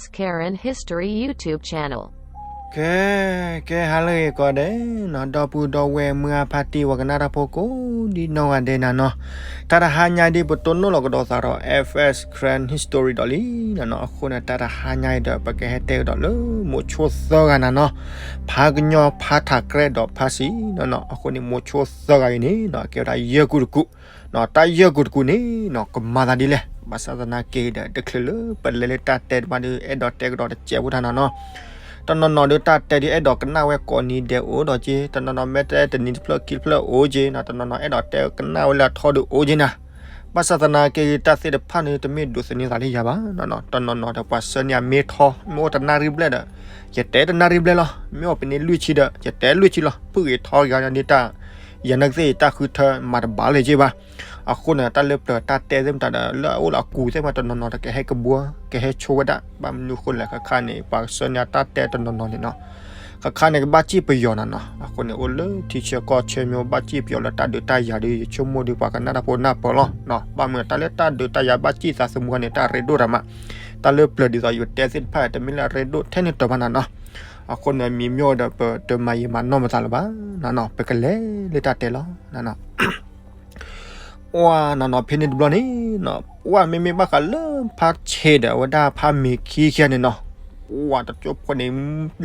Karen History YouTube channel. ကဲ ကဲ ဟါလၢအဂ့ၤကိးဂၤဒဲးနီၤ, ဒီပုၢ်ဒီဝဲၢ်မုၢ်ဂၢ်ဖါတံၢ်ဝဲကနၣ်တၢ်ဖိကိးဒံနီၢ်ဂၤဒဲးနၤနီၤ, တၢ်တဟါညါဒ်ပတိၢ်နီၣ်လီၤကဒီးသးဒီး F S Karen History ဒီးလံနီၤနီၤ, အဃိန့ၣ် တၢ်တဟါညါအံၤဒီး ပကဟဲတဲကဒီးလၢမိၤဆိသၢဂၤနၤနီၤ, ဖါကညီ ဖါထးကြဲး ဒီးဖါဆံးနီၤနီၤ, အဃိန့ၣ် မိၤဆိသၢဂၤအံၤန့ၣ်နီၤ ကဲဝဲဒၣ်ယဲၢ်ကူတကူ, တၢ်ယဲၢ်ကူတကူန့ၣ်နီၤ ကမၤသးဒ်လဲၣ်, ဘၣ်ဆၣ်သနာ်က့ဒီး တချုးလၢပလဲၤလၢတၢ်တဲတဘၣ်ဒီး အဲၣ်ဒိးတဲကဒီးတစဲးဖိတၢ်နၤနီၤ, တနီၤနီၤဒီးတၢ်တဲဒ်အဲၣ်ဒိးကနၣ်ဝဲကိးနံၤဒဲးအိၣ်ဒီးက့, တနီၤနီၤမ့ၢ်တဲတနံၤတဖျၢၣ်ခံတဖျၢၣ်အိၣ်က့နီၤ, တနီၤနီၤအဲၣ်ဒိးတဲကနၣ်ဝဲလၢအထီဒီးအိၣ်က့နၤ, ဘၣ်ဆၣ်သနာ်က့ တၢ်သ့ၣ်တဖၣ်န့ၣ် တမ့ၢ်ဒိးသန့ၤသးလၢယၤဘၣ်နီၤနီၤ, တနီၤနီၤဒီးပှၤဆှၢန့ၢ်အမ့ၢ်ထီ, မ့ၢ်အိၣ်တနၣ်ရံၣ်ဘျဲၣ်ဒီး ယတဲတနၣ်ရံၣ်ဘျဲၣ်လီၤ, မ့ၢ်အိၣ်ပန့ၢ်လွံၢ်ဆံဒီး ယတဲလွံၢ်ဆံလီၤ, ဖုၣ်ဂ့ၤထီဂ့ၤဒ်တၢ်, ယၤနာ်က့သ့ၣ်တၢ်ဃုထၢမၤတဘၣ်လၢၤက့ဘၣ်, အဃိန့ၣ် တၢ်လၢပျၢၤတၢ်တဲသ့ၣ်မတၤဒီး လၢအအိၣ်လၢအကူသ့ၣ်မတၤ တနီၤနီၤဒီးကဟဲကဘှီ ကဟဲဆိဝဲဒၣ်, ဘၣ်မနုၤအဃိလဲၣ် ခါခါန့ၣ် ပှၤဆှၢန့ၢ်အတၢ်တဲတနီၤနီၤန့ၣ်နီၤ ခါခါန့ၣ် ကဘၣ်စံၣ်ပယီၤနၤနီၤ, အဃိန့ၣ် အိၣ်လၢထံဆၢကီၢ်ဆၢမ့ၢ်ဘၣ်စံၣ်ပယီၤလၢတၢ်ဒုးတၢ်ယၤဒီး ယဆိကမိၣ်ဒီးပှၤကနၣ်တၢ်ဖိနၢ်ပၢၢ်လီၤ, ဘၣ်မနုၤတၢ်လၢတၢ်ဒုးတၢ်ယၤဘၣ်စံၣ်သးသမူန့ၣ် တၢ်ရ့ဒိၣ်တၢ်မး, တၢ်လၢပျၢၤဒ်သိးယတဲသ့ၣ်တဖၣ် တမ့ၢ်လၢအရ့ဒိၣ်ထဲန့ၣ်တၢ်ဘၣ်နၤနီၤ, အဃိန့ၣ် မံၤမ့ၢ်အိၣ်ဒီး ပတမၤယံာ်မၤနီၢ်မသးလၢၤဘၣ်နၤနီၤ, ပကလဲၤလၢတၢ်တဲလီၤနၤနီၤ ပှၤနၤနီၤ ဖဲန့ၣ်တဘျီန့ၣ်နီၤ ပှၤမ့မ့ၢ်ဘၣ်ဃးလၢဖါဆံးဒီးအဝဲဒၣ်ဖါမ့ၤခံခံဂၤန့ၣ်နီၤ, ပှၤတကၠိဖိန့ၣ်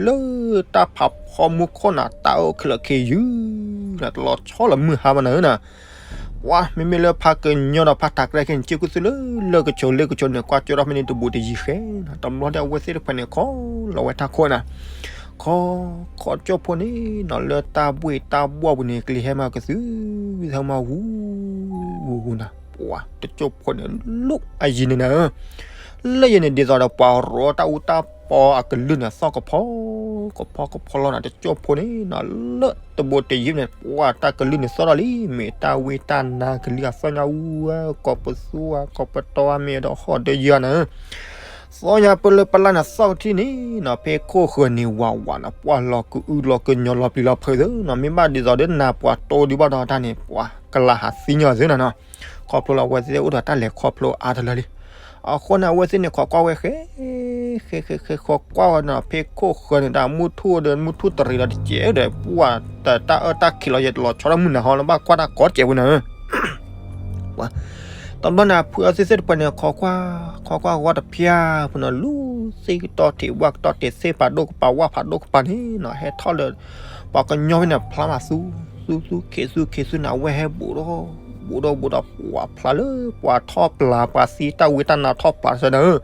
လၢတၢ်ဖးဖီမူခိၣ်နၤ တၢ်အိၣ်ခဲလၢာ်ခဲဆ့ယုၢ်, တလီၤဆီလၢမုၢ်ဟါဘၣ်နၤဧၢနီၤ, ပှၤမ့မ့ၢ်လၢဖါကညီဒီးဖါထးကြဲးခဲန့ၣ် စ့ၢ်ကီးသုလၢလၢၢ်ကဆိးလ့ကဆိးန့ၣ် ကွၢ်ကၠိထီၣ်ဖဲန့ၣ်တဘူးတယံၤဃဲနီၤ, တဘျီဒီးအဝဲသ့ၣ်တဖၣ်န့ၣ် ခီလီၤဝဲတၢ်ခိၣ်နၤ ခီ, ခီကၠိဖိန့ၣ်နီၤ လၢတၢ်ဘှ့ၣ်တၢ်ဘှီၣ်ပူၤန့ၣ် ကလံၤဟဲမၤကသု, ဟဲမၤဝူ, ဝူဝူနၤ, ပှၤတကၠိဖိန့ၣ် လိၣ်အယံၤန့ၣ်နၤဧၢ, လၢယံၤန့ၣ် ဒ်သိးဒီးပှၤရိတၢ်အူတၢ်ပီအကလုၢ်န့ၣ် သီၣ်ကဖီ, ကဖီကဖီလီၤနၤ, တကၠိဖိန့ၣ်နီၤ လၢတဘူးတယံၤန့ၣ် ပှၤတၢ်ကလုၢ်န့ၣ်သီၣ်ထီၣ်လံ, မ့ၢ်တၢ်ဝံတၢ်နါကလုၢ်အသီၣ်ညါအူဝဲ ကိးပသူဧါ ကိးပတီၢ်ဧါ မ့ၢ်ဒီးဟီၣ်ဒီးယၢၤနၤဧၢ သီၣ်ညါပၢၢ်လၢပလၢ်န့ၣ်သီၣ်ကထံၣ်န့ၣ်နီၤ ဖဲခိၣ်ဃၢၤန့ၣ်ဝးဝးနီၤ ပှၤလီၤကအုလီၤကညီလီၤပျံၤလီၤဖုးသုနီၤ, မ့ၢ်ဘၣ်ဒ်သိးဒီးနၤပှၤတိဒုးဘၣ်ဒီးတၢ်န့ၣ် ပှၤကလၤဟးသံညီသုနီၤနီၤ, ခီဖျိလၢအဝဲသ့ၣ်အိၣ်ဒီးတၢ်လဲၤခီဖျိအါတလၢလံ, အဃိန့ၣ် အဝဲသ့ၣ်န့ၣ် ခိးကွၢ်ဝဲဃဲ ဃဲဃဲဃဲ ခိးကွၢ်ဝဲနီၤ ဖဲခိၣ်ဃၢၤန့ၣ် တၢ်မုၢ်ထူၣ်ဒီး မုၢ်ထူၣ်တရံးဒီးတစဲးဒီး ပှၤတၢ်အၢတၢ်ခံးလီၤ ယတလီၤဆီတၢ်မုၢ်နၤဟီလၢဘၣ်ကွၢ်တၢ်ကိးစဲးဝဲနၤဧၢ တဘျီန့ၣ် အဖုအသ့ၣ်သ့ၣ်တဖၣ်န့ၣ် ခိးကွၢ်, ခိးကွၢ်ဂီၤတဖျၢၣ်ဖိန့ၣ် လူၤသ့ၣ်ကတီၢ်ထံး ဝၣ်ကတီၢ်ထံး သ့ၣ်ဖးဒိၣ်ကပၤ ဝၣ်ဖးဒိၣ်ကပၤန့ၣ်နီၤ ဟဲထီၣ်လၢ ပှၤကညီဖဲန့ၣ် ဖျါမးသူ, သူသူ ခ့သူခ့သူန့ၣ် အဝဲဟဲဘူးဒီး, ဘူးဒီးဘူးဒီး ပှၤဖျါလၢ ပှၤထီၣ်ပျၢ် ပှၤသံတၢ်ဝံတၢ်နါထီၣ်ပျၢ်စၢၤနၤဧၢ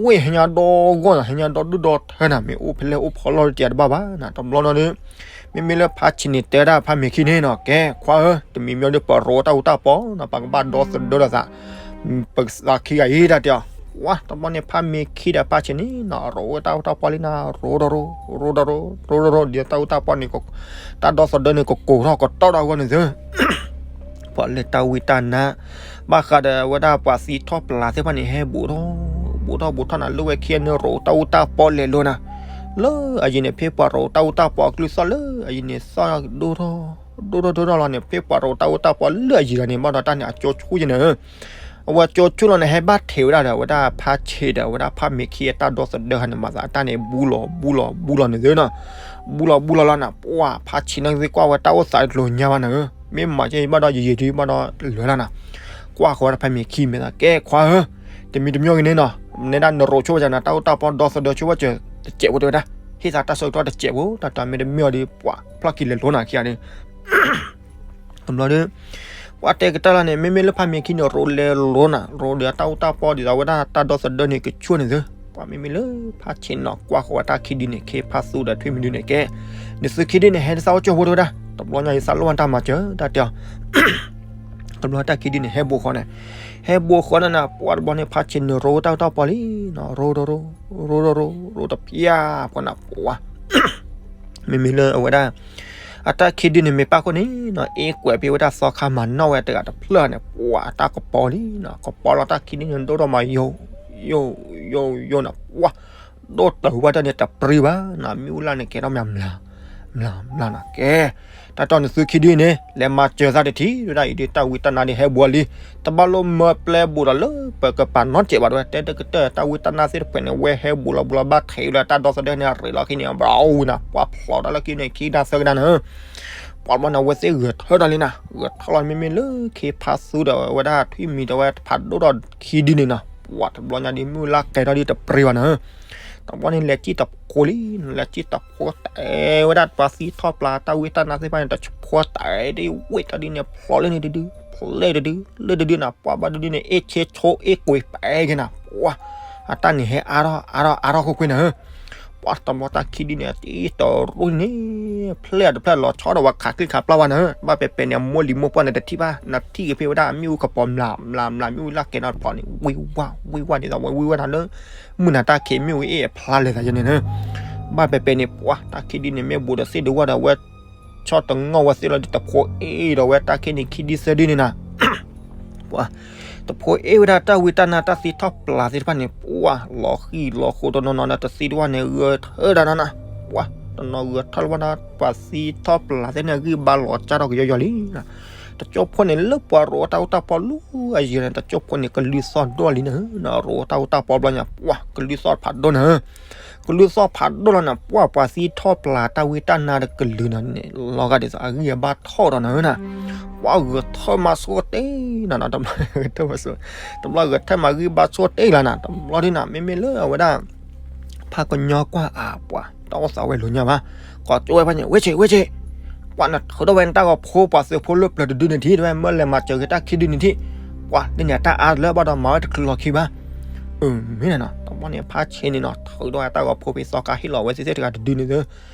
ဝဲဟဲညါဒီဂီၢ်နီၤ ဟဲညါဒီဒူၣ်ဒီထၢနၤ မ့ၢ်အိၣ်ဖဲလဲၣ်အိၣ်ဖီလီၢ်တံၢ်တဘၣ်ဘၣ်နၤ တဘျီနီၤဒီး မ့မ့ၢ်လၢဖါဆံးန့ၣ် တဲဒၣ်ဖါမ့ၤခံန့ၣ်နီၤ ကဲခွါဧၢ တမံၤမံၤဒီးပရိတၢ်အူတၢ်ပီနီၤ ပကဘၣ်ဒီသဒၢလိာ်သး ပသးခံဂၤအံၤတၢ်တဲအီၤ ဝါ တဘျီန့ၣ် ဖါမ့ၤခံဒီးဖါဆံးန့ၣ်နီၤ ရိဝဲတၢ်အူတၢ်ပီလံနၤ ရိဒီးရိ ရိဒီးရိ ရိဒီးရိ ဒ်တၢ်အူတၢ်ပီန့ၣ် တၢ်ဒီသဒၢန့ၣ် ကကိးထီၣ်ကတီၢ်ထီၣ်အဂီၢ်န့ၣ်သု ပှၤလၢတၢ်ဝံတၢ်နါ ဘၣ်ဃးဒီးအဝဲဒၣ်ပှၤသံထီၣ်ပျၢ်သ့ၣ်တဖၣ်န့ၣ် ဟဲဘူးထီၣ် ဘူးထီၣ်ဘူးထီၣ်နၤ လၢဝဲခံဂၤန့ၣ် ရိတၢ်အူတၢ်ပီလဲၤလိာ်နၤ လၢအယံၤန့ၣ် ဖဲပှၤရိတၢ်အူတၢ်ပီအကလုၢ်သီၣ်လၢအယံၤန့ၣ် သီၣ်ဒိၣ်ထီၣ် ဒိၣ်ထီၣ်ဒိၣ်ထီၣ်လီၤန့ၣ် ဖဲပှၤရိတၢ်အူတၢ်ပီလၢအယံၤတဂၤန့ၣ် ဘၣ်ဒီးတၢ်န့ၣ် အကၠိဆူၣ်ယဲန့ၣ် အဝဲကၠိဆူၣ်လီၤန့ၣ် ဟဲဘၣ်ထဲးဝဲဒၣ်ဒီး အဝဲဒၣ်ဖါဆံးဒီး အဝဲဒၣ်ဖါမ့ၤခံအတၢ်ဒီသဒၢဟးန့ၣ် မၤသးအတၢ်န့ၣ် ဘူးလီၤဘူးလီၤဘူးလီၤန့ၣ်သုနီၤ ဘူးလီၤဘူးလီၤလီၤနၤ ပှၤဖါဆံးန့ၣ်သ့ၣ်ကွၢ်ဝဲတၢ်အိၣ်သးတလိၤညါဘၣ်နၤဧၢ မ့ၢ်မၤကဲဘၣ်ဒီးယယံၤဒုးဘၣ်ဒီးလၢာ်လီၤနၤ ကွၢ်ဃီၤဝဲဒၣ်ဖါမ့ၤခံမဲာ်သး ကဲခွါဧၢ တမံၤတမံၤဂ့ၤန့ၣ်နီၤ နဲဒၣ်နရိးဆိဝဲဒၣ်နၤ တၢ်အိၣ်တၢ်ပီဒီသဒၢဆိဝဲစၢၤတစဲးဖိတဲဝဲဒၣ် ဟ့ၣ်သးတၢ်ဆၢကတီၢ်တစဲးဖိ တၢ်တမံၤတမံၤအီၤဒီး ပှၤဖျီၣ်ခံလဲၤလိၤနၤခံဂၤဒီး တဘျီဒီး ပှၤတဲကတၢၢ်လီၤန့ၣ် မ့မ့ၢ်လၢဖါမ့ၤခံန့ၣ် ရိးလဲၤလိၤနၤ ရိးဒီးတၢ်အိၣ်တၢ်ပီဒ်သိးဝဲဒၣ်တၢ်ဒီသဒၢန့ၣ် ကဆူၣ်န့ၣ်သု ပှၤမ့မ့ၢ်လၢဖါဆံးနီၤ ကွၢ်ဃီၤဝဲတၢ်ခံဒုန့ၣ် ခ့ဖါသူဒီးထွံၣ်မံၤဒုန့ၣ် ကဲ နသုခံဒုန့ၣ် ဟဲတသးအိၣ်ကၠိဖိတဲဝဲဒၣ် တဘျီညါယသးလိၣ်ဝဲတၢ်မၤစၢၤ တၢ်တဲအီၤ တဘျီတၢ်ခံဒုန့ၣ် ဟဲဘူးဃီန့ၣ် ဟဲဘူးဃီန့ၣ်နၤ ပှၤတဘျီန့ၣ် ဖါဆံးန့ၣ် ရိးတၢ်အိၣ်တၢ်ပီလံနီၤ ရိးဒီးရိ ရိးဒီးရိ ရိးတဖျၢၣ်ဖိနၤ ပှၤ မ့မ့ၢ်လၢအဝဲဒၣ် အတၢ်ခံဒုန့ၣ်မ့ၢ်ပၣ်ဃိန့ၣ်နီၤ အ့ကွဲးဖဲဝဲဒၣ်သီခါမၤနီၣ်ဝဲတဂၤတဖျၢၣ်န့ၣ် ပှၤတၢ်ကပီၤလံနီၤ ကပီၤလီၤတၢ်ခံဒုန့ၣ် ဒိၣ်ထီၣ်မးယိာ် ယိာ် ယိာ် ယိာ်နၤ ပှၤ ဒိၣ်တၢ်ဝဲတၢ်န့ၣ်တပရံဘၣ်နီၤ မ့ၣ်အူလၢ်န့ၣ်ကဲထီၣ်မးမျး မုၢ်လၢ်မုၢ်လၢ်နီၤ ကဲ, တၢ်တီန့ၣ်သုခံဒုန့ၣ် လဲၤမၤစၢၤသးတထံၣ် ဒ်ဝဲဒၣ်အံၤဒုး တၢ်ဝံတၢ်နါဒုးဟဲဘူးလံ, တဘၣ်လိၣ်မၢပျဲဘူးဒီးလၢပကပၤနီတစဲးဘၣ် ဒ်ဝဲ တဲတကတၢၢ် တၢ်ဝံတၢ်နါသ့ၣ်တဖၣ်န့ၣ် ဝဲဟဲဘူးလီၤဘူးလီၤ ဘၣ်ထဲးဝဲဒၣ်တၢ်ဒီသဒၢန့ၣ် ရ့းလီၤခံန့ၣ် ဘျီဝံၤနၤ ပှၤဖျိးတၢ်လၢခံန့ၣ် ခံကဒါသၢကဒါနၤ ပှၤဘျီန့ၣ် အဝဲသ့ၣ်ဂဲၤထၢၣ်တၢ်လံနၤ ဂဲၤထၢၣ်လီၤမ့မ့ၢ်လၢခ့ဖါသူဒီးဝဲဒၣ်ထွံၣ်မံၤဒီးဝဲတဖးဒိၣ်ထီၣ်ခံဒုန့ၣ်နီၤ ပှၤတဘျီညါဒုး မုၢ်လၢ်ကဲထီၣ်ဒုးတပြ့ဘၣ်နၤ တဘျီန့ၣ် လဲၤစံၣ်တဖိလံ, လဲၤစံၣ်တဖိတဲဝဲဒၣ်ပှၤသံထီၣ်ပျၢ်တၢ်ဝံတၢ်နါသ့ၣ်တဖၣ်န့ၣ် တဖိတဲဒ်ဝ့ၢ်တၢ်ဒုးန့ၣ် ဖျိးလၢန့ၣ်တဒု, ဖျိးလၢတဒု, လၢတဒုနၤ ပှၤဘၣ်ဒုဒုန့ၣ် အ့ၣ်ဆ့ဆိအ့ၣ်ကွံာ်ပဲက့ၤနၤ ပှၤ အတၢ်န့ၣ်ဟဲအါထီၣ်အါထီၣ်အါထီၣ်ခိၣ်ကွ့နၤ ပှၤတဘျီတၢ်ခံဒုန့ၣ် တံတရူၢ်န့ၣ် ဖျဲၣ်အတဖျဲၣ်လီၤဆီဒီးဝဲခးချံခးပျၢ်ဝဲနၤ, ဘၣ်ပဲပဲန့ၣ် အမိၢ်လံၤမိၢ်ပှၢ်န့ၣ်တထံၣ်ဘၣ်, နထံၣ်က့ၤဖဲဝဲဒၣ်မ့ၣ်အူကပီၤမျးမျးမျး မ့ၣ်အူလၢ်ကဲနီတဖျိးန့ၣ် ဝံၤဝါ ဝံၤဝါဒ်သိးဝဲဝံၤဝါနၤလၢ မုၢ်နၤတၢ်ခံးမ့ၣ်အူအ့ၣ်အဖျါလဲၤသးယဲန့ၣ်နၤ, ဘၣ်ပဲပဲန့ၣ် ပှၤတၢ်ခံဒုန့ၣ် မ့ၢ်ဘူးဒီးသ့ၣ်ဒုးဝဲဒီးဝဲ ဆီၣ်တငီၢ်ဝဲသ့ၣ်လီၤဒုး တဖိအ့ၣ်ဒီးဝဲတၢ်ခံန့ၣ်ခံဒုသၢဒုန့ၣ်နၤ ပှၤ တဖိအ့ၣ်ဝဲဒၣ်တၢ်ဝံတၢ်နါတၢ်သံထီၣ်ပျၢ်သ့ၣ်တဖၣ်န့ၣ် ပှၤလီၤဃံၢ်လီၤဃိတနီၤနီၤဒီး တသံတဝၢ်န့ၣ် ဂဲၤထၢၣ်ဒၣ်နၤနၤ, ပှၤ တနီၤဂဲၤထၢၣ်လၢဝဲဒၣ် ပှၤသံထီၣ်ပျၢ်သ့ၣ်န့ၣ် ဂံၢ်ဘါလီၤကၢ်ထီၣ်ကယီယီလံနၤ, တကၠိဖိန့ၣ် လၢပှၤရိးတၢ်အူတၢ်ပီလၢအယံၤန့ၣ် တကၠိဖိန့ၣ် ကလုၢ်သီၣ်ဒိၣ်လံနၤ, ရိးတၢ်အူတၢ်ပီဘျီညါ ပှၤ ကလုၢ်သီၣ်ဖးဒိၣ်နၤ ကလုၢ်သီၣ်ဖးဒိၣ်လီၤနၤ ပှၤပှၤသံထီၣ်ပျၢ်တၢ်ဝံတၢ်နါတကလုာ်နၤန့ၣ် လီၤဂာ်ဒ်သိးအဂံၢ်အဘါထီၣ်ဒီးနၤနၤ, ပှၤဂဲၤထၢၣ်မၤဆိတ့ၢ်နၤနၤ, တဘျီဂဲၤထၢၣ်မၤဂံၢ်ဘါဆိတ့ၢ်လီၤနၤ, တဘျီဒုနၤ မ့မ့ၢ်လၢအဝဲဒၣ် ဖးကညီကွၢ်အပှၤ တၢ်အိၣ်သးဝဲလိာ်ညါဘၣ်, ကိးကၠိဝဲဖဲန့ၣ် ဝဲဆ့း ဝဲဆ့း, ပှၤနထုးထီၣ်ဝဲနတၢ်ဂီၤဖိ ပှၤသုးဖိလၢပျၢၤတဒုန့ၣ်ထံၣ် တဝဲမၢလဲၤမၤစၢၤက့ၤတၢ်ခံဒုန့ၣ်ထံၣ်, ပှၤလၢန့ၣ်တၢ်အါလၢဘၣ်ဒီးမၤဝဲတချုးလီၤခံဘၣ် အမ့ၢ်နၤနီၤ, တဘျီန့ၣ် ဖးဆ့းန့ၣ်နီၤ ထုးထီၣ်ဝဲတၢ်ဂီၤဖိဖဲသီခါဟ့ၣ်လီၤဝဲသ့ၣ်သ့ၣ်တဂၤတဒုန့ၣ်သၢ,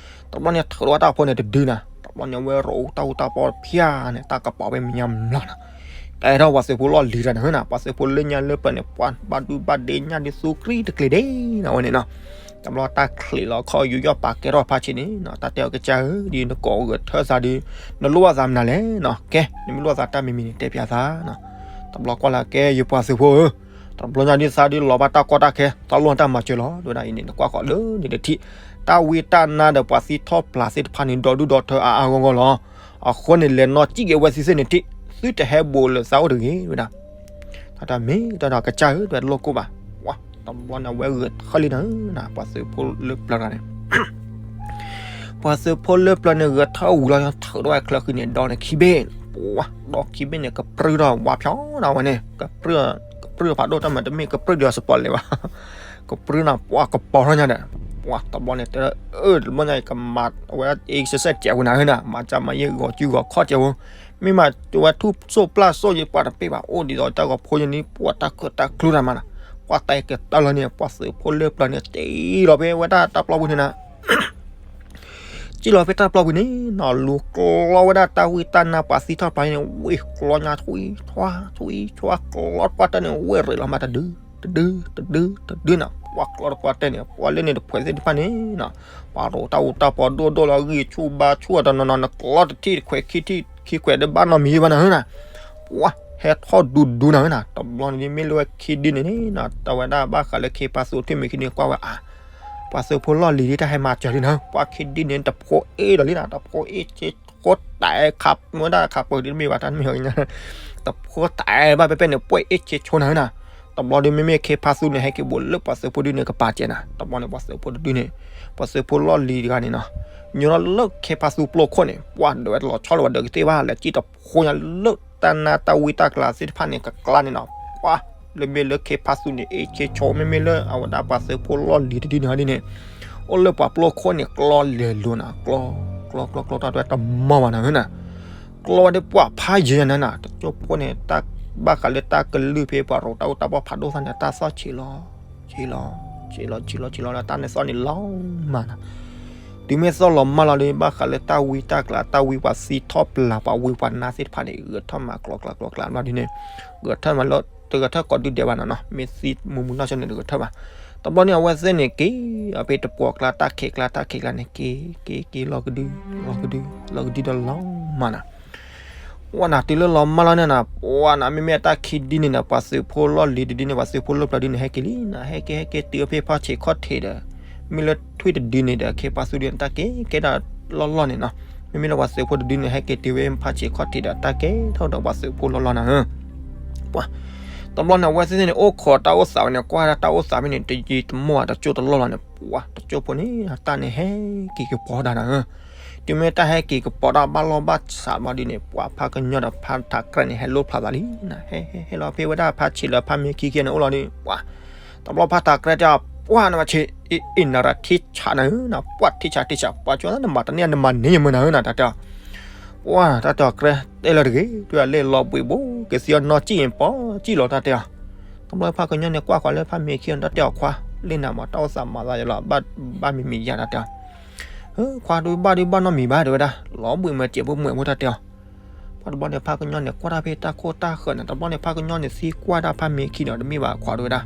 တဘျီန့ၣ် ထုးထီၣ်ဝဲတၢ်ဂီၤဖိန့ၣ်တဒုနၤ, တဘျီန့ၣ် အဝဲရိးတၢ်အူတၢ်ပီဖၠါန့ၣ် တၢ်ကပီၤဝဲမံၤညါမျးနၤ, ကဲထီၣ်ပှၤသုးဖိလီၢ်လံၤတဂၤန့ၣ်နၤ, ပှၤသုးဖိလၢညါလၢပျၢၤန့ၣ် ပှၤဘၣ်ဒူဘၣ်ဒ့ညၣ်ဒုးသူကြံတကျ့ၤဒ့နီၤဝဲန့ၣ်နီၤ, တဘျီတၢ်ချံးလီၤခီယူးယီၣ်ပာ်ကဲထီၣ်ဖးဆ့းန့ၣ်နီၤ, တၢ်တဲအီၤကစၢ်ဧၢ ဒ်နကိးဂဲၤထၢၣ်သးဒုး နလိၣ်ဘၣ်သးမနုၤလဲၣ်နီၤ, ကဲ နမ့ၢ်လိၣ်သးတၢ်မံၤမံၤန့ၣ် တဲပၠးသးနီၤ, တဘျီကွၢ်လၢကဲ ယပှၤသုးဖိဧၢ တဘျီညါဒုးသးဒုးလီၤဘၣ်တၢ်ကီတၢ်ခဲ သးလိၣ်တၢ်မၤစၢၤလီၤ, ဒ်ဝဲဒၣ်အံၤန့ၣ် နကွၢ်ဃီၤလၢန့ၣ်တထံၣ်, တၢ်ဝံတၢ်နါဒီးပှၤသံထီၣ်ပျၢ်သ့ၣ်တဖၣ်န့ၣ် ဒီဒူၣ်ဒီထၢအါအါဂီၢ်ဂီၢ်လီၤ, အဃိန့ၣ် လဲၤနီၢ်စံၣ်က့ၤဝဲသ့ၣ်သ့ၣ်န့ၣ်ထံၣ်, သုတဟဲဘူးလၢသးအိၣ်တဂ့ၤဝဲဒၣ်, တၢ်တမ့ၢ်တၢ်ဒီးကစၢ်ဧၢ တဝဲတလိၣ်ကိၢ်ဘၣ်, တဘျီန့ၣ် အဝဲဂဲၤထၢၣ်လံနၤ, ပှၤသုးဖိလၢပျၢၤတဂၤန့ၣ် ပှၤသုးဖိလၢပျၢၤန့ၣ် ဂဲၤထၢၣ်ဝံၤလီၤ ထုးထီၣ်ဝဲချၢဃံန့ၣ် ဒီန့ၣ်ခံဘ့ၣ်, ပှၤ ဒီခံဘ့ၣ်န့ၣ် ကပြုၢ်ထီၣ်ဝါဖျိဒီးဝဲန့ၣ် ကပြုၢ်ဖးဒိၣ်တၢ်မၤတမ့ၢ်ကပြုၢ်ဒီးစပီးလဲၤဘၣ်, ကပြုၢ်နၤ ပှၤကပီၤထီၣ်ညါဒီး, ပှၤတဘျီန့ၣ် တဲလၢ အၢ တဘျီညါအံၤ ကမၤဝဲ exercise စဲးဝဲနၤဧၢနၤ, မၤစၢ်မၤယဲၢ်ဂီၤစုဂီၤခီၣ်စဲးဝဲ, မ့ၢ်မၤဝဲထူၣ်စိၣ်ပျၢ်စိၣ်ယံၤ ပှၤတပ့ၢ်ဘၣ် အိၣ်ဒ်သိးတၢ်ဂီၤဖိယံၤန့ၣ် ပှၤတၢ်ခၢၣ်တၢ်ချူတၢ်မၤနၤ, ပှၤတဲကတၢၢ်လီၤန့ၣ် ပှၤသုးဖိလၢပျၢၤန့ၣ် တ့လီၤဖဲဝဲဒၣ်တၢ်ပျီပူၤန့ၣ်နၤ စံၣ်လီၤဖဲတၢ်ပျီပူၤန့ၣ်နီၤ လူၤကျီဝဲဒၣ်တၢ်ဝံတၢ်နါပှၤသံထီၣ်ပျၢၤန့ၣ် ဝ့ၢ်ကျီညါထွံၣ်ထွါ ထွံၣ်ထွါ ကျီတပှၢ်တၢၢ်န့ၣ် ဝ့ၢ်ရ့းလီၤမးတဒု တဒု တဒု တဒုနီၤ ပှၤကျီတပှၢ်တၢၢ်န့ၣ် ပှၤလၢန့ၣ်တဖှဲးသ့ၣ်တဖၣ်န့ၣ်နီၤ ပှၤရိးတၢ်အူတၢ်ပီဒိၣ်ဒိၣ်လီၤ ဂံၢ်ဆူၣ်ဘါဆူၣ်တနီၤနီၤ နကျီတထံၣ်တခွဲးခံထံၣ်ခံခွဲးဒီးဘၣ်နီတမံၤဘၣ်နၤဧၢနၤ ပှၤဟဲထီၣ်ဒူဒူနၤဧၢနၤ တဘျီန့ၣ်မ့ၢ်လၢဝဲခံဒုန့ၣ်နီၤ တၢ်ဝဲဒၣ်ဘၣ်ဃးလၢခ့ဖါသူထွံၣ်မံၤခံန့ၣ်ကွၢ်ဝဲအါ ပှၤသုးဖိလီၢ်လံၤဒ်တၢ်ဟဲမၤစၢၤဒ်နၤ ပှၤခံဒုန့ၣ် တဖိအ့ၣ်ဒီးလံနၤ တဖိအ့ၣ်ဆ့ ဖိတၢ်ခးဝဲဒၣ်ခးပၢၤဒ်တမ့ၢ်ဘၣ် တၢ်တမ့ၢ်ဝဲ တဖိတၢ်ဘၣ်ပဲပဲန့ၣ် ပှဲၢ်အ့ၣ်ဆ့ဆိနၤဧၢနၤ တဘျီဒုးမ့မ့ၢ်ခ့ဖါသူန့ၣ် ဟဲက့ၤဘူးလၢပှၤသုးဖိဒုန့ၣ် ကပာ်စဲးနၤ တဘျီန့ၣ် ပှၤသုးဖိတဒုန့ၣ် ပှၤသုးဖိလီၢ်လံၤတဂၤန့ၣ်နီၤ ညီလီၤလၢခ့ဖါသူပျိခိၣ်န့ၣ် ပှၤဒၣ်ဝဲတလီၤဆီလၢၤဘၣ် ဒၢးကသ့ၣ်ဘၣ် လဲၤစံၣ်တဖိညါလၢတၢ်နါတၢ်ဝံတၢ်ကျးသ့ၣ်တဖၣ်န့ၣ် ကကျါန့ၣ်နီၤ ပှၤ လၢမ့ၢ်လၢခ့ဖါသူန့ၣ် အ့ၣ်ဆ့ဆိ မ့မ့ၢ်လၢအဝဲဒၣ်ပှၤသုးဖိလီၢ်လံၤတဒုန့ၣ်ဟီဒ်န့ၣ် အိၣ်လၢပှၤပျိခိၣ်န့ၣ် ကျီလဲၤလိၤနၤ ကျီ ကျီ ကျီ ကျီ တၢ်တဝဲတမီၢ်ဘၣ်နၤဧၢနၤ ကျီဝဲဒၣ်ပှၤဖးယံၤနၤနၤ တကၠိဖိန့ၣ် တၢ်ဘၣ်ဃးလၢတၢ်ကလုၢ်ဖဲပှၤရိးတၢ်အူတၢ်ပီဖးဒိၣ်သးန့ၣ် တၢ်သီၣ်ဆံးလီၤ ဆံးလီၤ ဆံးလီၤ ဆံးလီၤ ဆံးလီၤလၢတၢ်န့ၣ်သီၣ်န့ၣ်လီၤမးနၤ တုၤမ့ၢ်သီၣ်လီၤမၢ်လီၤဒီး ဘၣ်ဃးလၢတၢ်ဝံတၢ်ကျး တၢ်ဝံပှၤသံထီၣ်ပျၢၤ ပှၤဝံပှၤနါသ့ၣ်တဖၣ်န့ၣ် ဂဲၤထၢၣ်မၤကျီကျီကျီကျီဘျီဒ်န့ၣ် ဂဲၤထၢၣ်မၤလၢ တဂဲၤထၢၣ်ကိးဒုဒဲးဘၣ်နၤနီၤ မ့ၢ်သံမူမူနီၢ်ဆိန့ၣ် တဂဲၤထၢၣ်ဘၣ် တဘျီန့ၣ် အဝဲသ့ၣ်န့ၣ်က့ၤ အဖဲတပှီၢ်ကျါ တၢ်ခံးကျါ တၢ်ခံးကျါန့ၣ် က့ၤ က့ၤ က့ၤ လီၤကဒု လီၤကဒု လီၤကဒုဒီးလီၤမၢ်နၤ ပှၤနၤ တုၤလၢလီၤမၢ်လီၤန့ၣ်နၤ ပှၤနၤ မ့မ့ၢ်အတၢ်ခံဒုန့ၣ်နၤ ပှၤသုးဖိလီၢ်လံၤတဒုန့ၣ် ပှၤသုးဖိလၢပျၢၤဒုန့ၣ် ဟဲက့ၤလံနၤ ဟဲက့ၤ ဟဲက့ၤ တုၤအဖဲဖီၣ်ဆံးခီၣ်ထံးဒီး မ့ၢ်လၢထွံၣ်တဒုန့ၣ်ဒီး ခ့ဖါသူဒုန့ၣ် တၢ်က့ၤကဲဒၣ် လီၢ်လီၢ်န့ၣ်နီၤ. မ့မ့ၢ်လၢပှၤသုးဖိတဒုန့ၣ် ဟဲက့ၤတုၤဝဲဖါဆံးခီၣ်ထံးဒီးတၢ်ကဲထီၣ်ဒီးပှၤသုးဖိလီၢ်လီၢ်နၤဧၢ. ပှၤ တဘျီန့ၣ် အဝဲသ့ၣ်န့ၣ် အိၣ်ခိးတၢ်အိၣ်သးဝဲန့ၣ် ကွၢ်ဒၣ်တၢ်အိၣ်သးဝဲန့ၣ် တယံာ်တမီၢ်တကၠိၢ်တလီၢ်လီၤန့ၣ် ပှၤတကၠိၢ်ဖိန့ၣ် တၢ်န့ၣ်ဟဲက့ၤကပီၤဒၣ်နၤဧၢ. တုၤမ့ၢ်တၢ်ဟဲက့ၤကပီၤတၢ်ဘၣ်လီၢ်ဘၣ်ဆးဘၣ်ဒ်န့ၣ် ပှၤဖါကညီဒီးဖါထးကြဲန့ၣ် ဟဲလိၣ်ဖျါသးလံနၤ. ဟဲဟဲဟဲလီၤဖဲဝဲဒၣ်ဖါဆံးလၢဖါမ့ၤခံခံန့ၣ်အိၣ်လီၤဒီး ပှၤ တဘျီဖါထးကြဲတဲအီၤ ပှၢ်နမၤဆံး အ့ၣ်အ့ၣ်နၤရၤထံဆးနၤဧၢနၤ ပှၢ်ထံဆးထံဆး ပှၤကၠီနမၤတန့ၢ်နမၤန့ၢ်ယမုၢ်နၤဧၢနၤ တၢ်တဲအီၤ. ပှၤတၢ်တဲအီၤကြဲတဲလၢတဂ့ၤ တုၤအလဲၤလီၤဘှံးဘိ ကသံအီၤနီၢ်ကံၣ်အံၤပီၢ်ကံၣ်လီၤတၢ်တဲအီၤ. တဘျီဖါကညီန့ၣ်ကွၢ်ဃီၤလၢဖါမ့ၤခံနၤတၢ်တဲအီၤ ခွါ လ့ၣ်နၤမးတၢ်အိၣ်သးမၤသးယလီၤ ဘၣ်မံၤမံၤယၤတၢ်တဲအီၤ. ခွါဒုးဘၣ်ဒုးဘၣ်နီတမံၤဘၣ်တဲဝဲဒၣ် လီၤဘှံးမ့ၢ်စဲးဖိမုၢ်ဖိတၢ်တဲအီၤ. ပှၤတဘျီန့ၣ် ဖါကညီန့ၣ် ကွၢ်တၢ်ဖဲတၢ်ခိၣ်တၢ်ဃၢၤန့ၣ် တဘျီန့ၣ် ဖါကညီန့ၣ် သံကွၢ်တၢ်ဖါမ့ၤခံန့ၣ် တမ့ၢ်ဘၣ်ခွါတဲဝဲဒၣ်.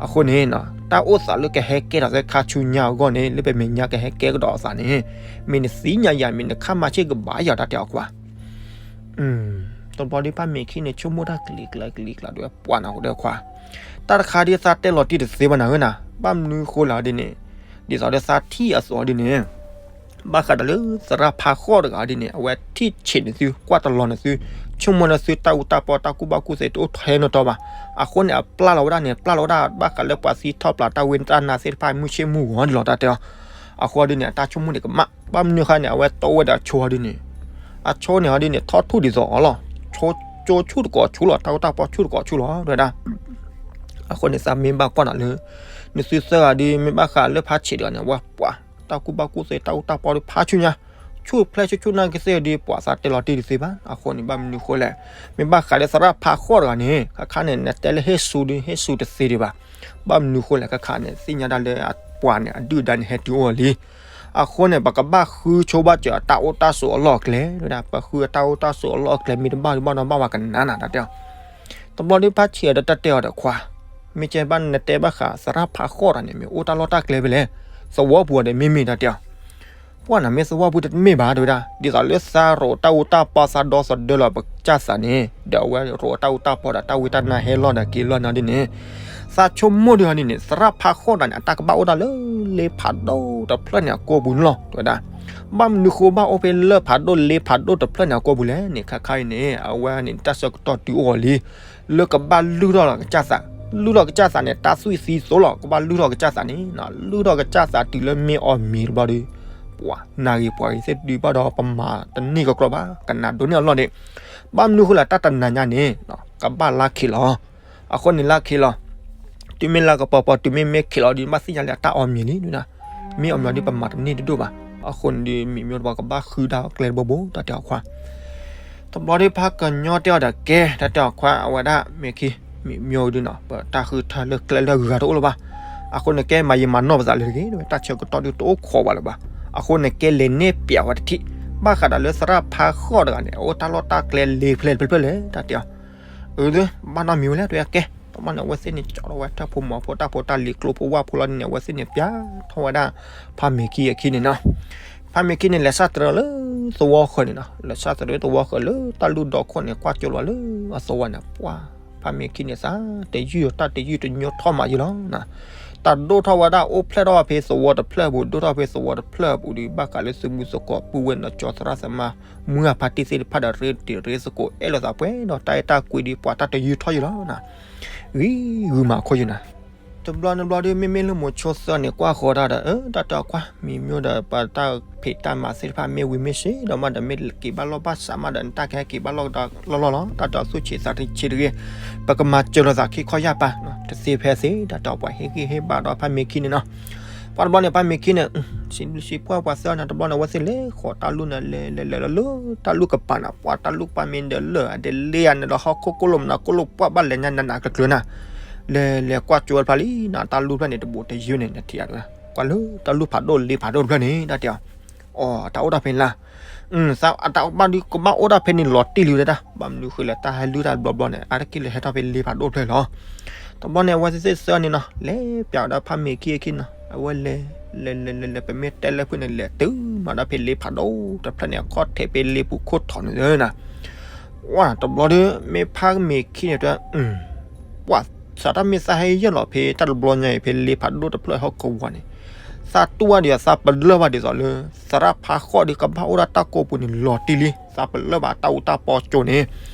အဃိန့ၣ် တၢ်အိၣ်သးလၢကဟဲကဲထီၣ်သဲခါဆူညါအဂီၢ်န့ၣ် လၢပမဲာ်ညါကဟဲကဲကဒီးအသးန့ၣ် မ့ၢ်နသ့ၣ်ညါယၤ မ့ၢ်နခါမၤဆ့ၣ်ကဘၣ်ယၤတၢ်တဲအီၤခွါ. တဘျီဒုးဖါမ့ၤခံန့ၣ် ဆိကမိၣ်တၢ်ကလံၤကျါကလံၤကျါဒုးပှၤနၤအိၣ်ဒီးခွါ တၢ်တခါဒ်သးတဲလီၤတံၢ်တသ့ဘၣ်နၤဧၢနၤ ဘၣ်မနုၤဃိလဲၣ်ဒ်န့ၣ် ဒ်သိးဒီးသးထံၣ်အသိးဒ်န့ၣ် ဘၣ်ဃးဒီးလၢသရၣ်ဖးဃီၣ်တဂၤဒ်န့ၣ် အဝဲထံၣ်ဆံးန့ၢ်သု ကွၢ်တလီၤန့ၢ်သု ဆိကမိၣ်န့ၢ်သုတၢ်အူတၢ်ပီတၢ်ကူၣ်ဘၣ်ကူၣ်သ့တအိၣ်ထဲနီတီဘၣ်. အဃိန့ၣ် အပျၢ်လီၤဝဲဒၣ်န့ၣ် ပျၢ်လီၤဝဲဒၣ် ဘၣ်ဃးလၢပှၤသံထီၣ်ပျၢ်တၢ်ဝံတၢ်နါသ့ၣ်တဖၣ်မုၢ်ဆ့ၣ်မုၢ်ဂီၤဒ်လီၤတၢ်တဲအီၤ. အဃိဒ်န့ၣ် အတၢ်ဆိကမိၣ်န့ၣ်ကမၣ် ဘၣ်မနုၤဃါန့ၣ် အဝဲတီဝဲဒၣ်အဆိဒ်န့ၣ် အဆိန့ၣ်ဟီဒ်န့ၣ် ထီၣ်ထူၣ်ဒ်သိးအီၤလီၤ. ဆိကၠိဆူၣ်တကိးဆူၣ်လီၤ တၢ်အူတၢ်ပီဆူၣ်တကိးဆူၣ်လီၤ တဲဝဲဒၣ်. အဃိန့ၣ် သးမ့ၢ်ဘၣ်ကွၢ်နၤလၢ နသုသၢဂၤဒ် မ့ၢ်ဘၣ်ဃးလၢဖါဆံးတဂၤန့ၣ် ဝဲပှၤ တၢ်ကူၣ်ဘၣ်ကူၣ်သ့တၢ်အူတၢ်ပီဒ်ဖးဆူညါ ဆူၣ်ဖျဲၣ်ဆူၣ်ဆူၣ်နာ်က့သ့ၣ်ဒ် ပှၤသးတဲလီၤတံၢ်တသ့ဘၣ်. အဃိန့ၣ် ဘၣ်မနုၤဃိလဲၣ် မ့ၢ်ဘၣ်ဃးလၢသရၣ်ဖးဃီၣ်တဂၤန့ၣ် ခါခါန့ၣ် နတဲလၢဟ့ၣ်ဆူဒ် ဟ့ၣ်ဆူတသ့ဒံးဘၣ်. ဘၣ်မနုၤဃိလဲၣ် ခါခါန့ၣ် သ့ၣ်ညါဒၣ်လၢအပှၤန့ၣ် အဒုၣ်အဒါန့ၣ် ဟဲတုၤအိၣ်လံ. အဃိန့ၣ် ပကဘၣ်ဃုဆိဘၣ်စၢၤအတၢ်အိၣ်တၢ်ဆိးအလီၢ်အကျဲ တဲဝဲဒၣ် ပဃုအတၢ်အိၣ်တၢ်ဆိးအလီၢ်အကျဲ မ့ၢ်တဘၣ်ဒုးဘၣ်နီၢ်ဘၣ်ဝဲကနၣ်နၤ တၢ်တဲအီၤ. တဘျီဒ်ဖါဆံးဒီးတၢ်တဲအီၤဒီးခွါ မ့ၢ်ကဲဘၣ်နတဲဘၣ်ဃး သရၣ်ဖးဃီၣ်တဂၤန့ၣ် မ့ၢ်အိၣ်တၢ်လီၢ်တၢ်ကျဲဖဲလဲၣ် သဝီပူၤဒီးမ့မ့ၢ်တၢ်တဲအီၤ. ပှၢ်နၤမ့ၢ်သဝီပူၤတမ့ၢ်ဘၣ် တဲဝဲဒၣ် ဒ်သိးလၢသးရိးတၢ်အူတၢ်ပီသးဒီသဒၢလီၤပကစၢ်သးန့ၣ် ဒီးအဝဲရိးတၢ်အူတၢ်ပီဒီးတၢ်ဝံတၢ်နါဟဲလီၤဒီးက့ၤလီၤနီၤဒ်န့ၣ် သးဆိကမိၣ်ဒ်ဟီဒ်န့ၣ် သရၣ်ဖးဃီၣ်တဂၤန့ၣ် အတၢ်ကဘၣ်အိၣ်ဒၣ်လၢလ့ဖးဒိၣ်တဖျၢၣ်န့ၣ်အကိာ်ပူၤန့ၣ်လီၤ တဲဝဲဒၣ်. ဘၣ်မနုၤဃိဘၣ်အိၣ်ဖဲလၢဖးဒိၣ်လ့ဖးဒိၣ်တဖျၢၣ်န့ၣ်အကိာ်ပူၤလဲၣ်န့ၣ် ခါခါအံၤန့ၣ် အဝဲန့ၣ်တၢ်ဆၢကတီၢ်တုၤအိၣ်အီၤလံ လၢကဘၣ်လုၢ်ထီၣ်လီၤကစၢ်သး လုၢ်ထီၣ်ကစၢ်သးန့ၣ် တၢ်သွံၣ်သံသိးလီၤ ကဘၣ်လုၢ်ထီၣ်ကစၢ်သးန့ၣ် လုၢ်ထီၣ်ကစၢ်သးတုၤလၢမ့ၢ်အီၤမံၤတဘျီဒီး ပှၤနၢ်ဂ့ၤပှၤဂ့ၤသ့ၣ်ဒုးဘၣ်ဒီးပမၤတန့ၢ်ကကြီဘၣ် ကနၣ်ဒိးန့ၢ်အလီၢ်န့ၣ် ဘၣ်မနုၤဃိလဲၣ်တၢ်တနၤညါန့ၣ် ကဘၣ်လၢခံလီၤ အဃိန့ၣ်လၢခံလီၤ တုၤမ့ၢ်လၢကပီၤပီၤ တုၤမ့ၢ်မ့ၢ်ခံလီၤဒီး ဘၣ်သ့ၣ်ညါလၢအတၢ်အီၣ်မံၤလံဒၣ် မ့ၢ်အီၣ်မံၤဒီးပမၤတန့ၢ်တဒိၣ်ဘၣ် အဃိန့ၣ်ဒီးမံၤမ့ၢ်တဘၣ်ကဘၣ်ဃုဒၣ်ကျဲတဘိဘိ တၢ်တဲအီၤခွါ တဘျီဒ်ဖးကညီတဲအီၤဒီးကဲ တၢ်တဲအီၤခွါ အဝဲဒၣ်မ့ၢ်ခံ မံၤမ့ၢ်ဒ်နီၤ ပတၢ်ဃုထၢလၢကျဲလၢဂၤတအိၣ်လၢၤဘၣ်. အဃိန့ၣ်ကဲမၤယံာ်မၤနီၢ်ပသးလၢတဂ့ၤ တၢ်ဆၢကတီၢ်ဒုးတအိၣ်ခိးဘၣ်လၢၤဘၣ်. အဃိန့ၣ်ကဲလဲၤနဲၣ်ပျးဝဲတထံၣ် ဘၣ်ဃးဒီးလၢသရၣ်ဖးဃီၣ်တဂၤန့ၣ် အအိၣ်တၢ်လီၢ်တၢ်ကျဲလ့ဖျဲၣ်တဖျၢၣ်ဖျၢၣ်လဲၣ် တၢ်တဲအီၤ အၢ ဘၣ်နီတမံၤဝဲလဲၣ် တဲဝဲကဲ တဘျီန့ၣ် အဝဲသ့ၣ်န့ၣ် ကၠီထီၣ်ဝဲတၢ်ဖိမၤဖိ တၢ်ဖိတၢ်လံၤကျိဖိဝၣ်ဖိလီၤန့ၣ် အဝဲသ့ၣ်န့ၣ် ပျးထီၣ်ဝဲဒၣ် ဖါမ့ၤခံအခံန့ၣ်နီၤ. ဖါမ့ၤခံန့ၣ် လဲၤဆၣ်တြၢၤလၢသဝီဃၢၤန့ၣ်နီၤ, လဲၤဆၣ်တြၢၤသဝီဃၢၤလၢတၢ်လုၢ်ဒီခိၣ်န့ၣ် ကွၢ်ကၠိလီၤလၢအသဝီန့ၣ် ပှၤ ဖါမ့ၤခံန့ၣ် သးတယုၢ်တၢ်တယုၢ်တညိထီၣ်မးယံာ်လီၤ. တၢ်ဒိၣ်ထီၣ်ဝဲဒၣ်အိၣ်ဖျဲၣ်ထီၣ်ဖဲသဝီတဖျၢၣ်အပူၤ ဒိၣ်ထီၣ်ဖဲသဝီတဖျၢၣ်အပူၤဒီး ဘၣ်ဃးလၢသုးမုၢ်သကိးပုၢ်ဝဲၢ်နီၢ်ကၠီသရၣ်သမါ မုၢ်အဖါတံၢ်သ့ၣ်တဖၣ်ဒီး ရ့တံၤရ့သကိးအဲၣ်လိာ်သးပှဲၤဒီးတၢ်အဲၣ်တၢ်ကွံဒီး ပှၤတၢ်တယုၢ်ထီၣ်ယံာ်လီၤ. ဂံၤဂုၤမးခိၣ်ယံာ်နၤ. တဘျီနဘျီဒီး မ့မ့ၢ်လၢမိၤဆိသၢန့ၣ် ကွၢ်ဃီၤတၢ်ဒီး အၢ တၢ်တၢ်ကွၢ် မံၤမ့ၢ်ဒီး ပတၢ်ဖံးတၢ်မၤသ့ၣ်တဖၣ် မ့ၢ်ဝံၤမ့ၢ်စ့ဒီးမးဒီး မ့ၢ်က့ၤဘၣ်လီၢ်ဘၣ်စးမးဒီး နတၢ်ကဟဲက့ၤဘၣ်လီၢ်ဒီးလီၢ်လီၢ်လီၤ. တၢ်တၢ်သူၣ်ဆံးသးဆံးတဂ့ၤ ပကမၤစၢၤလိာ်သးခံခီယၢ်ပၤ တသ့ဖဲသ့ တၢ်တၢ်ပှၤဟ့ၣ်ဂံၢ်ဟ့ၣ်ဘါဒီးဖါမ့ၤခံန့ၣ်နီၤ. ပှၤတဘျီန့ၣ် ဖါမ့ၤခံန့ၣ် စံးဘျုးစံးဖှိၣ်ပှၤသၢန့ၣ် တဘျီန့ၣ် အဝဲသ့ၣ်လဲၤဃီၤတၢ်လူၢ်န့ၣ် လဲၤလဲၤလဲၤလီၤလၢတၢ်လူၢ်ကပၤန့ၣ် ပှၤတၢ်လူၢ်ကပၤမ့ၢ်ဒီးလၢာ် အဒဲးလ့အန့ၣ်ဒီး ဟီၣ်ခိၣ်ကိၣ်လိာ်မနုၤကိၣ်လိာ်ပှၢ်ဘၣ်လဲၤညါနးနးကျၢၤကျၢၤနၤ လဲၤလဲၤကွၢ်ကၠိတဖျါလံနၤ တၢ်လူၢ်တဖျၢၣ်န့ၣ် တဘူးတယုၢ်န့ၣ် နထံၣ်အဒၣ် ကွၢ်လၢတၢ်လူၢ်ဖးဒိၣ်လ့ဖးဒိၣ်တဖျၢၣ်န့ၣ် တၢ်တဲအီၤ အီၤ တၢ်အိၣ်တၢ်ဖဲန့ၣ်လၢ အတၢ်ဘၣ်ဒုးကဘၣ်အိၣ်တၢ်ဖဲန့ၣ်လီၤတံၢ်လံဝဲဒၣ် ဘၣ်မနုၤဃိလဲၣ် တၢ်ဟဲလုၢ်တၢ်တဘျီဘျီန့ၣ် အါတက့ၢ်လၢဟဲထီၣ်ဖဲလ့ဖးဒိၣ်တဖျၢၣ်လီၤ. တဘျီန့ၣ် အဝဲသ့ၣ်သၢန့ၣ်နီၤ လဲၤပျးဝဲဒီးဖါမ့ၤခံအခံနီၤ အဝဲလဲၤ လဲၤလဲၤလဲၤလဲၤ ပမ့ၢ်တဲလၢဖုန့ၣ် လဲၤတုၤမးဒီးဖဲလ့ဖးဒိၣ်တဖျၢၣ်န့ၣ် အခီၣ်ထံးဖဲလ့ပူၤခိၣ်ထီၣ်န့ၣ်နၤ ဝဲတဘျီဒီး မ့ၢ်ဖါမ့ၤခံန့ၣ်တဲ ပှၤ စးထီၣ်မ့ၢ်သးဟဲယၢ်လီၤဖဲတၢ်တဘျီညါအံၤ ဖဲလ့ဖးဒိၣ်တဖျၢၣ်ဟီၣ်ကဝီၤန့ၣ် သးတူၢ်ဘၣ်ဒ်သိး သးပလၢၢ်ဘၣ်ဒ်သိးလၢ သရၣ်ဖးဃီဒုးကဘၣ်အိၣ်ဒီးတၢ်ကိးပူၤန့ၣ် လီၤတံၢ်လံ, သးပလၢၢ်ဘၣ်တၢ်အူတၢ်ပီကၠိန့ၣ်,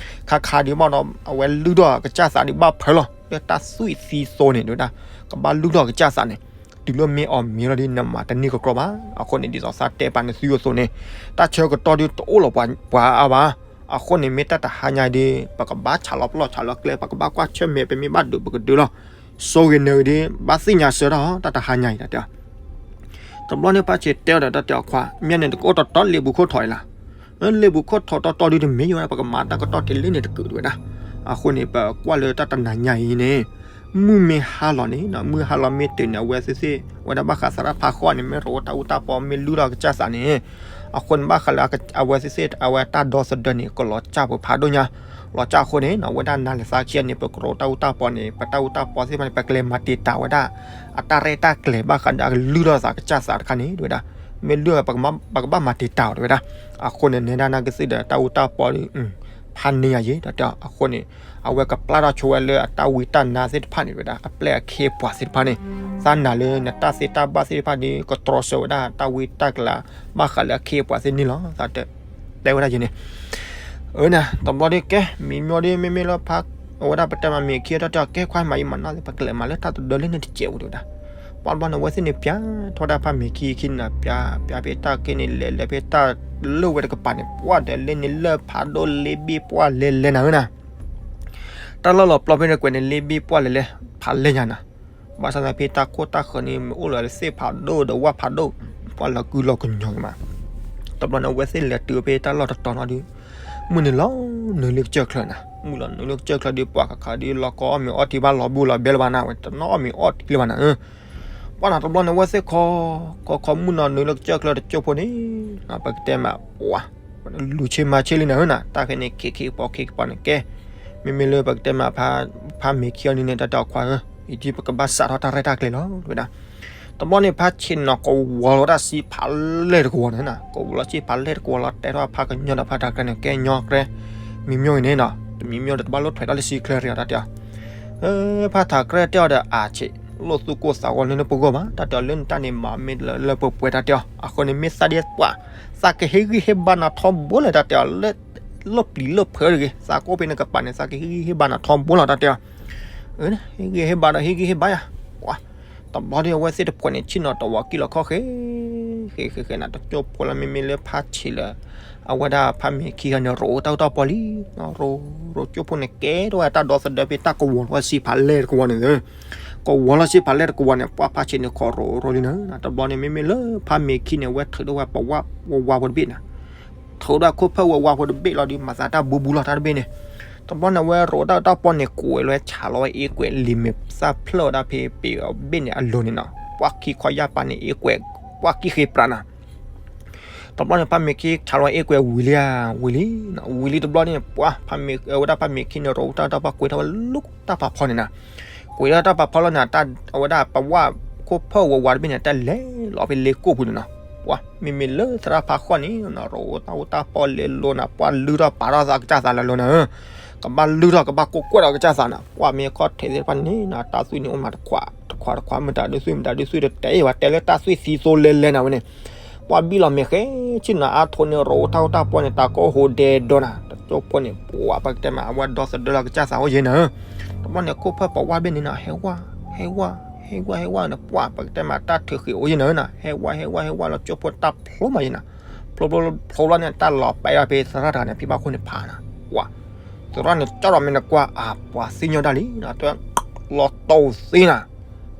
ခါခါဒုးဘၣ်ဒီး အဝဲလုၢ်ထီၣ်ကစၢ်သးဒုးဘၣ်ဖၢလီၤ လၢတၢ်သွံၣ်သံသိန့ၣ် တဲဝဲဒၣ်, ကဘၣ်လုၢ်ထီၣ်ကစၢ်သးန့ၣ်, တုၤလၢမ့ၢ်အီၤမ့ၢ်လီၤဒီး နမၤတန့ၢ်ကကြီဘၣ်. အဃိန့ၣ် ဒ်သိးသးတဲပာ်နသုအသိးန့ၣ်, တၢ်ဆၢကတီၢ်ဒုးတအိၣ်လီၤပှၤအါဘၣ်. အဃိန့ၣ် မ့ၢ်တၢ်တဟါညါအံၤဒီး ပကဘၣ်ဆးလီၤပျီၢ်ဆးလီၤကျဲ, ပကဘၣ်ကွၢ်ဆၢၣ်မဲာ် ပမ့ၢ်ဘၣ်ဒုးပကဒုးလီၤ. ဆိဂ့ၤနၢၤဂ့ၤဒီး ဘၣ်သ့ၣ်ညါဆၢထၢၣ် တၢ်တဟါညါအံၤ တၢ်တဲအီၤ တဘျီန့ၣ် ဖါဆံးတဲအီၤဒီး တၢ်တဲအီၤ ခွါ, မ့ၢ်န့ၣ် တကအိၣ်တီတီလ့ပူၤခိၣ်ထီၣ်အံၤလီၤ. လ့ပူၤခိၣ်ထီၣ်တီတီဒုးတမ့ၢ်ယိာ်ဝဲဒၣ်, ပကမၤတၢ်ကတီၢ်ထဲလၢန့ၣ်တကုာ် တဲဝဲဒၣ်. အဃိန့ၣ် ပကွၢ်လၢတၢ်တနၤညါအံၤန့ၣ်, မုၢ်မ့ၢ်ဟါလီၤန့ၣ်, မုၢ်ဟါလီၤမ့ၢ်တုၤန့ၣ် အဝဲသ့ၣ်သ့ၣ် ဝဲဒၣ်ဘၣ်ဃးသရၣ်ဖးဃီန့ၣ် မ့ၢ်ရိးတၢ်အူတၢ်ပီ မ့ၢ်လုၢ်ထီၣ်ကစၢ်သးန့ၣ်, အဃိန့ၣ် ဘၣ်ဃးလၢအဝဲသ့ၣ်သ့ၣ် အဝဲတၢ်ဒီသဒၢန့ၣ် ကလီၤစၢ်ပဖးဒိၣ်ညါ, လီၤစၢ်အဃိန့ၣ် အဝဲဒၣ်နၤလၢသးခံဂၤန့ၣ် ပကရိးတၢ်အူတၢ်ပီန့ၣ် ပတၢ်အူတၢ်ပီသ့ၣ်တဖၣ်န့ၣ် ပကလဲၤမၤတံာ်တာ်ဝဲဒၣ် အတၢ်ရဲၣ်တၢ်ကျဲၤ ဘၣ်ဃးဒီးအကလုၢ်ထီၣ်သးကစၢ်သးတခါန့ၣ် တဲဝဲဒၣ်. မ့ၢ်လုၢ် ပကဘၣ်မၤတံာ်တာ်အီၤ တဲဝဲဒၣ်. အဃိန့ၣ် နဲဒၣ်နကသ့ၣ်ဒီးတၢ်အူတၢ်ပီ ဖးန့ၢ်ယၤယ့ တၢ်တဲအီၤ. အဃိန့ၣ် အဝဲကပျၢ်ထီၣ်ဆိဝဲလၢအတၢ်ဝံတၢ်နါသ့ၣ်တဖၣ်န့ၣ် တဲဝဲဒၣ်, အပျဲၢ်အခ့အပှၤသ့ၣ်တဖၣ်န့ၣ်, သးနာ်လၢနတၢ်သ့တၢ်ဘၣ်သ့ၣ်တဖၣ်ဒီး ကတြီဆၢဝဲဒၣ်တၢ်ဝံတၢ်ကျါ ဘၣ်ဃးလၢအခ့အပှၤသ့ၣ်န့ၣ်လီၤ. သးတဲ တဲဝဲဒၣ်ယ့န့ၣ် အၢ တဘျီဒုးကဲ မံၤမီၢ်ဒုး မ့မ့ၢ်လၢဖး အဝဲဒၣ်ပတဲမးမ့ၤခံ တၢ်တဲအီၤ ကဲ ခွါမၤအံၤမၤနီၢ်သ့ၣ် ပကလဲၤမၤလၢတၢ်တဒၢလၢန့ၣ်တစဲးပူၤ တဲဝဲဒၣ်. ပှၤတဘျီန့ၣ် အဝဲသ့ၣ်န့ၣ် ပျၢ်ထီၣ်ဝဲဒၣ်ဖးမ့ၤခံခံန့ၣ်နီၤ, ပျၢ် ပျၢ်ဖဲတၢ်က့န့ၣ် လဲၤလဲၤဖဲတၢ်လၢၢ်ဝဲတကပၤန့ၣ် ပှၤဒီးလၢန့ၣ်လၢၢ်ဖးဒိၣ် လ့ဘ့ၣ်ပှၢ်လဲၤလဲၤနၤဧၢနၤ, တၢ်လီၢ်လီၤပျီဖဲန့ၣ်ကွဲးန့ၣ် လ့ဘ့ၣ်ပှၢ်လဲၤလဲၤ ဖးလဲၤညါနၤ. ဘၣ်ဆၣ်သနာ်က့ ဖဲတၢ်ခိၣ်တၢ်ဃၢၤန့ၣ် မ့ၢ်အိၣ်လၢသ့ၣ်ဖးဒိၣ်ဒီးဝၣ်ဖးဒိၣ် ပှၤလီၤကုလီၤကညီၤက့ၤမး. တဘျီန့ၣ် အဝဲသ့ၣ်လဲၤတုၤဖဲတၢ်လီၢ်တတီၤနီၤဒုး မုၢ်န့ၣ်လီၤနုာ်လၢကစၢၢ်ချၢနၤ, မုၢ်လီၤနုာ်လၢကစၢၢ်ချၢဒုး ပှၤခါခါဒုး လီၤကအီၣ်မ့ၤအီထံဘၣ် လီၤဘိလီၤဘဲလၢၤဘၣ်နၤ, အဝဲတနီၣ်အီၣ်မ့ၤအီထံလၢၤဘၣ်နၤဧၢ. ပှၤနီၤ တဘျီန့ၣ် အဝဲသ့ၣ်ခီ ခီခီမုၢ်နီၤနုာ်လၢကစၢၢ်ချၢတကၠိၢ်ဖိန့ၣ် ပကတဲမး ပှၤ လူၤဆ့မၤဆ့လံနၤဧၢနၤ, တၢ်ခဲန့ၣ် ခ့ခ့ပီခ့ကပီန့ၣ်ကဲ, မ့မ့ၢ်လၢပကတဲမး ဖးမ့ၤခံအီၤန့ၣ်န့ၣ် တၢ်တဲအီၤ ခွါဧၢ, အံၤဒုးပကဘၣ်စးထီၣ်တၢ်ရဲၣ်တၢ်ကျဲၤလီၤ တဲဝဲဒၣ်. တဘျီန့ၣ် ဖးဆံးနီၤ ကဝီၤလီၤတၢ်စံးဖးလဲၢ်တကဝီၤန့ၣ်နၤ, ကဝီၤလီၤစံးဖးလဲၢ်တကဝီၤလီၤ တဲထီၣ်ဖးကညီဒီးဖးထးကြဲန့ၣ် ကဲညီကြဲ, မံၤမီၢ်အံၤန့ၣ်နီၤ တမံၤမီၢ်ဒီး တဘၣ်လိၣ်ထွဲးတၢ်လၢစံးချၢရံၤအီၤ တၢ်တဲအီၤ ဖးထးကြဲတဲအီၤဒီး အါဆံး လိၣ်သူၣ်ကိၢ်သးဂီၤလၢနပဂီၢ်မး, တၢ်တဲအီၤ လၢနတၢ်န့ၣ်မၤမ့ၢ်လၢပှဲၤပှဲၤ တၢ်တဲအီၤ. အဃိန့ၣ် မ့ၢ်သးဒ်ပှၤ သးကဟ့ၣ်ဂံၢ်ဟ့ၣ်ဘါနၤထီဘိလၢ တၢ်တဲအီၤ, လၢ လီၢ်ပျံၤလၢၢ်ဖၢတဂ့ၤ, သးကအိၣ်ဖဲနကပၤန့ၣ် သးကဟ့ၣ်ဂံၢ်ဟ့ၣ်ဘါနၤထီဘိလီၤ တၢ်တဲအီၤ. ဟ့ၣ်ဂံၢ်ဟ့ၣ်ဘါဒီး ဟ့ၣ်ဂံၢ်ဟ့ၣ်ဘါယၤ, ပှၤ တဘျီဒုး အဝဲသ့ၣ်တဖှဲးန့ၣ် ဆ့ၣ်နီၤတဝီၤကံၢ်လီၤခီၣ်ဃဲ ဃဲဃဲဃဲနၤ, တကၠိၢ်ဖိလီၤ မ့မ့ၢ်လၢဖးဆံးလၢ အဝဲဒၣ်ဖးမ့ၤခံဂၤန့ၣ် ရိးတၢ်အူတၢ်ပီလံ, ရိးရိးကၠိၢ်ဖိန့ၣ် ကဲထီၣ်ဝဲတၢ်ဒီသဒၢဖဲတၢ်ကဝီၤလီၤစံးဖးလဲၢ်တကဝီၤန့ၣ်, ကဝီၤလီၤစံးဖးလဲၢ်တကဝီၤန့ၣ် ပှၤဖးဆံးန့ၣ် ခီရိးရိးလံနၤ, တဘျီန့ၣ် မ့မ့ၢ်လၢဖးမ့ၤခံန့ၣ် အဝဲထုးထီၣ်ဝဲပဝၣ်ဝဲဝါဖိတဘ့ၣ်နၤ ထုးထီၣ်ခိၣ်ဖၢၣ်ဝဲဝါဖိတဘ့ၣ်လီၤဒီး မၤသးတၢ်ဘူးဘူးလီၤတၢ်တဘ့ၣ်န့ၣ်, တဘျီန့ၣ် အဝဲရိးတၢ်အူတၢ်ပီန့ၣ် ကွဲးလီၤဝဲဆးလီၤဝဲအ့ကွဲးလံာ်မဲာ်သၣ်ဖျၢၣ်ဝဲဒၣ်ဖဲပ့ၤအဘ့ၣ်န့ၣ်အလိၤန့ၣ်နီၤ, ပှၤခံခီယၢ်ပၤန့ၣ် အ့ကွဲး ပှၤကံၢ်ဃ့ပြးနၤ တဘျီန့ၣ် ဖးမ့ၤခံဆးလီၤဝဲအ့ကွဲးဝံၤလံဧါ ဝံၤလံ, ဝံၤလံတဘျီန့ၣ် ပှၤဖးမ့ၤ အဝဲဒၣ်ဖးမ့ၤခံန့ၣ် ရိးတၢ်အူတၢ်ပီကွဲးထီၣ်ဝဲလၢတၢ်ဖးဖီန့ၣ်နၤ, ကွဲးထီၣ်တၢ်ဖးဖီလီၤန့ၣ် အဝဲဒၣ်ပဝၣ်ခိၣ်ဖၢၣ်ဝဲဝါတဘ့ၣ်န့ၣ် တၢ်လဲၤလီၤဖဲလ့ကိၣ်ပူၤန့ၣ်နီၤ, ပှၤမ့မ့ၢ်လၢသရၣ်ဖးဃီန့ၣ် ရိးတၢ်အူတၢ်ပီလဲၤလိၤနၤ, ပှၤလုၢ်ထီၣ်ပာ်ထီၣ်သးကစၢ်သးလၢလိၤနၤဧၢ, ကဘၣ်လုၢ်ထီၣ်ကဘၣ်ကိးကွဲးထီၣ်ကစၢ်သးနၤ, ပှၤမ့ၢ်ခီၣ်ထံးသ့ၣ်တဖၣ်န့ၣ်နၤ တၢ်သွံၣ်န့ၣ်အိၣ်မးတခွးတခွးတခွး မတၤဒုးသွံၣ် မတၤဒုးသွံၣ်တတဲအံၤဘၣ် တဲလၢတၢ်သွံၣ်သံသိလဲၤလဲၤနၤဝဲန့ၣ်, ပှၤဘံၣ်လီၤမဲာ်ဃဲ ဆ့ၣ်နီၤအါထိးန့ၣ် ရိးတၢ်အူတၢ်ပီန့ၣ် တၢ်ကိၢ်ဟိးဒဲးဒီးနၤ, တကၠိၢ်ဖိန့ၣ် ပှၤပကတဲမး အဝဲဒီသဒၢလီၤကစၢ်သးအိၣ်ယဲနၤဧၢ, တဘျီန့ၣ် ခိၣ်ဖၢၣ်ပဝၣ်ဘ့ၣ်န့ၣ်နၤ ဟဲဝါ ဟဲဝါ ဟဲဝါ ဟဲဝါန့ၣ် ပှၤပကတဲမး တၢ်ထုးဃ့ၢ်အိၣ်ယဲနၤဧၢနၤ, ဟဲဝါ ဟဲဝါ ဟဲဝါလီၤ ကၠိၢ်ဖိတၢ်ဖျိမးယဲနၤ, ဖျိဖျိဖျိလီၤန့ၣ် တၢ်လီၤပဲာ်ဘၣ်ဖဲသရၣ်တဂၤန့ၣ် ဖံဘၣ်ခိၣ်န့ၣ်ဖးနၤ, ပှၤ သရၣ်န့ၣ် ကၠီၣ်ထီၣ်မ့ၢ်နကွၢ် အါ ပှၤသ့ၣ်ညီတၢ်လံနၤ, လီၤတိၢ်သ့နၤ,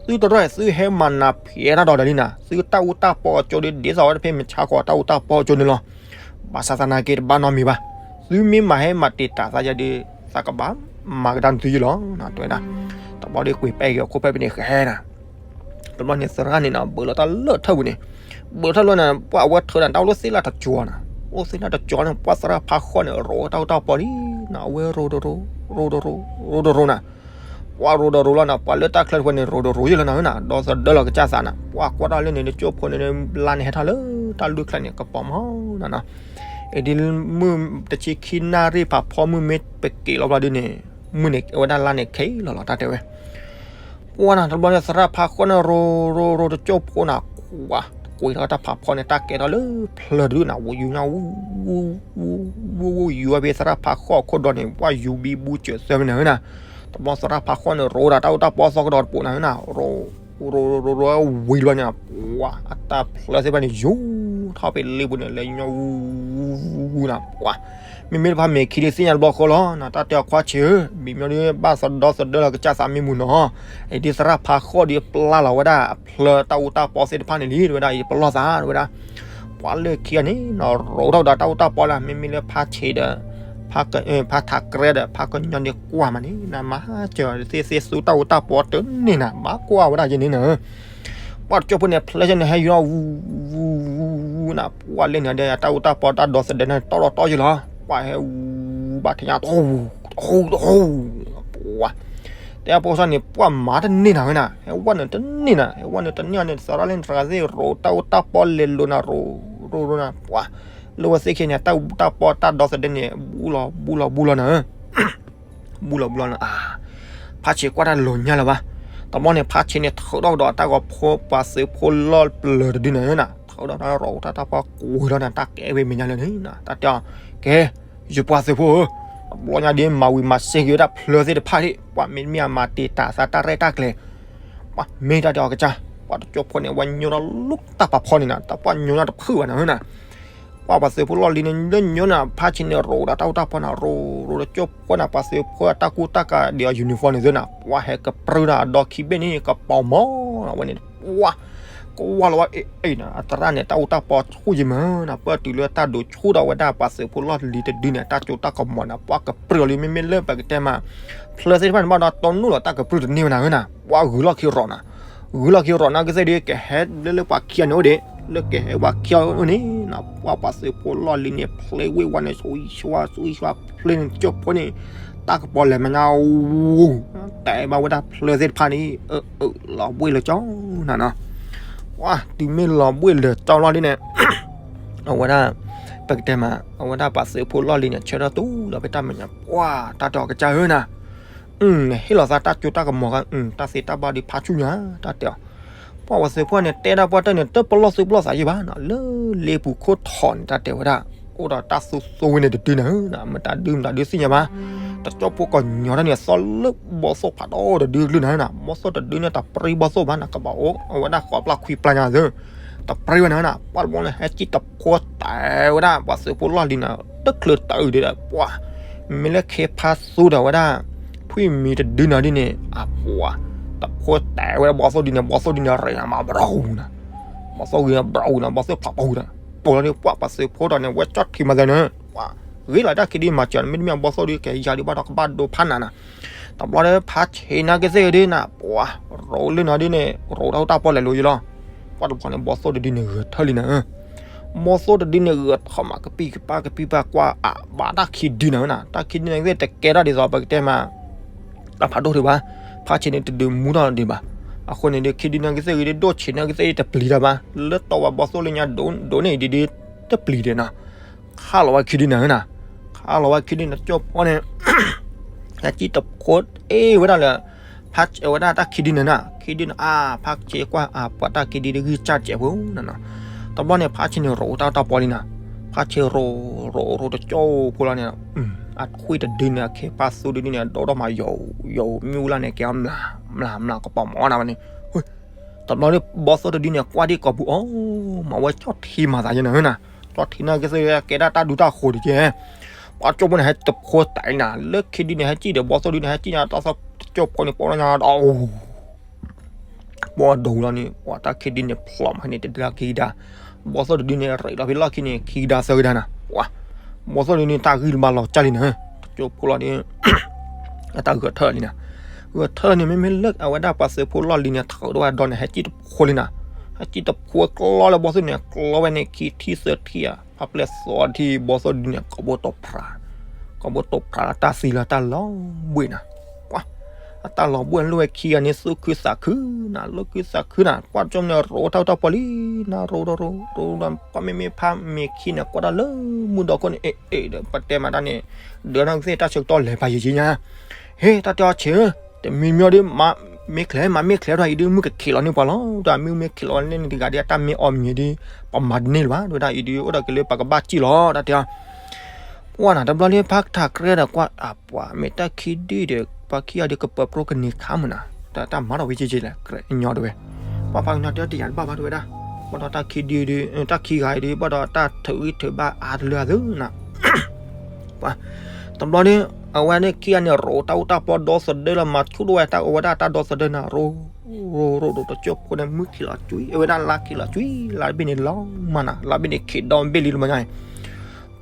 သုတရၢၢ် သုဟဲမၤနၤဖျဲးတၢ်ဒီးဒီးလံနၤ, သုတၢ်အူတၢ်ပီအကၠိဒီး ဒ်သိးဝဲဖဲမုၢ်ဆါဃီတၢ်အူတၢ်ပီအကၠိန့ၣ်လီၤ, ဘၣ်ဆၣ်သနာ်က့ တဘၣ်နီတမံၤဘၣ်, သုမ့ၢ်မၤဟဲမၤတံာ်တာ်သးယၤဒီး သးကဘၣ်မၤကဒါနသုယုၢ်လီၤ တဲဝဲဒၣ်, တဘျီဒီးကွံာ်ပဲက့ၤအခိၣ်ဖဲဖဲန့ၣ်ဃဲနၤ တဘျီန့ၣ်သရၣ်န့ၣ်နီၤ ဘၢလီၤတၢ်လၢထၢၣ်ပူၤန့ၣ်, ဘၢထၢၣ်လီၤန့ၣ် ပှၤအဝဲထုးနၤ တၢ်အိၣ်လၢသ့ၣ်လၢ်တကၠီနၤ, အိၣ်သ့ၣ်လၢ်တကၠီန့ၣ် ပှၤသရၣ်ဖးဃီန့ၣ် ရိးတၢ်အူတၢ်ပီလံနၤ, အဝဲရိးတရိး ရိးတရိး ရိးတရိးနၤ, ပှၤရိးတရိးလီၤနၤ ပှၤလၢတၢ်ချၢတဖၣ်န့ၣ် ရိးတရိးယဲလီၤနၤဧၢနၤ, ဒီသဒၢလီၤကစၢ်သးနၤ, ပှၤကွၢ်တၢ်လၢန့ၣ် နကၠိၢ်ဖိန့ၣ် လါန့ၣ်ဟဲထီၣ်လၢတၢ်လုၢ်ချၢန့ၣ် ကပီၤမီၢ်နၤနီၤ, အံၤဒ်မုၢ်တဆံခံနၣ်ရံၣ်ဖးဖီမုၢ်မ့ၢ်ပက့ၤလီၤဘျီဒုန့ၣ်, မုၢ်န့ၣ် အဝဲဒၣ်လါန့ၣ်ခဲလီၤလီၤ တၢ်တဲဝဲ ပှၢ်နၤ တဘျီန့ၣ် သရၣ်ဖးဃီန့ၣ် ရိၤရိၤရိၤတကၠိၢ်ဖိနၤ ကွၢ် တကွံာ်ထီၣ်တၢ်ဖးဖီန့ၣ် တၢ်ကဲထီၣ်လၢဖျၢၣ်တဒုနၤ ဝူယူညါ ဝူ ဝူ ဝူ ဝူ ဝူယူဝဲဖဲသရၣ်ဖးဃီခိၣ်ဒီးန့ၣ် ပှၢ်ယူဘံဘူစၢၤသၢဖဲန့ၣ်နၤ, တဘျီသရၣ်ဖးဃီန့ၣ် ရိၤဒၣ်တၢ်အိၣ်တၢ်ပီသီကဒီးတပိာ်နၤနၤ ရိၤ ရိၤရိၤရိၤဝံၤတဘျီန့ၣ် ပှၢ် အတၢ်ဖျၢၣ်သ့ၣ်တဖၣ်န့ၣ် ယူၤထီၣ်ဖဲလ့ပူၤန့ၣ် လဲၤညီဝူ ဝူ ဝူနၤ ပှၢ် မ့မ့ၢ်တဖၣ်မဲာ်ခံဒုးသ့ၣ်ညါတဘျီဃီလီၤနၤ တၢ်တဲအီၤခွါဆံးဧၢ, မ့မ့ၢ်ဒုးဘၣ်သဒီသဒၢလီၤကစၢ်သးမံမုာ်နီၤ, အံၤဒ်သရၣ်ဖးဃီဒီးပျၢ်လီၤဝဲဒၣ်အဖျၢၣ်တၢ်အိၣ်တၢ်ပီသ့ၣ်တဖၣ်န့ၣ်လံ တဝဲဒၣ် ယပလီၢ်သး တဝဲဒၣ်, ပှၢ်လၢခံဂၤန့ၣ်နီၤ ရိၤထီၣ်ကဒီးတၢ်အိၣ်တၢ်ပီလၢ မ့မ့ၢ်လၢဖးဆံးဒီး ဖးထးကြဲဒီး ဖးကညီန့ၣ်ကွၢ်မးန့ၣ် နမၤစၢၤသ့သ့သူတၢ်အိၣ်တၢ်ပီတန့ၢ်နၤ မၤကွၢ်ဝဲဒၣ်ယဲန့ၣ်နၤ ပှၢ်တကၠိၢ်ဖိန့ၣ် ဖျၢၣ်ဆံးန့ၣ် ဟဲယူၤထီၣ်ဝူ ဝူ ဝူ ဝူနၤ ပှၢ်လၢန့ၣ်ဒီး တၢ်အိၣ်တၢ်ပီတၢ်ဒီသဒၢန့ၣ် တီၢ်ထီၣ်တီၢ်ယဲလီၤ, ပှၢ်ဟဲဝူဘၣ်ထဲညါ တဟူ တဟူ တဟူ, ပှၢ် တဲအဖိသၣ်န့ၣ် ပှၢ်မၤတန့ၢ်နၤဝဲနၤ ဟဲဝဲနုာ်တန့ၢ်နၤ ဟဲဝဲနုာ်တန့ၢ်အီၤန့ၣ် သရၣ်လၢနတဂၤသ့ၣ် ရိၤတၢ်အိၣ်တၢ်ပီလဲၤလိာ်နၤ ရိၤ ရိၤရိၤနၤ ပှၢ် လၢဝဲသ့ၣ်ခဲန့ၣ် တၢ်အိၣ်တၢ်ပီတၢ်ဒီသဒၢန့ၣ် ဘူးလီၤဘူးလီၤဘူးလီၤနၤ ဘူးလီၤဘူးလီၤနၤ ဖးဆံးကွၢ်တၢ်လီၤညါလၢၤဘၣ်, တဘျီန့ၣ် ဖးဆံးန့ၣ် ထုးထီၣ်ကဒီးတၢ်ဂီၤဖိ ပှၤသုးဖိလီၢ်ပျၢၤတဒုန့ၣ်နၤ ထုးထီၣ်တၢ်ရိၤတၢ်တၢ်ပီကွံာ်လီၤန့ၣ် တၢ်ကဲဝဲမဲာ်ညါလၢန့ၣ်နၤ တၢ်တဲအီၤ ကဲ ယပှၤသုးဖိဧၢ, တဘျီညါဒ်မၤဝံၤမၤစ့ၢ်ကီးဝဲဒၣ်ဖျၢၣ်သ့ၣ်တဖၣ်ဒ် ပှၤမ့တမ့ၢ်အမၤတ့ၢ်တၢ်သးတၢ်ရဲၣ်တၢ်ကျဲၤ, ပှၤမ့ၢ်တၢ်တဲအီၤကစၢ်, ပှၤတကၠိၢ်ဖိန့ၣ် ဝဲညိထီၣ်လၢတၢ်ဖးဖီန့ၣ်နၤ တၢ်ပှၢ်ညိထီၣ်တဖုဘၣ်နၤနၤ ပှၢ်ပှၤသုးဖိလီၢ်လံၤန့ၣ် လၢညိနၤ ဖးဆံးန့ၣ် ရိၤဒီးတၢ်အိၣ်တၢ်ပီနၤ ရိၤရိၤတကၠိၢ်ဖိနၤ ပှၤသုးဖိအတၢ်ကူတၢ်ကးဒံးအီၤ uniform န့ၣ်သ့နၤ ပှၢ်ဟဲကပြုၢ်ဒၣ်အဒီခံဘ့ၣ်န့ၣ် ကပီၤမီၤနၤဝဲန့ၣ် ပှၢ် ကဝၢ်လီၤဝဲအ့ၣ်အ့ၣ်နၤ အသရၣ်န့ၣ် တၢ်အိၣ်တၢ်ပီဆူၣ်ယံၤမးနၤ ပှၢ်တုၤလၢတၢ်ဒိးဆူၣ်ထီၣ်ဝဲဒၣ်ပှၤသုးဖိလီၢ်လံၤတဒုန့ၣ် တၢ်စိတၢ်ကမီၤနၤ ပှၢ်ကပြုၢ်လီၤလံ မ့မ့ၢ်လၢပကတဲမး ဖျၢၣ်သ့ၣ်တဖၣ်န့ၣ် ဘၣ်ဒီးတိၢ်နီၣ်လီၤ တၢ်ကပြုၢ်တန့ၢ်ဝဲနၤဧၢနၤ ပှၢ်ဂုၤလီၢ်ခံရိၤနၤ ဂုၤလီၢ်ခံရိၤနၤ ကသ့ၣ်ဒ်ကဟဲလၢလၢပှၤခံဂၤန့ၣ်အိၣ်ဒံး လၢကဟဲပှၤခံဂၤအိၣ်န့ၣ်နၤ ပှၢ်ပှၤသုးဖိလီၢ်လံၤန့ၣ် ဖျ့ဝ့ၢ်ဝါန့ၣ် ဆူယံၤဆှါ ဆူယံၤဆှါ ဖျ့န့ၣ် ကၠိၢ်ဖိန့ၣ် တၢ်ကပီၤလဲၤမးညါ ဝူ တဲဘၣ်ဝဲဒၣ်ဖျၢၣ်သ့ၣ်တဖၣ်န့ၣ် အၢ အၢ လီၤဘှံးလၢကၠီနၤနီၤ ပှၢ် တုၤမ့ၢ်လီၤဘှံးလၢကၠီလီၤဒ်န့ၣ် အဝဲဒၣ် ပကတဲမး အဝဲဒၣ်ပှၤသုးဖိလီၢ်လံၤန့ၣ် ဆၢထၢၣ်တူၢ်လီၤဖဲတၢ်မဲာ်ညါ ပှၢ်တၢ်တဲအီၤကစၢ်ဧၢနၤ နဟ့ၣ်လီၤသးတၢ်စိတၢ်ကမီၤ တၢ်သ့တၢ်ဘၣ်ဒီးဖးဆူၣ်ညါ တၢ်တဲအီၤ ပှၢ်ပှၤသုးဖိန့ၣ် တဲဒၣ်ပှၢ်တၢၢ်န့ၣ် တပလီၢ်သူၣ်ပလီၢ်သးယံၤဘၣ်နၤ လၢလ့ပူၤခိၣ်ထီၣ်န့ၣ် တၢ်တဲဝဲဒၣ် အိၣ်ဒီးတၢ်သူသူဝဲန့ၣ်တဒုနၤဧၢနၤ မတၤဒုမတၤဒုသ့ၣ်ညါဘၣ် တကၠိၢ်ဖိကညီတၢ်န့ၣ် သီလၢဘီသိၣ်ဖးဒိၣ်တဒုကလုၢ်နၤဧၢနၤ ဘီသိၣ်တဒုန့ၣ် တပြံဘီသိၣ်ဘၣ်နၤ ကဘၣ်အိၣ် အဝဲဒၣ်ဃိးပျၢ်ခွံပျၢ်ညါသ့ တပြံဝဲနၤဧၢနၤ ပှၢ်တဘျီန့ၣ် ဟဲစံၣ်တဖိတဲာ်ဝဲဒၣ် ပှၤသုးဖိလီၢ်လံၤနၤ တချုးတၢ်အုၣ်ဒံးဒီး ပှၢ် မ့ၢ်လၢခ့ဖါသူဒီးဝဲဒၣ် ဖုမံၤတဒုနၤဒ်န့ၣ် အပှၤ တဖိတဲာ်ဝဲဒၣ်ဘီသိၣ်ဒုန့ၣ် ဘီသိၣ်ဒုန့ၣ် ရ့နၤမးဘြီနၤ ဘီသိၣ်ဂ့ၤဘြီနၤ ဘီသိၣ်ဖးပူၤနၤ ပိာ်လီၤန့ၣ် ပှၢ်ပှၤသုးဖိဒီးန့ၣ် ဝဲကၠီၣ်ထံမၤသးနၤ ပှၢ် ဂ့ၤလီၤတၢ်ခံဒုမၤစၢၤ မ့တမ့ၢ်ဘီသိၣ်ဒုကဲယၤဒုးဘၣ်ဒီးကဘၣ်ဒိဖးနၤနၤ တဘျီဒီးဖးဆံးနၤကသ့ၣ်ဒုနၤ ပှၢ် ရိၤလၢနၤဒ်န့ၣ် ရိၤတၢ်အိၣ်တၢ်ပီလဲၤလိၤယလီၤ ပှၢ်တဘျီန့ၣ် ဘီသိၣ်တဒုန့ၣ်ဂဲၤထၢၣ်လံနၤ ဘီသိၣ်တဒုန့ၣ် ဂဲၤထီၣ်မးကပံၢ်ကပၢ်ကပံၢ်ပၢ်ကွၢ်အဘၣ်တၢ်ခံဒုနၤဧၢနၤ တၢ်ခံဒုန့ၣ်သ့ၣ်တကဲထီၣ်ဒ်သိးပကတဲမး တၢ်ဖးဒိၣ်ဒံးဘၣ် ဖးဆံးန့ၣ်တဒုမူထီၣ်ဒံးဘၣ် အဃိန့ၣ်ဒုး ခံဒုန့ၣ်ကသ့ၣ်ဂ့ၤဒုး ဒိၣ်ဆံးန့ၣ်ကသ့ၣ်တပျံၤတၢ်ဘၣ် လၢတီဝဲဘီသိၣ်လၢညါဒိၣ်န့ၣ်ဒုး တပျံၤဒံးနၤ ခးလီၤဝဲခံဒုနၤဧၢနၤ ခးလီၤဝဲခံဒုန့ၣ် ကၠိၢ်ဖိန့ၣ် ဟဲစံၣ်တဖိအ့ၣ်ဝဲဒၣ်လၢ ဖးဆံးဝဲဒၣ်တၢ်ခံဒုနၤနၤ ခံဒုန့ၣ် အါ ဖးဆံးကွၢ် အါ ပှၤတၢ်ခံဒုဒုးဂံၢ်စၢ်စဲးဖိနၤနၤ တဘျီန့ၣ် ဖးဆံးန့ၣ်ရိၤတၢ်အိၣ်တၢ်ပီလံနၤ ဖးဆံးရိၤ ရိၤရိၤတကၠိၢ်ဖိလီၤန့ၣ် အထွံၣ်တဒုန့ၣ် အခ့ဖါသူတဒုန့ၣ် ဒိၣ်ထီၣ်မးယိာ် ယိာ်မံဝဲလီၤန့ၣ် ကဲအီၤ မျး မျး မျးကပီၤမီၤနၤဝဲန့ၣ် တဘျီန့ၣ် ဘီသိၣ်တဒုန့ၣ် ကွၢ်ဒံးကိာ်ပူၤ အိ မၤဝဲကၠီၣ်ထံမၤသးယဲနၤဧၢနၤ ကၠီၣ်ထံန့ၣ်ကသ့ၣ်ကဲဒၣ်တၢ်ဒူတၢ်ဃိးတက့ၢ် ပှၤကၠိၢ်ဖိန့ၣ် ဟဲတဖိတဲာ်နၤ လၢခံဒုန့ၣ် ဟဲစံၣ်ဒီး ဘီသိၣ်ဒုန့ၣ် ဟဲစံၣ်နၤ တၢ်သီကၠိၢ်ဖိန့ၣ် ပိာ်လီၤညါဒီး ပှၢ်ဒိလီၤန့ၣ် ပှၢ်တၢ်ခံဒုန့ၣ် ဖျိးမးန့ၣ် တဒုခံကဒါ ဘီသိၣ်တဒုန့ၣ် ရ့းလီၤဖဲလီၢ်ခံန့ၣ် ခံကဒါသၢကဒါနၤ ပှၢ် ဘီသိၣ်ဒုန့ၣ် တၢ်ဂံၢ်တဘၣ်လီၤကၢ်လံနၤ တကၠိၢ်ဖိလီၤန့ၣ် အတၢ်ဂဲၤထၢၣ်လံနၤ ဂဲၤထၢၣ်လီၤန့ၣ် မ့မ့ၢ်လၢအဝဲဒၣ်ပှၤသုးဖိလီၢ်လံၤန့ၣ် ထုးထီၣ်ဝဲဒီးန့ၣ် ဟဲစံၣ်တဖိလံနၤ ဟဲစံၣ်တဖိကျီလၢဘီသိၣ်န့ၣ် ကျီဝဲန့ၣ်ခံထံၣ်သၢထံၣ်ဧါ ဖးပျဲၢ်သီထံၣ် ဘီသိၣ်ဒုန့ၣ် ကိာ်ဘိတိၢ်ဖြး ကိာ်ဘိတိၢ်ဖြးလၢတၢ်သံလၢတၢ်လီၤဘှံးနၤ ပှၢ် အတၢ်လီၤဘှံးလိၣ်ဝဲခံဂၤန့ၣ် သူၣ်ခုသးခုနၤ လိၣ်ခုသးခုနၤ ပှၢ်ကၠိၢ်န့ၣ် ရိးထီၣ်တၢ်ပီလံနၤ ရိးရိးရိး ရိး ပှၢ်မ့မ့ၢ်ဖးမ့ၢ်ခံန့ၣ် ကွၢ်တၢ်လၢမုၢ်ဒီခိၣ်န့ၣ် အ့ၣ်အ့ၣ်ဒီး ပတဲမးတၢ်န့ၣ် ဒုးနကသ့ၣ်တၢ်ဆၢကတီၢ်လဲၤပာ်ယံာ်ယံာ်ညါ ဟ့ၣ် တၢ်တဲအီၤဆံးဧၢ တမံၤမံၤဒီးမး မ့ၢ်ချ့မး မ့ၢ်ချ့ဒီးအံၤဒုး မုၢ်ကခ့းလီၤန့ၢ်ပှၤလီၤ. တၢ်မ့ၢ်မ့ၢ်ချ့လီၤန့ၢ်တဂၤဒီး အတၢ်မ့ၢ်အီၣ်မံၤဒုး ပမၤတန့ၢ်လၢၤဘၣ် တဲဝဲဒၣ်. အံၤဒုး အိၣ်ဒီးက့ၤလၢပကဘၣ်စံၣ်လီၤ တၢ်တဲအီၤ. ပှၢ်နၤ တဘျီလၢဖးထးကြဲဒီးကွၢ် အပှၤမ့ၢ်တၢ်ခံဒုဒီး ပှၤခံဂၤဒုးကပၢၤပြိကန့ၢ်ခါမုၢ်နၤ, တၢ်မၤထီၣ်ဝံၤက့က့လဲၣ် ကညီတဲဝဲ. ပှၢ်ဖးကညီတဲတယာ်တဘၣ်ဘၣ် တဲဝဲဒၣ်. ဘၣ်ဒီးတၢ်ခံဒုဒီး တၢ်ခံဂၤအံၤဒုး ဘၣ်ဒီးတၢ်ထုးဂံၢ်ထုးဘါအါတလၢအသၢနၤ ပှၤ တဘျီဒီး အဝဲန့ၣ်ခံဂၤန့ၣ် ရိးတၢ်အိၣ်တၢ်ပီဒီသဒၢလၢ မၤဆူၣ်ဒိၣ်ဝဲတၢ် အဝဲဒၣ်တၢ်ဒီသဒၢနၤ ရိး ရိးရိးရိး တကၠိဖိန့ၣ် မုၢ်ခ့းလီၤကွံာ် အဝဲဒၣ်လါခ့းလီၤကွံာ် လါတဘ့ၣ်န့ၣ်လီၤမးနၤ လါဘ့ၣ်န့ၣ်ခ့းဒီဘ့ၣ်လံတဘျီညါအံၤ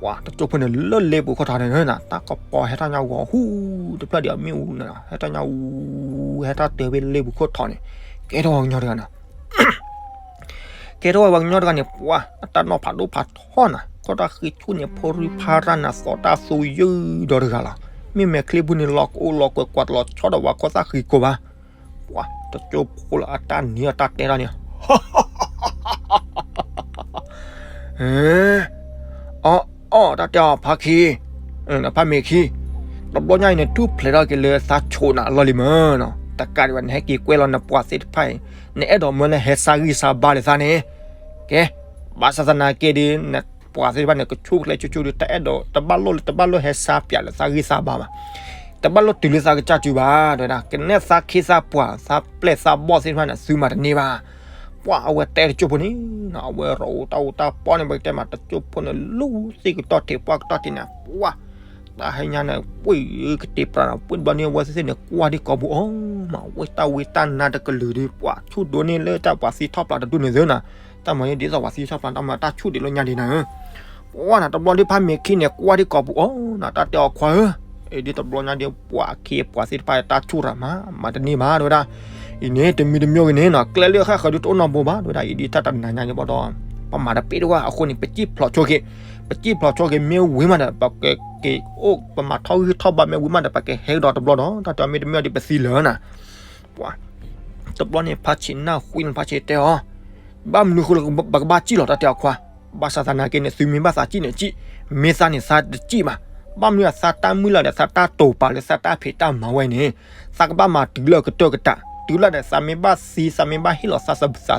ပှၤတကၠိဖိန့ၣ် လၢလ့ပူၤခိၣ်ထီန့ၣ်နၤ တၢ်ကပီၤဟဲထီၣ်ညါဂီၤဟူ တဖျၢၣ်ဒံးအမ့ၣ်အူနၤ ဟဲထီၣ်ညါအူ ဟဲထီၣ်တဲာ်ဝဲလ့ပူၤခိၣ်ထီန့ၣ် ကဲထီၣ်ဝဲကညီတဂၤနၤ ကဲထီၣ်ဝဲပှၤကညီတဂၤန့ၣ် ပှၤအတၢ်နီၢ်ဖးဒိၣ်ဖးထီနၤ ခိၣ်တၢ်ဃံဆူၣ်န့ၣ် ဖိရံဖါရၣ်နၤ သီၣ်တၢ်သူယုၢ်ဒီးတဂၤလီၤ. မ့မ့ၢ်ချ့ပူၤန့ၣ် လီၤကအိၣ်လီၤကွဲးကွၢ်တလီၤဆီဒီးပှၤခိၣ်သၣ်ဃံကိးဘၣ်. ပှၤတကၠိဖိလၢအတၢ်နံၤအတၢ်တဲတၢ်န့ၣ် အီၣ်အီၣ်တၢ်တဲအီၤဖါခံ ဖါမ့ၤခံ တဘျီညါအံၤန့ၣ် ထူၣ်ဖျဲးထီၣ်က့ၤလၢသးဆိးနၤအလီၢ်လံမ့ၢ်နီၤ တကးဒံးဘၣ် နဟဲက့ၤကွဲလီၤနပှၤသ့ၣ်တဖၣ်အံၤ နအဲၣ်ဒိးမၢလၢဟဲစါဂံၢ်စါဘါလၢသးန့ၣ် ကဲ ဘၣ်ဆၣ်သနာ်က့ဒီး နပှၤသ့ၣ်တဖၣ်န့ၣ် ကဆူၣ်ချဲဆူၣ်ဆူၣ်ဒီး တအဲၣ်ဒိး တဘၣ်လိၣ်လၢ တဘၣ်လိၣ်ဟဲစါပၠးလၢသးဂံၢ်စါဘါဘၣ် တဘၣ်လိၣ်တုၤလၢသးကစၢ်စုဘၣ် တဲဝဲဒၣ် ကနဲၣ်သးခ့သးပှၤ သးပျဲၢ်သးဘီၣ်သ့ၣ်တဖၣ်န့ၣ် သုမၤတန့ၢ်ဘၣ်. ပှၤအဝဲတဲတကၠိဖိန့ၣ်နီၤ အဝဲရိးတၢ်အိၣ်တၢ်ပီန့ၣ် ပကတဲမး တကၠိဖိန့ၣ် လူၤသ့ၣ်ကတီၢ်ထံးပှၢ်ကတီၢ်ထံးန့ၣ် ပှၤ တၢ်ဟဲညါန့ၣ် ပှ့ၢ်ကတ့ၤပြးနီၤ ပှ့ၢ်တဘျီန့ၣ် အဝဲသ့ၣ်န့ၣ် ကွၢ်ဒံးကိာ်ပူၤအီၤမး ဝဲတၢ်ဝံတၢ်နါတကလုာ်ဒီး ပှၤဆူၣ်ဒိၣ်န့ၢ်လၢတၢ်ပှၤသံထီၣ်ပျးတဒူၣ်န့ၣ်သ့နီၤ တၢ်မၤန့ၣ်ဒ်သိးပှၤသံထီၣ်ပျးတၢ်မၤတၢ်ဆူၣ်ဒံးလၢညါဒံးနၤဧၢ ပှၤနၤ တဘျီဒီးဖါမ့ၤခံန့ၣ် ကွၢ်ဒံးကိာ်ပူၤအီၤနၤ တၢ်တဲအီၤခွါဧၢ, အံၤဒ်တဘျီညါဒီး ပှၤအခ့အပှၤသ့ၣ်တဖၣ်တၢ်ဆူၣ်ရၤမး မၤတန့ၢ်ဘၣ် တဲဝဲဒၣ်. အံၤန့ၣ် တမံၤတမံၤဂ့ၤန့ၣ်နီၤ ကျဲလၢဃၣ်ဃၢၤဒုးတအိၣ်နီတဘိဘၣ် တဲဝဲဒၣ်. အံၤဒ်တၢ်တနၤညါန့ၣ်ဘၣ်ဒီး ပမၤတပ့ၢ်တဝဲ အဃိန့ၣ် ပစံၣ်ဖျိးဆိက့ၤ, ပစံၣ်ဖျိးဆိက့ၤ မ့ၢ်ဝံၤမးဒီး ပကက့ၤအိၣ် ပမၤထီၣ်ဂံၢ်ထီၣ်ဘါ မ့ၢ်ဝံၤမးဒီး ပကဟဲကဒီးတဘျီဒီး တၢ်တဲအီၤ မ့တမ့ၢ်ဒီး ပသံလၢာ်နၤ ပှၤ တဘျီန့ၣ် ဖါဆံးနၢ်ဃုနၤ ဖါဆံးတဲအီၤ, ဘၣ်မနုၤဃိလၢ ပကဘၣ်စံၣ်လီၤ တၢ်တဲအီၤခွါ, ဘၣ်ဆၣ်သနာ်က့န့ၣ် သုမ့ၢ်ဘၣ်သးစံၣ်န့ၣ်စံၣ်, မ့ၢ်သးန့ၣ်သးတစံၣ်ဘၣ်. ဘၣ်မနုၤသးတၢ်မုၢ်လၢ်ဒီး သးတၢ်တိာ်ပာ်လၢသးတၢ်ဖံးတၢ်မၤဝဲန့ၣ်, သးကဘၣ်မၤတုၤလၢအကတၢၢ်ကတၢၢ်, တုၤလၢ်ဒီးသးမ့ၢ်ဘၣ်သံ သးမ့ၢ်ဘၣ်ဟ့ၣ်လီၤသး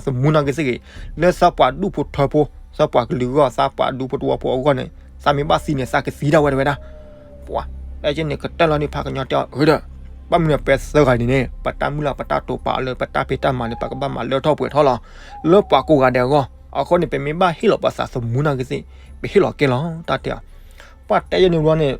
သမူနာ်က့သ့ၣ်ဂ့ၤ, လၢသးပှၤဒူၣ်ဖိထၢဖိ, သးပှၤကလုာ်အဂီၢ်, သးပှၤဒူဖိတဝီဖိအဂီၢ်န့ၣ်, သးမ့ၢ်ဘၣ်သံန့ၣ် သးကသံဒၣ်ဝဲတဝဲဒၣ် ပှၤ အဲၣ်က့န့ၣ် ကတၢၢ်လီၤန့ၣ် ဖါကညီတဲအီၤ အၢဒီး, ဘၣ်မနုၤပသၢဂၤန့ၣ်န့ၣ် ပတၢ်မုၢ်လၢ် ပတၢ်တိာ်ပာ်အီၤလၢ ပတၢ်ဖံးတၢ်မၤလၢ ပကဘၣ်မၤလၢထီၣ်ပှဲၤထီၣ်လီၤ. လၢပှၤကိးဂၤဒဲးအဂီၢ်, အဃိန့ၣ် ပမ့ၢ်ဘၣ်ဟ့ၣ်လီၤပသးသမူနာ်က့သ့ၣ်, ပဟ့ၣ်လီၤကဲလီၤ တၢ်တဲအီၤ. ပှၤတဲယဲန့ၣ်ဘျီန့ၣ်,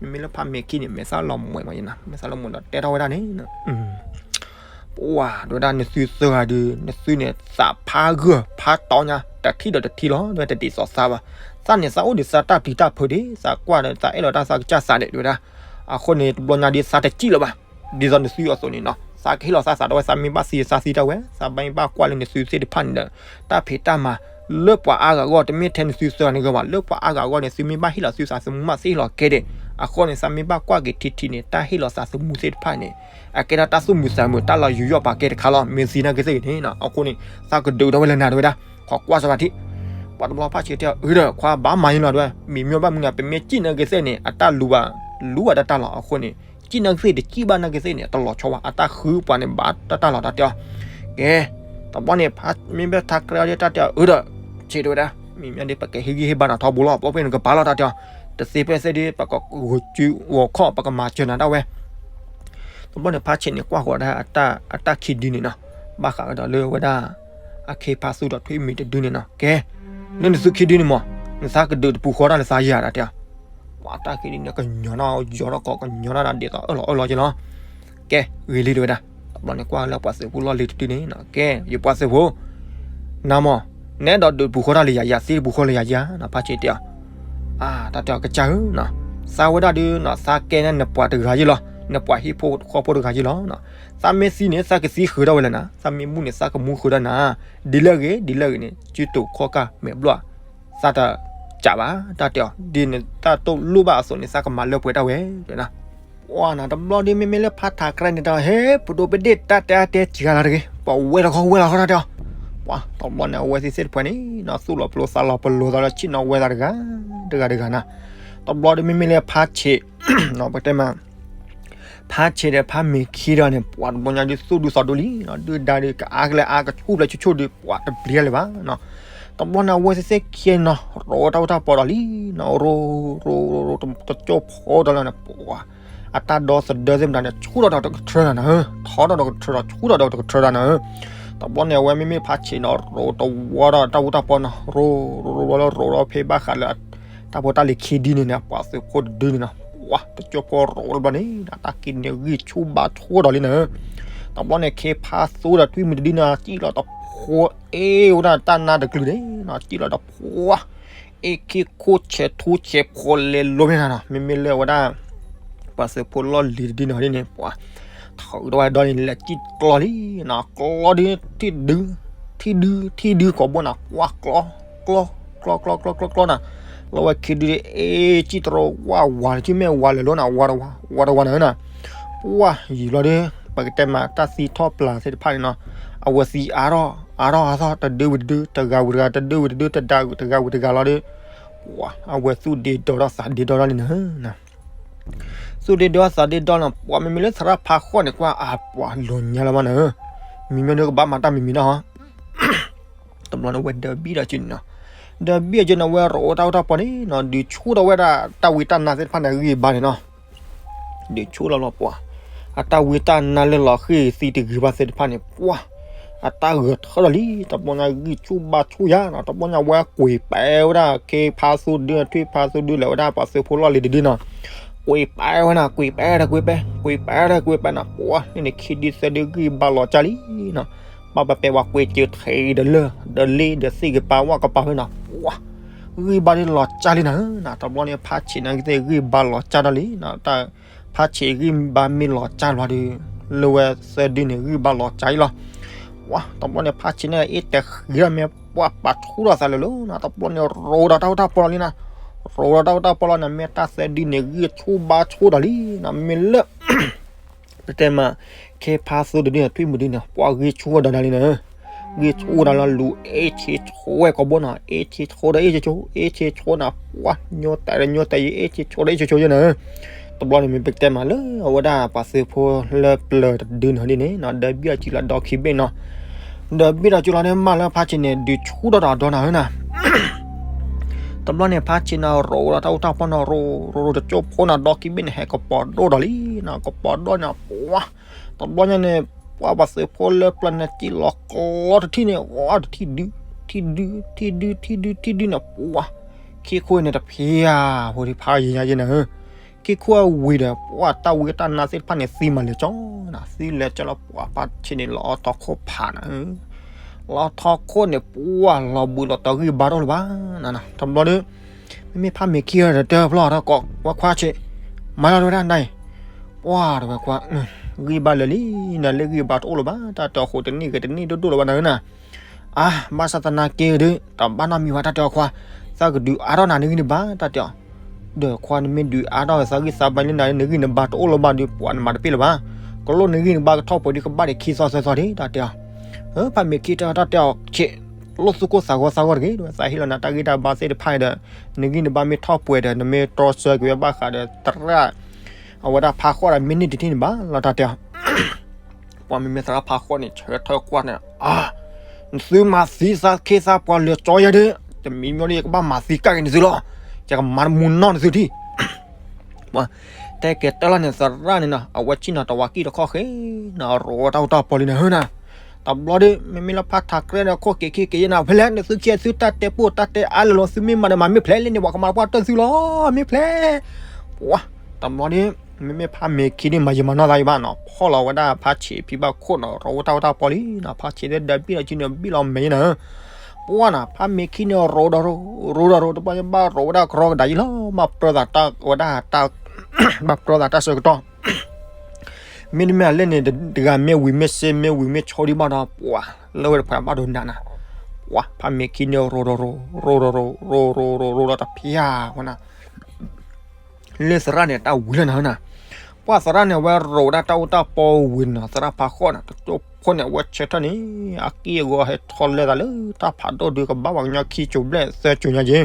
မ့မ့ၢ်လၢဖါမ့ၤခံန့ၣ် မဲာ်သၣ်လီၤမှဲၤမးယဲနၤ, မဲာ်သၣ်လီၤမှဲၤဒီးတဲထီၣ်ဝဲဒၣ်န့ၣ် ပှၤ တဲဝဲဒၣ် နသုသၢဂၤဒီး နသုန့ၣ် သးဖးဂၢၢ်ဖးတီညါ, တထံၣ်ဒီးတထံၣ်လီၤ, တဒ်သိးသးဘၣ်. သးန့ၣ် သးအိၣ်ဒီးသးတၢ်ပျံၤတၢ်ဖုးဒံး, သးကွၢ်ဒီး သးအဲၣ်လီၤတၢ်သးကစၢ်သးဒဲး တဲဝဲဒၣ်. အဃိန့ၣ် တဘျီညါဒီး သးတစံၣ်လၢၤဘၣ်. ဒ်သိးနသုအသိးန့ၣ်နီၤ, သးကဟ့ၣ်လီၤသးသးတဝဲ, သးမ့ၢ်ဘၣ်သံ သးသံတၢ်ဝဲ, သးမ့ၢ်ဘၣ်ကွၢ်လၢနသုသ့ၣ်တဖၣ်န့ၣ်ဒီး တၢ်ဖံးတၢ်မၤ လၢပှၤအါဂၤအဂီၢ်, တမ့ၢ်ထဲနသုသၢဂၤန့ၣ်ဂ့ၤဘၣ်, လၢပှၤအါဂၤအဂီၢ်န့ၣ် သုမ့ၢ်ဘၣ်ဟ့ၣ်လီၤသုသးသမူမး သ့ဟ့ၣ်လီၤကဲဒံး. အဃိန့ၣ် သးမ့ၢ်ဘၣ်ကွၢ်က့ၤထံထံန့ၣ် တၢ်ဟ့ၣ်လီၤသးသမူသ့ၣ်တဖၣ်န့ၣ် အကဲဒၣ်တၢ်သူၣ်မုာ်သးမုာ် တၢ်လီၤယူးယီၣ်ပာ်ကဲတခါလီၤ. မ့ၢ်သံနာ်က့သ့ၣ်ဂ့ၤန့ၣ်နီၤ, အဃိန့ၣ် သးကဒုးဒၣ်ဝဲလၢနၤ တဲဝဲဒၣ်, ခိးကွၢ်စၢၤဘၣ်ထံး. ပှၤတဘျီဖးဆံးတဲအီၤ အၢဒီး ခွါဘၣ်မၤယဲလီၤ တဲဝဲ, မ့မ့ၢ်ဘၣ်မနုၤ ပမ့ၢ်စံၣ်နာ်က့သ့ၣ်န့ၣ် အတၢ်လူၤဘၣ် လူၤဘၣ်တၢ်တၢ်လီၤ. အဃိန့ၣ် စံၣ်နာ်က့သ့ၣ် တစံၣ်ဘၣ်နာ်က့သ့ၣ်န့ၣ် တလီၤဆီဘၣ်, အတၢ်ဃုပှၤန့ၣ် ဘၣ်တၢ်တၢ်လီၤ တၢ်တဲအီၤ. ကဲ တဘျီန့ၣ် မ့မ့ၢ်ဖါဆံးတဲအီၤ အၢဒီး ဆံးတဲဝဲဒၣ်, မ့မ့ၢ်ဒ်ပကဟ့ၣ်ဂံၢ်ဟ့ၣ်ဘါနၤထီဘိလီၤ, ပီၣ်ပ့ၣ်နကပၤလီၤ တၢ်တဲအီၤ. တသ့ဖဲသ့ၣ်ဒီး ပကဂုာ်စုဂီၤခီၣ် ပကမၤစၢၤနၤဒၣ်ဝဲ. တဘျီန့ၣ် ဖါဆံးန့ၣ် ကွၢ်ဃီၤဒၣ် အတၢ်ခံဒုန့ၣ်နီၤ, ဘၣ်ဃးကဒီးလၢဝဲဒၣ် အခ့ဖါသူဒီးထွံၣ်မံၤတဒုန့ၣ်နီၤ. ကဲ လၢနသုခံဒုန့ၣ်မး နသးကဒုးတပူၤဃီတၢ်လၢသးယၤ တၢ်တဲအီၤ. ပှၤတၢ်ခံဒုန့ၣ် ကညီၤထီၣ်ယီၤထီၣ်ကီး ကညီၤထီၣ်ဒၣ်ဒ်သိးအၢၣ်လီၤအၢၣ်လီၤက့လီၤ. ကဲ ဂ့ၤလံ တဲဝဲဒၣ်. တဘျီန့ၣ် ကွၢ်လၢပှၤသုးဖိလီၢ်လံၤတဒုန့ၣ်နီၤ, ကဲ ယပှၤသုးဖိ နၤမး နအဲၣ်ဒိးဒုးတပူၤဃီတၢ်လၢယၤ ယၤသံတပူၤဃီလၢယၤယၤနီၤ, ဖါဆံးတဲအီၤ. အါ တၢ်တဲအီၤ ကစၢ်ဧၢနီၤ, သးဝဲဒၣ်ဒုးနီၤ သးကဲန့ၣ်နပှၤတဂၤယ့လီၤ, နပှၤဟံၣ်ဖိဃီဖိတဂၤယ့လီၤနီၤ. သးမ့ၢ်သံန့ၣ် သးကသံဃုာ်ဒၣ်ဝဲလၢနၤ, သးမ့ၢ်မူန့ၣ် သးကမူဃုာ်ဒၣ်နၤ, ဒ်လဲၣ်ဂ့ၤ ဒ်လဲၣ်ဂ့ၤန့ၣ် စုတူာ်ခီၣ်ကၢ်မဲာ်ဘျီၣ် သးတစံၣ်ဘၣ် တၢ်တဲအီၤ. ဒ်နတၢ်တိၢ်လိၣ်ဘၣ်အသိးန့ၣ် သးကမၤလၢပှဲၤဒၣ်ဝဲ တဲဝဲဒၣ်. ပှၤနၤ တဘျီဒီး မ့မ့ၢ်လၢဖါထးကြဲန့ၣ်ဒီး ဟဲ ပဒိၣ်ပဒ့ၣ် တၢ်တဲအါတဲစှၤလီၤတဂ့ၤ, ပဝဲလီၤခီ ဝဲလီၤခီ တၢ်တဲအီၤ. ပှၤ တဘျီန့ၣ် အဝဲသ့ၣ်သ့ၣ်တဖၣ်န့ၣ်နီၤ သူၣ်လီၤပလိာ်သးလီၤပလိာ်သးဒီး ဆ့ၣ်နီၤဝဲသးတဂၤ တဂၤတဂၤနၤ. တဘျီဒီး မ့မ့ၢ်လၢဖါဆံး ပတဲမး ဖါဆံးဒီးဖါမ့ၤခံဒီးန့ၣ် ပှၤတဘျီညါဒုးသူၣ်ဒုးသးဒိၣ်လံနီၤ, ဒုၣ်ဒါဒုးကအါကလဲာ်အါကဆူၣ်ဖျဲးဆူၣ်ဆူၣ်ဒုး ပှၤတပျံၤတၢ်လၢၤဘၣ်နီၤ. တဘျီန့ၣ်အဝဲသ့ၣ်သ့ၣ်ခံနီၤ ရိးတၢ်အိၣ်တၢ်ပီဒီးလံနီၤ, ရိး ရိး ရိး ရိး တကၠိဖိဒီးလၢန့ၣ် ပှၤ အတၢ်ဒီသဒၢသ့ၣ်မတၤန့ၣ် ဆူၣ်ထီၣ်ဒီးတကထြၢနၤနၤဧၢ, ထီထီၣ်ဒီးတကထြၢဒီး ဆူၣ်ထီၣ်ဒီးတကထြၢနၤနၤဧၢ. တဘျီန့ၣ် အဝဲမ့မ့ၢ်ဖါဆံးနီၤ ရိးတဝီဒီးတၢ်အိၣ်တၢ်ပီနီၤ, ရိး ရိး ရိး လၢရိးဒီးဖဲဘၣ်ဃးလၢ တၢ်ဖိတၢ်လံၤခံဒုန့ၣ်န့ၣ် ပှၤသုးဖိတဒုန့ၣ်နီၤ, ပှၤ တကၠိဖိရိးတဘျီန့ၣ် တၢ်က့န့ၣ်ဂံၢ်ဆူၣ်ဘါဆူၣ်ဒီးလံနၤဧၢ. တဘျီန့ၣ် ခ့ဖါသူဒီးထွံၣ်မုၢ်တဒုန့ၣ် စံၣ်လီၤတဖိအ့ၣ်ဝဲဒၣ်တၢ်နါတကလုာ်န့ၣ်နီၤ, စံၣ်လီၤတဖိ အ့ၣ်ခ့ခိၣ်ဆဲးထူဆဲးဖိလဲၤလိၤမ့ၢ်နၤနီၤ, မ့မ့ၢ်လၢအဝဲဒၣ် ပှၤသုးဖိလီၢ်လံၤတဒုန့ၣ်ဒ်န့ၣ် ပှၤ ထုးထီၣ်ဝဲဒီးန့ၣ် လဲၤစံၣ်ကျီလံနီၤ, ကျီဒု ထံၣ်ဒု ထံၣ်ဒု ထံၣ်ဒုကိးဘိနၤ, ပှၤ ကျီ ကျီ ကျီ ကျီ ကျီ ကျီ ကျီနၤ, လီၤဝဲခံဒု အ့ၣ် စံၣ်တရိဝၢ်ဝး ထံၣ်မ့ၢ်ဝးလဲၤလိၤနၤ ဝးတဝး ဝးတဝးနၤနၤ, ပှၤယံာ်လီၤဒု ပကတဲမးတၢ်သံထီၣ်ပျၢ်သ့ၣ်တဖၣ်န့ၣ်နီၤ, အဝဲသံအါထီၣ် အါထီၣ်အါထီၣ် တဒုဝံၤတဒု တဂၤဝံၤတဂၤ တဒုဝံၤတဒု တဂၤဝံၤတဂၤလီၤဒု ပှၤ အဝဲသူၣ်ဒ့ဒီထီၣ်သးဒ့ဒီထီၣ်လံနၤ သူၣ်ဒ့ဒီထီၣ်သးဒ့ဒီလီၤ, ပှၤမ့မ့ၢ်လၢသရၣ်ဖါဃိးန့ၣ် ကွၢ်အပှၤလိၤညါလၢၤဘၣ်နၤဧၢ, မံၤမ့ၢ်ဒုကဘၣ်မၤတၢ်မံၤမံၤနီၤဟီ, တဘျီန့ၣ်ဝဲဒၢးဘံၣ်ဒီးက့န့ၣ်နီၤ, ဒၢးဘံၣ်ဒီးက့န့ၣ် အဝဲရိးတၢ်အိၣ်တၢ်ပီန့ၣ်နီၤ ဒုးဆူၣ်ထီၣ်ဝဲဒၣ်တၢ်ဝံတၢ်နါသ့ၣ်တဖၣ်န့ၣ် ဂံၢ်ဘါန့ၣ်နီၤ ဒုးဆူၣ်လီၤလီၤပှၤ, အတၢ်ဝံတၢ်နါလၢလီၤဃံၢ်သံတဂ့ၤဘၣ်သ့ၣ်တဖၣ်န့ၣ် ပှၤ အတၢ်ဂဲၤထၢၣ်လီၤလံ, တဘျီညါဂံၢ်ဆူၣ်ဘါဆူၣ်ယါနီၤ, တဘျီညါဝဲကွံာ်ပဲဝဲဒၣ် ခ့ဖါသူဒု ထွံၣ်ဖါသူဒု လဲၤဝဲဒၣ်ပှၤသုးဖိလီၢ်လံၤတဒုနီၤ, ကွံာ်ပဲဝဲနၤ ကွံာ်ပဲဒီးကွံာ်ပဲ ကွံာ်ပဲဒီးကွံာ်ပဲနၤ ပှၤန့ၣ်န့ၣ် ခံဒုသၢဒုဂံၢ်ဘါလီၤကၢ်လံနီၤ, ဘၣ်ပပဲဝဲကွံာ်စၢၤထဲဒီးလၢၢ် ဒီးလ့ဒီးသ့ၣ်ကပၤဝၣ်ကပၤဖဲနီၤ ပှၤ ဂံၢ်ဘါဒုလီၤကၢ်လံနၤဧၢ, တဘျီန့ၣ် ဖါဆံးန့ၣ်ကသ့ၣ်ဂံၢ်ဘါလီၤကၢ်ဒီးလံနီၤ, ဖါဆံးဂံၢ်ဘါမ့ၢ်လီၤကၢ်လီၤဒီး လၢဝဲသၢဒုန့ၣ် ဂံၢ်ဘါလီၤကၢ်အံၤလီၤ, ပှၤ တဘျီန့ၣ် ဖါဆံးန့ၣ်အ့ၣ်တဲဃံဒီးမ့ၢ်ပှၤပာ်ဆူၣ်ထီၣ်သးလၢာ်လီၤနီၤ, တဘျီန့ၣ်ရိးဒီးတၢ်အိၣ်တၢ်ပီလီၤလံနီၤ, ရိးဒီးတၢ်အိၣ်တၢ်ပီလီၤန့ၣ် မ့ၢ်တၢ်သၢဒုန့ၣ် ဂံၢ်ဆူၣ်ဘါဆူၣ်ဒီးလံနီၤ, မ့မ့ၢ်လၢ ပတဲမး ခ့ဖါသူတဒုန့ၣ် ထွံၣ်မုၢ်ဒုန့ၣ် ပှၤဂံၢ်ဆူၣ်ဝဲဒီးနၤလံနၤ, ဂံၢ်ဆူၣ်ဝဲဒီးလၢလူၤအ့ၣ်ဆ့ဆိဝဲကိးဘိနီၤ, အ့ၣ်ဆ့ဆိဒီးအ့ၣ်ဆ့ဆိ အ့ၣ်ဆ့ဆိနၤ ပှၤ ညိတဲာ်ဒီးညိတဲာ်ယံၤ အ့ၣ်ဆ့ဆိဒီးအ့ၣ်ဆ့ဆိယဲနၤ, တဘျီန့ၣ်မ့ၢ်ပကတဲမးလၢအဝဲဒၣ်ပှၤသုးဖိလၢပျၢၤတဒုန့ၣ်ဒ်န့ၣ်နီၤ, ဒၢးဘံၣ်အစုလီၤဒီခံဘ့ၣ်နီၤ, ဒၢးဘံၣ်ဒီးစုလီၤန့ၣ် မၢလၢဖါဆံးန့ၣ် ဒုးဆူၣ်ထီၣ်ဒီးအဒီနၤဧၢနၤ တဘျီန့ၣ် ဖါဆံးန့ၣ် ရိးဒီးတၢ်အိၣ်တၢ်ပီန့ၣ် ရိးရိးရိးတကၠိဖိန့ၣ် ဒီခံဘ့ၣ်န့ၣ် ဟဲကပီၤဒိၣ်ဒီးလံနီၤ, ကပီၤဒိၣ်န့ၣ် ပှၤ တဘျီညါန့ၣ် ပှၤပှၤသုးဖိလၢပျၢၤန့ၣ်စံၣ်လီၤကျီတထံၣ်န့ၣ် အီတထံၣ်ဒု ထံၣ်ဒု ထံၣ်ဒု ထံၣ်ဒု ထံၣ်ဒုန့ၣ် ပှၤ ခံခိၣ်န့ၣ်တဖျါ ဖိဒံဖါယံၤညါယဲနၤဧၢ, ခံခိၣ်အဝံၤဒီး ပှၤတၢ်ဝံတၢ်နါသ့ၣ်တဖၣ်န့ၣ် သံမၤလဲၤကၠီနၤ, သံလဲၤကၠီလီၤ ပှၤဖါဆံးန့ၣ် လီၤအီထီခိၣ်ဖးနၤဧၢ လီၤထီခိၣ်န့ၣ် ပှၤလီၤဘှံးလီၤတီၤဂံၢ်ဘါတအိၣ်လၢၤဘၣ်နၤ, တဘျီဒီး မ့မ့ၢ်ဖါမ့ၤခံဒီးတၢၢ်ဖျီၣ်ထီၣ်ကိးဝဲခွါဆံး မၤလီၤတဝဲဒၣ်နၤအံၤ, ပှၤတဝဲခွါ ဂံၢ်ဘါလၢာ်လံနၤ, လၢဂံၢ်ဘါတအိၣ်လၢၤဘၣ် တၢ်တဲအီၤဃိးတနံၣ်ဂ့ၤတနံၣ်ဒိၣ်ဒိၣ်လၢၤဘၣ်နၤဧၢနၤ, အါ ဘၣ်ဆၣ်သနာ်က့ဒီး တဘၣ်နီတမံၤဘၣ် တၢ်တဲအီၤခွါ, သးကဒုးအါထီၣ်နၤနဂံၢ်နဘါ တၢ်တဲအီၤ ဒီးခွါနမ့ၢ်ဒုးအါထီၣ်သးဂံၢ်သးဘါလၢနၤ နဂံၢ်နဘါတအိၣ်လၢၤဘၣ်ဒီး ပှၤနမၤတပ့ၢ်လၢၤဘၣ်, ကလိၣ်နဂံၢ်နဘါကထီၣ်ပှဲၤဒုးကဘၣ်ဒီးခံသီသၢသီဒၣ် တၢ်တဲအီၤ, ဖါမ့ၤခံတၢၢ်တၢ်တဲအီၤဆံး, လိၣ်သူၣ်ကိၢ်သးဂီၤသးဂီၤတဂ့ၤ တဝဲသးဟ့ၣ်လီၤနၤတၢ်ဂံၢ်တၢ်ဘါသ့ၣ်တဖၣ်ဒီး နဂံၢ်နဘါမ့ၢ်ထီၣ်ပှဲၤဒီး နမ့ၢ်တြီဆၢက့ၤဝဲဘၣ်ဃးဒီးသရၣ် အဝဲဒၣ်ဖါဃိးဒီးမ့ၢ်န့ၢ်တထံၣ်န့ၣ်ဘၣ်လီၤ တၢ်တဲအီၤ ပှၤမ့မ့ၢ်သရၣ်ဖါဃိးန့ၣ် ဆၢထၢၣ်ကွၢ်န့ၣ် အါ, နသုမၤသံသးခ့သးပှၤလၢာ်ကၠီယဲဒၣ်, တမံၤမံၤဒီးယကဘၣ်မၤသံကၣ်က့ၤနသုလီၤ, ယကမၤတမူနီၢ်နသုထံၣ်, တဲကဲတၢ်လီၤန့ၣ်သရၣ်န့ၣ်နီၤ အဝဲဆ့ၣ်နီၤတဝၤကံၢ်တခီၣ်ဃ့နီၤ ရိးဝဲတၢ်အိၣ်တၢ်ပီလံနၤဧၢနၤ, တဘျီဒီး မ့မ့ၢ်လၢဖါထးကြဲဒီးခိၣ်က့ၤခ့က့ၤယဲနၤ ဖဲလဲၣ် နသုခံသုတၢ်တဲပိၢ်တၢ်တဲအါလၢာ်လီၤ သုမ့ၢ်မၤဒီးမၤမ့ၢ်ဖျဲးလံန့ၣ် ပှၤကမၤပှၢ်တၢၢ်သုလီၤ မ့ၢ်ဖျဲး ပှၤ တဘျီဒီး မ့မ့ၢ်ဖါမ့ၤခံန့ၣ် မၤယံာ်မၤနီၢ်သးယံာ်ဘၣ်နီၤ ဖီၣ်လီၤဝဲဒၣ်ဖါဆံးဖံဘၣ်ခိၣ်နီၤ ရိးဝဲတၢ်အိၣ်တၢ်ပီလံနီၤ ဖါဆံးဒီးဒၢးဘံၣ်လီၤစုန့ၣ် ဘံၣ်လီၤမဲာ်ယဲနၤဧၢ, ပှၤနီၤ ဖါမ့ၤခံန့ၣ်ရိးဒီးရိး ရိးဒီးရိး တဘျီဘၣ်ရိးဝဲဒၣ်ကရီကဒးယံၤလီၤ ဘၣ်ပြၢသးတၢ်ဝဲဒၣ် ဘၣ်ပြၢသးတၢ်ဆၢကတီၢ် မ့တမ့ၢ်အလဲၣ်န့ၣ် တဂၤမ့ၢ်ဝံၤမ့ၢ်စ့မ့ၢ်ဝံၤမ့ၢ်ဆိဒံးဘၣ်ဒီး ပှၤ လၢဝဲတဖၣ်ဘၣ်ဒိနးနၤ, ပှၤ ဖါမ့ၤခံန့ၣ်ရိးဒီးရိး ရိးဒီးရိး ရိးဒီးတဖၣ်ဝဲနၤ လၢသရၣ်န့ၣ်တၢ်ဝံၤလၢနၤနၤ, ပှၤသရၣ်န့ၣ် အဝဲရိးဝဲဒၣ်တၢ်အိၣ်တၢ်ပီဝံၤနီၤ သရၣ်ဖးဃီန့ၣ် တကၠိဖိန့ၣ် အဝဲဆၢထၢၣ်န့ၣ် အက့ၢ်အဂီၤဟဲထီၣ်လဲၤသးလၢတၢ်ဖးဒိၣ်ဒုးကဘၣ်ပှၤကညီခံစိၤဘျဲၣ်သၢစိၤညါက့ၤ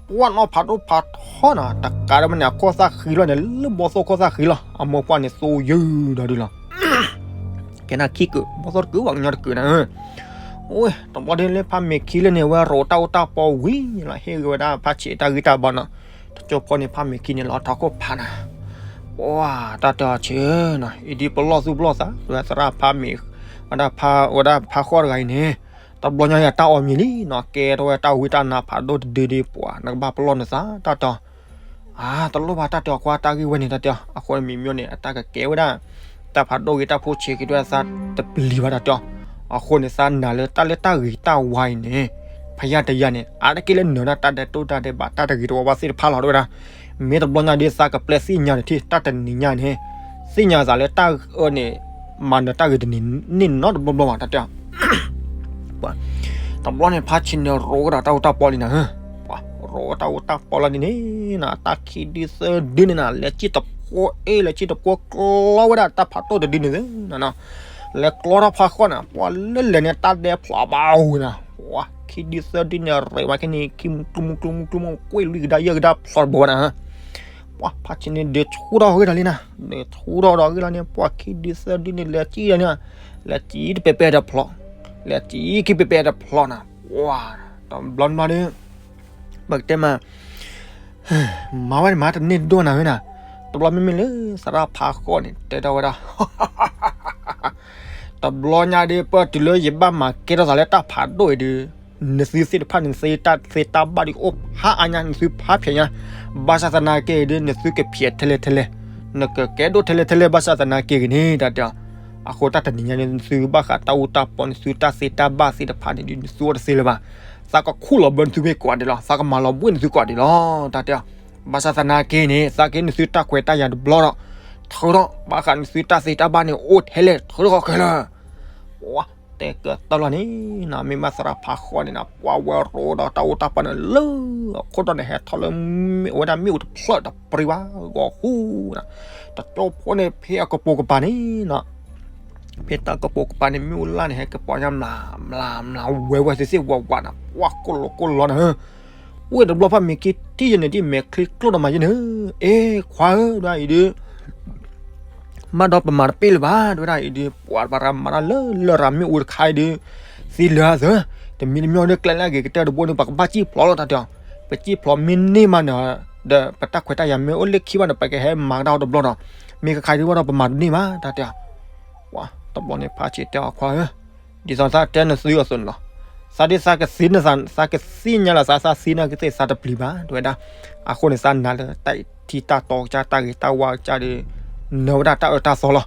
ပှၢ်နီၢ်ဖးဒိၣ်ဖးထီနီၤ တကးဒံးဘၣ်န့ၣ် အကီၢ်သၣ်ဃံလီၤန့ၣ် လၢဘီသိၣ်ကီၢ်သၣ်ဃံလီၤ အမိၢ်ပှၢ်န့ၣ်သိယုၢ်ဒီးဒုလီၤ ကဲနခံကုာ် ဘီသိၣ်တကုာ်ဘၣ်ကညီတကုာ်နၤဧၢ, အိ တဘျီဒ်လၢဖးမ့ၤခံလၢန့ၣ် ဝဲရိးတၢ်အိၣ်တၢ်ပီဝံၤလီၤ ဟ့ၣ်ဂ့ၤဝဲဒၣ်ဖးဆံးတၢ်ဂံၢ်တၢ်ဘါနီၤ, တကၠိဖိန့ၣ် ဖးမ့ၤခံန့ၣ် လီၤထီၣ်ခိၣ်ဖးနၤ, ပှၢ်တၢ်တဲအီၤဆ့နီၤ အံၤဒ်ပလီၢ်သူၣ်ပလီၢ်သး ဝဲသရၣ်ဖးမ့ၤ ဝဲဒၣ်ဖး ဝဲဒၣ်ဖးဃီတဂၤအံၤန့ၣ်, တဘျီညါအံၤအတၢ်အီၣ်မံၤလံနီၤ ကဲထီၣ်ဝဲတၢ်ဝံတၢ်နါဖးဒိၣ်တဒုဒုပှၤ နကဘၣ်ပလီၢ်နသးတၢ်တဲအီၤ အါ တလိၣ်ဘၣ်တၢ်တဲအီၤ ကွၢ်တၢ်ဂ့ၢ်ဝဲန့ၣ်တၢ်တဲအီၤ အဃိန့ၣ်မံၤမံၤန့ၣ် အတၢ်ကကဲဝဲဒၣ် တၢ်ဖးဒိၣ်ဂ့ၤတၢ်ဖိဆံးက့ၤဒွဲသးတပျံၤဘၣ်တၢ်တဲအီၤ, အဃိန့ၣ်သးနာ်လၢတၢ်လၢတၢ်ဂ့ၤတၢ်ဝါအံၤန့ၣ် ဖယၢ်တယၢ်န့ၣ် အါတက့ၢ်လၢနၢၤဒၣ်တၢ်ဒဲးတိၢ်တၢ်ဒဲးဘးတၢ်တဂ့ၤတဝါဘၣ်သ့ၣ်တဖၣ်လီၤတဝဲဒၣ်, မ့ၢ်တဘျီညါဒ်သးကပျဲသ့ၣ်ညါန့ၣ်ထံၣ် တၢ်တနံၤညါန့ၣ် သ့ၣ်ညါသးလၢတၢ်အၢန့ၣ် မၤနၢၤတၢ်ဂ့ၤတန့ၢ်နီတဘျီဘျီဘၣ်တၢ်တဲအီၤ တဘျီန့ၣ် ဖါဆံးန့ၣ်ရိးကဒီးတၢ်အိၣ်တၢ်ပီလံနၤဧၢ, ပှၤရိးတၢ်အိၣ်တၢ်ပီလီၤန့ၣ်န့ၣ် တၢ်ခံဒုသၢဒုန့ၣ်နၤ လဲၤစံၣ်တဖိအ့ၣ် လဲၤစံၣ်တဖိကျီဝဲဒၣ်တၢ်ဖးဒိၣ်တဒုန့ၣ်သ့နၤနီၤ, လဲၤကျီထီၣ်ဖးဃီန့ၣ် ပှၤလၢလဲၤန့ၣ် တၢ်ဒဲးဖျိးဘၣ်ဝဲနၤ, ပှၤခံဒုသၢဒုန့ၣ် ရဲးဝဲက့ၤန့ၣ် ခံမူကျူမူကျူမူကျူမူ ကွ့ၢ်လွံၢ်ကဒါယဲၢ်ကဒါဖျိးတဘိနၤဧၢ ပှၤဖါဆံးန့ၣ် ဒုးဆူၣ်ထီၣ်ဂ့ၤဒီးလံနၤ, ဒုးဆူၣ်ထီၣ်ဒီးဂ့ၤလီၤန့ၣ် ပှၤခံဒုသၢဒုန့ၣ် လဲၤစံၣ်ဒီးန့ၣ်, လဲၤစံၣ်တပဲာ်ပဲာ်တဖျိး, လဲၤစံၣ်ခံပဲာ်ပဲာ်တဖျိးနၤ, ပှၤ, တဘျီနဘျီဒီး, ပကတဲမး မၤဝဲန့ၣ်မၤတန့ၢ်ဒိၣ်နၤဧၢနၤ, တဘျီမ့မ့ၢ်လၢသရၣ်ဖးဃီန့ၣ် တဲထီၣ်ဝဲဒၣ် တဘျီညါဒီး ပတုၤလၢယဘၣ်မၤကဲထီၣ်သးလၢတၢ်ဖးဒိၣ်အံၤဒီး, နသုသ့ၣ်တဖၣ်န့ၣ် နသုတၢ်သ့တၢ်ဘၣ်ဒ်အိၣ်ဖးအါညါ နသုဖးဖျဲးညါ, ဘၣ်ဆၣ်သနာ်က့ဒီး နသုကဖျဲးထဲလဲၣ်ထဲလဲၣ်, နကကဲဒိၣ်ထဲလဲၣ်ထဲလဲၣ် ဘၣ်ဆၣ်သနာ်က့ဂ့ၤန့ၣ် တၢ်တဲအီၤ, အဃိတၢ်တနံၤညါန့ၣ် နသုဘၣ်ဃးတၢ်အူတၢ်ပီ နသုတၢ်သ့တၢ်ဘၣ်သ့ၣ်တဖၣ်န့ၣ်ဒီး နသုအိၣ်တသ့လၢၤဘၣ်, သးကခူၣ်လီၤဘၢနသုမ့ၢ်ကိးဂၤဒဲးလီၤ, သးကမၤလီၤဘှံးနသုကိးဂၤဒဲးလီၤ တၢ်တဲအီၤ, ဘၣ်ဆၣ်သနာ်က့န့ၣ် သးက့ၤနသုတၢ်ခွဲးတၢ်ယာ်တဘျီဒီး, ထုးထီၣ် ဘၣ်ဃးနသုတၢ်သ့တၢ်ဘၣ်န့ၣ် အိၣ်ထဲလဲၣ် ထုးထီၣ်ခဲလၢာ် တဲကတၢၢ်လီၤန့ၣ်နၤ, မ့ၢ်ဘၣ်သရၣ်ဖးဃီန့ၣ်နၤ ပှၤဝဲရိးဒီးတၢ်အူတၢ်ပီန့ၣ်လၢအခိၣ်တီန့ၣ် ဟဲထီၣ်လၢအဝဲဒၣ်မ့ၣ်အူတဖျၢၣ်တပြံဘၣ် ဂီၤဃူနၤ, တကၠိဖိန့ၣ် ဖဲအကပိာ်ကပၤန့ၣ်နၤ, ဖဲတၢ်ကပိာ်ကပၤန့ၣ် မ့ၣ်အူလၢ်န့ၣ် ဟဲကပီၤညါမျးမျးမျးဝဲဝဲသ့ၣ်သ့ၣ်ဝးဝးနၤ ပှၤကိၢ်လိာ်ကိၢ်လီၤနၤဧၢ ဝ့ၢ်တဘျီဖးမ့ၤခံထံၣ်ယဲန့ၣ် ဒ်မဲာ်ချံကျိၣ်ဒီးမၤယဲန့ၣ်, အ့ ခွါဧၢ ဒ်အံၤဒုး မ့ၢ်ဒီးပမၤတပ့ၢ်လၢၤဘၣ် တဝဲဒၣ်အံၤဒုး ပှၤဘၣ်ရၤမၤတၢ်လၢလရာ်မ့ၣ်အူတခါအံၤဒုး သံလၢအသၢ, တမံၤတမံၤဒီး ကျဲလၢအဂ့ၤကတၢၢ်တဘိန့ၣ် ပကဘၣ်စံၣ်ဖျိးလီၤ တၢ်တဲအီၤ, ပစံၣ်ဖျိးမ့ၢ်န့ၢ်မးန့ၣ်, ဒီးပတၢ်ခွဲးတၢ်ယာ်မ့ၢ်အိၣ်လၢခံဘၣ်န့ၣ် ပကဟဲမၤကဒါအီၤတဘျီဒီး, မ့ၢ်ကခါဒုးဝဲဒီးပမၤတန့ၢ်ဘၣ် တၢ်တဲအီၤ, တဘျီန့ၣ် ဖးဆံးတဲအီၤခွါဧၢ ဒ်သိးသးတဲနသုအသိးန့ၣ်လီၤ. သးဒ်သးကသ့နသး သးကသ့ၣ်ညါလီၤသး သးသ့ၣ်ညါကသ့ၣ်သးတပျံၤဘၣ် တဝဲဒၣ်. အဃိန့ၣ် သးနာ်လၢတၢ်ထံတၢ်တီကစၢ် တၢ်ဂ့ၤတၢ်ဝါကစၢ်ဒီး နၢၤဝဲဒၣ်တၢ်အၢတၢ်သီလီၤ.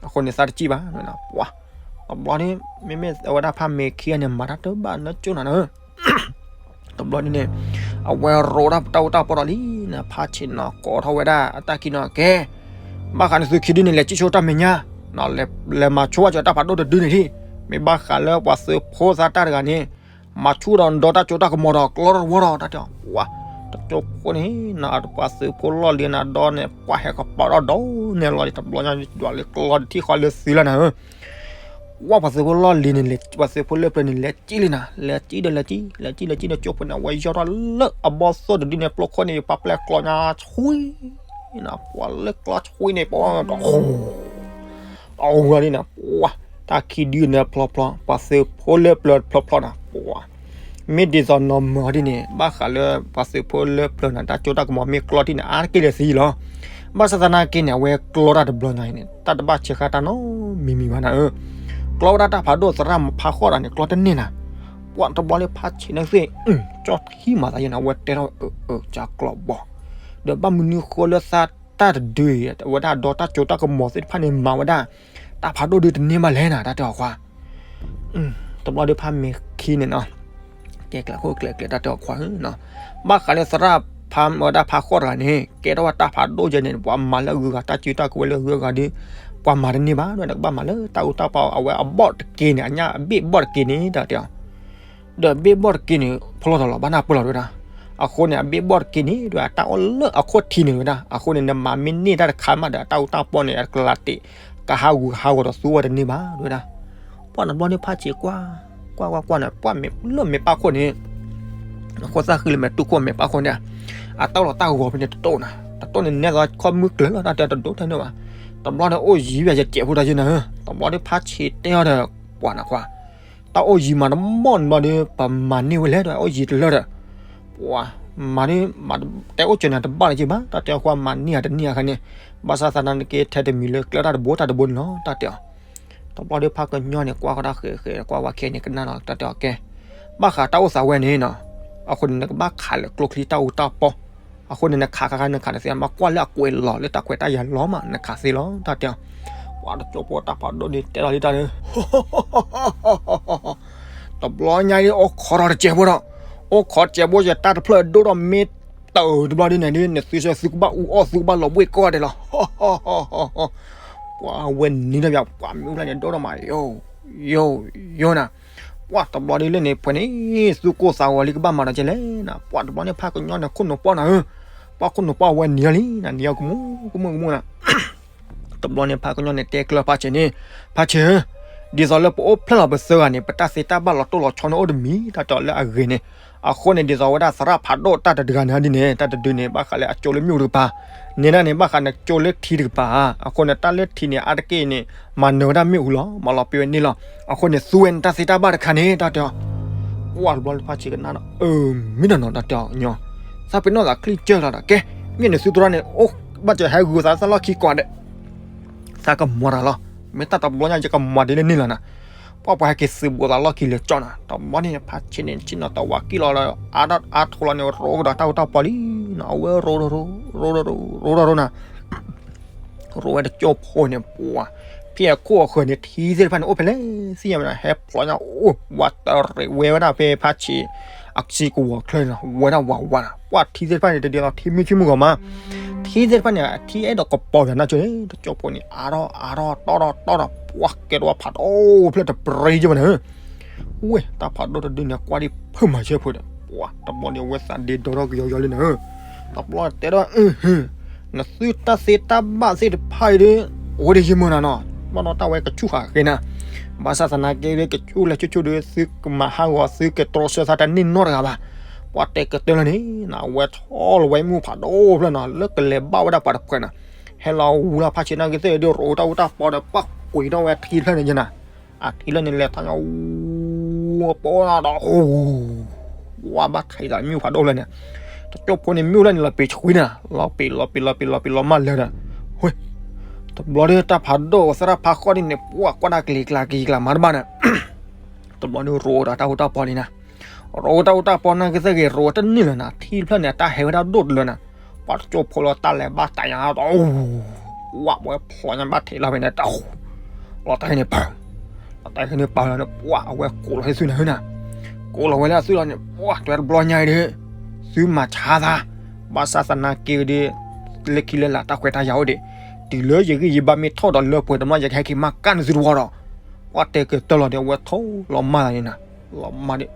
အဃိန့ၣ် သးတစံၣ်ဘၣ် ပှၤ တဘျီန့ၣ် မ့မ့ၢ်အဝဲဒၣ်ဖးမ့ၤခံဂၤန့ၣ် မၤတၢ်တဘၣ်နၢကၠိနၤနၢ တဘျီန့ၣ်န့ၣ် အဝဲရိးတၢ်တၢ်အူတၢ်ပီဒီးလံနၤ ဖးဆံးနီၤ ကိးထီၣ်ဝဲဒၣ်အတၢ်ခံနီၤ ကဲ ဘၣ်ဃးနသုခံဒုန့ၣ် လဲၤစံၣ်ဆိတၢ်မဲာ်ညါ လဲၤမၤဆိဘၣ်စၢၤတၢ်ဖးဒိၣ်တဒုန့ၣ်ဒံး မ့ၢ်ဘၣ်ဃးလၢပှၤသုးဖိသးတၢ်တဂၤန့ၣ် မၤဆူၣ်ဒီးဒီတၢ်စိတၢ်ကမီၤဒီးကျီထီၣ်တဝီဒီး တၢ်တဲ ဝါ တကၠိဖိန့ၣ်နၤ ပှၤသုးဖိလီၢ်လံၤနၤဒီးန့ၣ် ပှၤဟဲကပီၤထီၣ်ဒီးန့ၣ်လီၤ တဘျီညါဒွးလၢကျီတထံၣ်ဃီလၢသုလၢနၤဧၢ ဝါ ပှၤသုးဖိလီၢ်လံၤန့ၣ် ပှၤသုးဖိလၢပျၢၤန့ၣ် လဲၤစံၣ်လံနၤ လဲၤစံၣ်ဒီးလဲၤစံၣ် လဲၤစံၣ်လဲၤစံၣ်ဒီးကၠိဖိန့ၣ် အဝဲယီၢ်ထီၣ်လၢအဘီသိၣ်တဒုန့ၣ် ပျိခိၣ်န့ၣ် ပှၤပျဲကျီညါဆှံ နၤ ပှၤလၢကျီဆှံန့ၣ် ပှၤ အဝဲဒ်နၤ ပှၤ တၢ်ခံဒုန့ၣ်ဖျီဖျီ ပှၤသုးဖိလၢပျၢၤဖျီဖျီနၤ ပှၤ မ့ၢ်ဒ်သိးနီၢ်မၢ်ဒ်န့ၣ် ဘၣ်ဃးလၢ ပှၤသုးဖိလၢပျၢၤနၤ တၢ်စိတၢ်ကမီၤမ့ၢ်ကျီထံၣ်န့ၣ် အါတက့ၢ်လၢသံလီၤ. ဘၣ်ဆၣ်သနာ်က့န့ၣ် အဝဲကျီတၢ်တဘျီညါအံၤန့ၣ် တၢ်တဘၣ်ဆဲးဃာ်တၢ်နီတမံၤမံၤဘၣ်နၤဧၢ ကျီဝဲဒၣ်တၢ်ဖးဒိၣ်သရၣ်ဖးဃီတဂၤန့ၣ် ကျီတန့ၢ်နၤ ပှၤတဘျီလၢဖးဆံးန့ၣ်သ့ၣ် ကၠီထံမၤသးယဲနၤ အဝဲတဲထီၣ်အၢ အၢ ကၢကျီဘီ ဒီးဘၣ်မနုၤဃိလၢသးတၢ်တဒုအံၤ အဝဲဒၣ်ဒီတၢ်စိတၢ်ကမီၤသ့ၣ်တဖၣ်န့ၣ် မၤဝဲဒၣ် တၢ်ဖးဒိၣ်ဒုတန့ၢ်ဘၣ်လဲၣ်နၤ တၢ်တဲအီၤခွါ တဘျီဒီးဖးမ့ၤခံန့ၣ်နီၤ ကဲကျဲခိၣ်ကျဲကျဲတၢ်တဲအီၤခွါဧၢ ဘၣ်ဃးလၢသရၣ်ဖးဝဲဒၣ်ဖးဃီတဂၤန့ၣ် ကဲထီၣ်ဝဲတၢ်ဖးဒိၣ်ယဲန့ၣ် ပှၤမၤလၢအဂုၤအဂၤ တၢ်စုတၢ်ကဝဲၤလၢအဂုၤအဂၤဒီး ပှၤမၤတန့ၢ်ဘၣ် နကဘၣ်မၤလၢတၢ်အူတၢ်ပီအဝဲအဘီၣ်တက့ၢ်န့ၣ် အညၣ်အဘ့ၣ်ဘီၣ်တက့ၢ်န့ၣ် တၢ်တဲအီၤ ဒီးအဘ့ၣ်ဘီၣ်တက့ၢ်န့ၣ် ဖျီထီၣ်လီၤ ဘၣ်နၢ်ပၢၢ်လီၤတဝဲဒၣ်. အဃိန့ၣ် အဘ့ၣ်ဘီၣ်တက့ၢ်န့ၣ် တဝဲဒၣ် တၢ်အီၣ်လၢအခိၣ်ထံးန့ၣ်တဝဲဒၣ်. အဃိန့ၣ် နမၤမ့ၢ်န့ၢ်တၢ်တခါမးဒီး တၢ်အူတၢ်ပီန့ၣ် အကလၤတ့ၢ် ကဟးဂူာ်ဟးဂီၤဒီးသူဝဲတန့ၢ်ဘၣ်တဝဲဒၣ်. ပှၢ်တဘျီန့ၣ်ဖးဆံးကွၢ် ကွၢ်ကွၢ်ကွၢ်န့ၣ် ပှၢ်မ့ၢ်လၢမ့ၢ်ပၢ်ခိၣ်န့ၣ် အဃိသၣ်ဃံလၢမဲာ်တူၢ်ခိၣ်မဲာ်ပၣ်ဃိန့ၣ်, အတၢ်အိၣ်လီၤတၢ်ဂီၤဖဲန့ၣ်တတိၢ်နၤ, တတိၢ်န့ၣ်နဲသိးခီၣ်မုၢ်ကျၢၤလီၤ တၢ်တဲတဒိၣ်ထဲန့ၣ်ဘၣ်. တဘျီန့ၣ်အိၣ်ယံၤဘၣ်ယစဲးဖိတၢ်ယဲနၤဧၢ, တဘျီဒီးဖါဆံးတဲအီၤဒီး, ပှၤနခွါ, တၢ်အိၣ်ယံၤမၤတမီၢ်န့ၣ်ဘျီဒီး ပမၤန့ၢ်ဝဲလဲၣ်ဒီး အိၣ်ယံၤတလၢဒီး, ပှၤ, မၤဒ်, မၤ, တဲအိၣ်စၢၤန့ၣ်တဘၣ်လၢၤဘၣ် တၢ်တဲအီၤ ကွၢ်မၤန့ၢ်ဧါတန့ၢ်ဧါခါန့ၣ်, ဘၣ်ဆၣ်သနာ်က့ထဲတမံၤလၢကျဲတၢ်တဘိတၢ်တဘိန့ၣ်လီၤ တၢ်တဲအီၤ. တဘျီဒီးဖါကညီန့ၣ် ကွၢ်ဃီတၢ်ဃဲးဃဲး ကွၢ်ဝဲခဲန့ၣ်ကနၣ်လီၤ တၢ်တဲအီၤကဲ, ဘၣ်ဃးတၢ်အိၣ်သးဝဲန့ၣ်နီၤ, အဃိန့ၣ်နကဘၣ်ခးလၢကျိချံတၢ်အူတၢ်ပီ, အဃိန့ၣ်နခးခါခါနခးတသ့ မၤကွၢ်လၢအကွဲးလီၤ လၢတၢ်ခွဲးတၢ်ယာ်လီၤမး နခးသ့လီၤ တၢ်တဲအီၤ. ပှၤတကၠိဖိတၢ်ဖးဒိၣ်န့ၣ်တဲလီၤလံတၢ်န့ၣ် တဘျီညါဒ်အိၣ်ခိးထီၣ်တစဲးဖိဒီး, အိၣ်ခိးတစဲးဖိယတၢ်တဖျၢၣ်ဒိၣ်ထီၣ်မ့ၢ်တၢ်တဘျီဒ်န့ၣ်ဒ် နသုဆၢသုကဘၣ်အူအီၣ် သုကဘၣ်လီၤဘှ့ၣ်ကိးဂၤဒဲးလီၤ. ပှၤဝဲနံၤထီၣ်ပၠး ပှၤမ့ၣ်အူဖျၢၣ်န့ၣ်ဒိၣ်ထီၣ်မး ယိာ်, ယိာ်, ယိာ်နၤ, ပှၤတဘျီဒ်လဲၣ်န့ၣ် ဖဲန့ၣ် သုကိၢ်သးဂီၤလံကဘၣ်မၤဒီးကဲလဲၣ်နၤ, ပှၤတဘျီန့ၣ်ဖါကညီန့ၣ်ခိၣ်နူာ်ပှၢ်နၤဧၢ, ပှၤခိၣ်နူာ်ပှၢ်ဝဲနံၤလီၤလံနၤ နံၤအီၤကမူကမူကမူနၤ တဘျီန့ၣ်ဖါကညီန့ၣ်တဲကျၢၤဖါဆံးန့ၣ်, ဖါဆံးဧၢ, ဒ်သိးလၢပအိၣ်ဖျဲၣ်လီၤပသၢဂၤန့ၣ် ပတၢ်သ့တၢ်ဘၣ်လီၤတိၢ်လီၤဆီန့ၣ်အိၣ်တမံၤ တၢ်တဲအီၤလၢအဂ့ၤန့ၣ်, အဃိန့ၣ် ဒ်သိးဝဲဒၣ်သရၣ်ဖးဒိၣ်တၢ်တဂၤန့ၣ်ဒ်န့ၣ် တၢ်တဒုန့ၣ် ဘၣ်ဃးလၢအကၠိလၢမ့ၣ်အူတကပၤ, န့ၣ်ဒၣ်န့ၣ် ဘၣ်ဃးန့ၣ်ကၠိလၢထံတကပၤဧါ, အဃိန့ၣ် တၢ်လၢထံန့ၣ် အါတက့ၢ်န့ၣ် မၤနၢၤဝဲဒၣ်မ့ၣ်အူလီၤ မၤလီၤပ့ၤဝဲန့ၣ်လီၤ, အဃိန့ၣ် သူဝဲန့ၣ်တၢ်သ့တၢ်ဘၣ်တခါန့ၣ် တၢ်တဲအီၤ ပှၤတဘျီန့ၣ်ဖါဆံးကနၣ်ဒီး အၢ မ့ၢ်နီၢ်နီၢ် တၢ်တဲအီၤညီ, သးပ့ၤနီၣ်သးချံကၢၢ်လီၤဒီး ကဲ, မ့ၢ်န့ၣ်သုတရၣ်န့ၣ် အိၣ်ဘၣ်စၢၤဟဲဂုာ်သးသၣ်လီၢ်ခံကိးဂၤဒဲး, သးကမၤတၢ်လီၤ, မ့ၢ်တၢ်တဘျီညါယကမၤဒ်လဲၣ်န့ၣ်လီၤနၤ, ပှၤပှၤဟဲက့ၤသုးဘူးသးလီၢ်ခံလဲၤကၠီနၤ, တဘျီန့ၣ် ဖါဆံးန့ၣ် ဆ့ၣ်နီၤတဝးကံၣ်လီၤဒီး အါထီၣ်အါထီၣ်လီၤန့ၣ် ရိကဒီးတၢ်ဟူတၢ်ပီၤလံနီၤ, အဝဲရိရိရိ, ရိရိရိနၤ ရိဝဲတကၠိဖိန့ၣ် ပှၤ, ဖဲအခိၣ်အဃၢၤန့ၣ် ထံသ့ၣ်တဖၣ်န့ၣ် အိၣ်ဖဲလဲၣ်သ့ၣ်ညါဝဲဒၣ် ဟဲဖျိညါအိၣ် ဝးတရံးဝဲဝဲဒၣ်ဖဲဖါဆံး အစံကဝီၤချၢန့ၣ်လီၤ, ဝဲဒၣ်ဝးဝးနၤ, ပှၤထံသ့ၣ်တဖၣ်န့ၣ် တဒ်သိးထံမုၢ်ဆံမုၢ်ဂီၤမး, ထံသ့ၣ်တဖၣ်န့ၣ် အထံအဲၣ်ဒိးကပီၤယၤနၢ်ကၠိန့ၣ် တကၠိဖိန့ၣ် အါထီၣ်အါထီၣ်တီၢ်ထီၣ်တီၢ်ထီၣ် ပှၤကဲထီၣ်ဝဲဖးဒိၣ်ဖျၢၣ်တပြံကၠိဘၣ်နၤ ဝဲတၢ်ဖးဒိၣ်တဒုန့ၣ် ကွၢ်ဒ်ဖုမၤဆၢဖိဒီး ပှၤတဘျီန့ၣ် အဝဲသးဒ့ဒီထီၣ်ကယီကယီလံနၤဧၢ, တဘျီတဲဒီး နသုတၢ်သ့တၢ်ဘၣ်သ့ၣ်တဖၣ်အံၤဒီး အိၣ်ဒ်ယမုၢ်နၤနီၤ, ဘၣ်ဒီးတၢ်ဝဲကဆူၣ်ဃာ်ဃဲနၤ, ဘၣ်ဆၣ်သနာ်က့ဒီး ကဆူၣ်လဲၤဆူၣ်ဆူၣ်ဒီး သုကမၤဟးဂီၤ သုကတြီဆၢသးတန့ၢ်နီတဂၤဘၣ်, ပှၤတဲကတၢၢ်လၢန့ၣ် နဝဲထီၣ်လီၤဝဲမုၢ်ဖးဒိၣ်ဖျၢၣ်နီၤ လၢကလဲၤဘၣ်ဝဲဒၣ်ပှၤတဖှဲးနၤ, ဟဲလီၤဝူလၢဖါဆံးနာ်က့သ့ၣ်ဒီး ရိတၢ်အူတၢ်ပီဒီး ပှၤကွံာ်ထီၣ်ဝဲထံဖျၢၣ်န့ၣ်ယနၤ အထံလၢန့ၣ် လဲၤထီၣ်ညါ အူအပီဒီး ဝါဘၣ်ထံးသးမ့ၣ်အူဖးဒိၣ်လၢန့ၣ်, တကၠိဖိန့ၣ် မ့ၣ်အူလၢန့ၣ် လီၤပ့ၤဆှံနၤ, လီၤပ့ၤ လီၤပ့ၤ လီၤပ့ၤ လီၤမၢ်လၢာ်ဒီး, ဝဲ, တဘျီဒီးတၢ်ဖးဒိၣ်သရၣ်ဖးဃီဒ်န့ၣ် ပှၤကွၢ်တၢ်ကလံၤကျါကလံၤကျါမၤတဘၣ်န့ၣ်, တဘျီဒီးရိတၢ်အူတၢ်ပီန့ၣ်နၤ, ရိတၢ်အူတၢ်ပီနာ်က့သ့ၣ်ဂ့ၤ ရိတန့ၢ်လၢၤနၤ ထံတဖျၢၣ်န့ၣ် အတၢ်ဟဲဝဲဒၣ်ဒိၣ်တလၢနၤ, ပှၤတကၠိဖိလီၤတၢ်လဲၤဘၣ်တၢ်ညါဒီး ဝးဝဲဖျိညါဘၣ်ထံးလီၤဖဲန့ၣ်တၢ် လီၤတၢ်ဟဲန့ၣ်ပၢၤ, လီၤတၢ်ဟဲန့ၣ်ပၢၤလီၤန့ၣ် ပှၤအဝဲကိးလီၤဟဲသုနၤဟၢနၤ, ကိးလီၤဝဲလၢအသုလီၤန့ၣ် ပှၤတဲဝဲတဘျီညါအံၤဒီး, သုမၤဆါသး, ဘၣ်ဆၣ်သနာ်က့ဒီး, လၢခံလၢလာ်တၢ်ခွဲးတၢ်ယာ်အိၣ်ဒံး, တုၤလၢယဂံၢ်ယဘါမ့ၢ်ထီၣ်ဒီးလၢပှဲၤတမီၢ် ယကဟဲက့ၤမၤကၢ်န့ၢ်သုတဝီဒီး, ပှၤတဲကတၢၢ်လီၤဒီး အဝဲထီၣ်လီၤမၢ်သးန့ၣ်နၤ, လီၤမၢ်ဒီး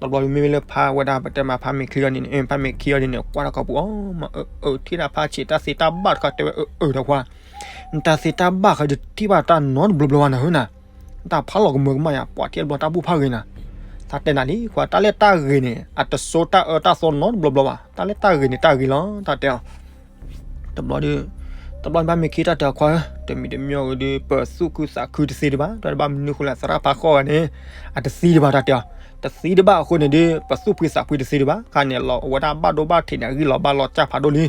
တဘျီမ့မ့ၢ်လၢဖါဝဲဒၣ် ပတဲမးဖါမ့ၢ်ချံအီၤဒ်န့ၣ် ဖါမ့ၢ်ချံအီၤဒ်န့ၣ် ကွၢ်တၢ်ခီပူၤအီၤမး အၢ အၢ ထံၣ်ဒၣ်ဖါဆံးတၢ်သ့တၢ်ဘၣ်တခါတဲဝဲ အၢ အၢ တၢ်ခွါ, နတၢ်သ့တၢ်ဘၣ်ဃီ ယထံၣ်ဘၣ်တၢ်နီတဘျီဘျီဘၣ်နၤဧၢနၤ, နတၢ်ဖးလီၤကမၢကမၣ်ယၤ ပှၤထံၣ်တဘျီတၢ်ဘူၣ်ဖးဂ့ၤနၤ, တၢ်တဲနၤလံခွါ တၢ်လၢတၢ်ဂ့ၤန့ၣ် အတစိတၢ်အၢတၢ်သီနီတဘျီဘျီဘၣ် တၢ်လၢတၢ်ဂ့ၤန့ၣ်တၢ်ဂ့ၤလီၤ တၢ်တဲအီၤ တဘျီဒီး, တဘျီဘၣ်မ့ၢ်ခံတၢ်တဲအီၤခွါဧၢ, တမံၤတမံၤဧိၤဒီး ပသူၣ်ခုသးခုတသ့ဒံးဘၣ်, ဒီးတဘၣ်မနုၤဃိလဲၣ် သရၣ်ဖးဃီဂၤန့ၣ်, အတသ့ဒံးဘၣ်တၢ်တဲအီၤ, တသ့ဒံးဘၣ်အဃိန့ၣ်ဒီး ပသူၣ်ဖှံသးဖှံတသ့ဒံးဘၣ်, ခါန့ၣ်လီၤအဝဲဒၣ်ဘၣ်ဒိဘၣ်ထံးန့ၣ် အဂံၢ်လီၤဘၣ်လီၤကၢ်ဖးဒိၣ်လံ,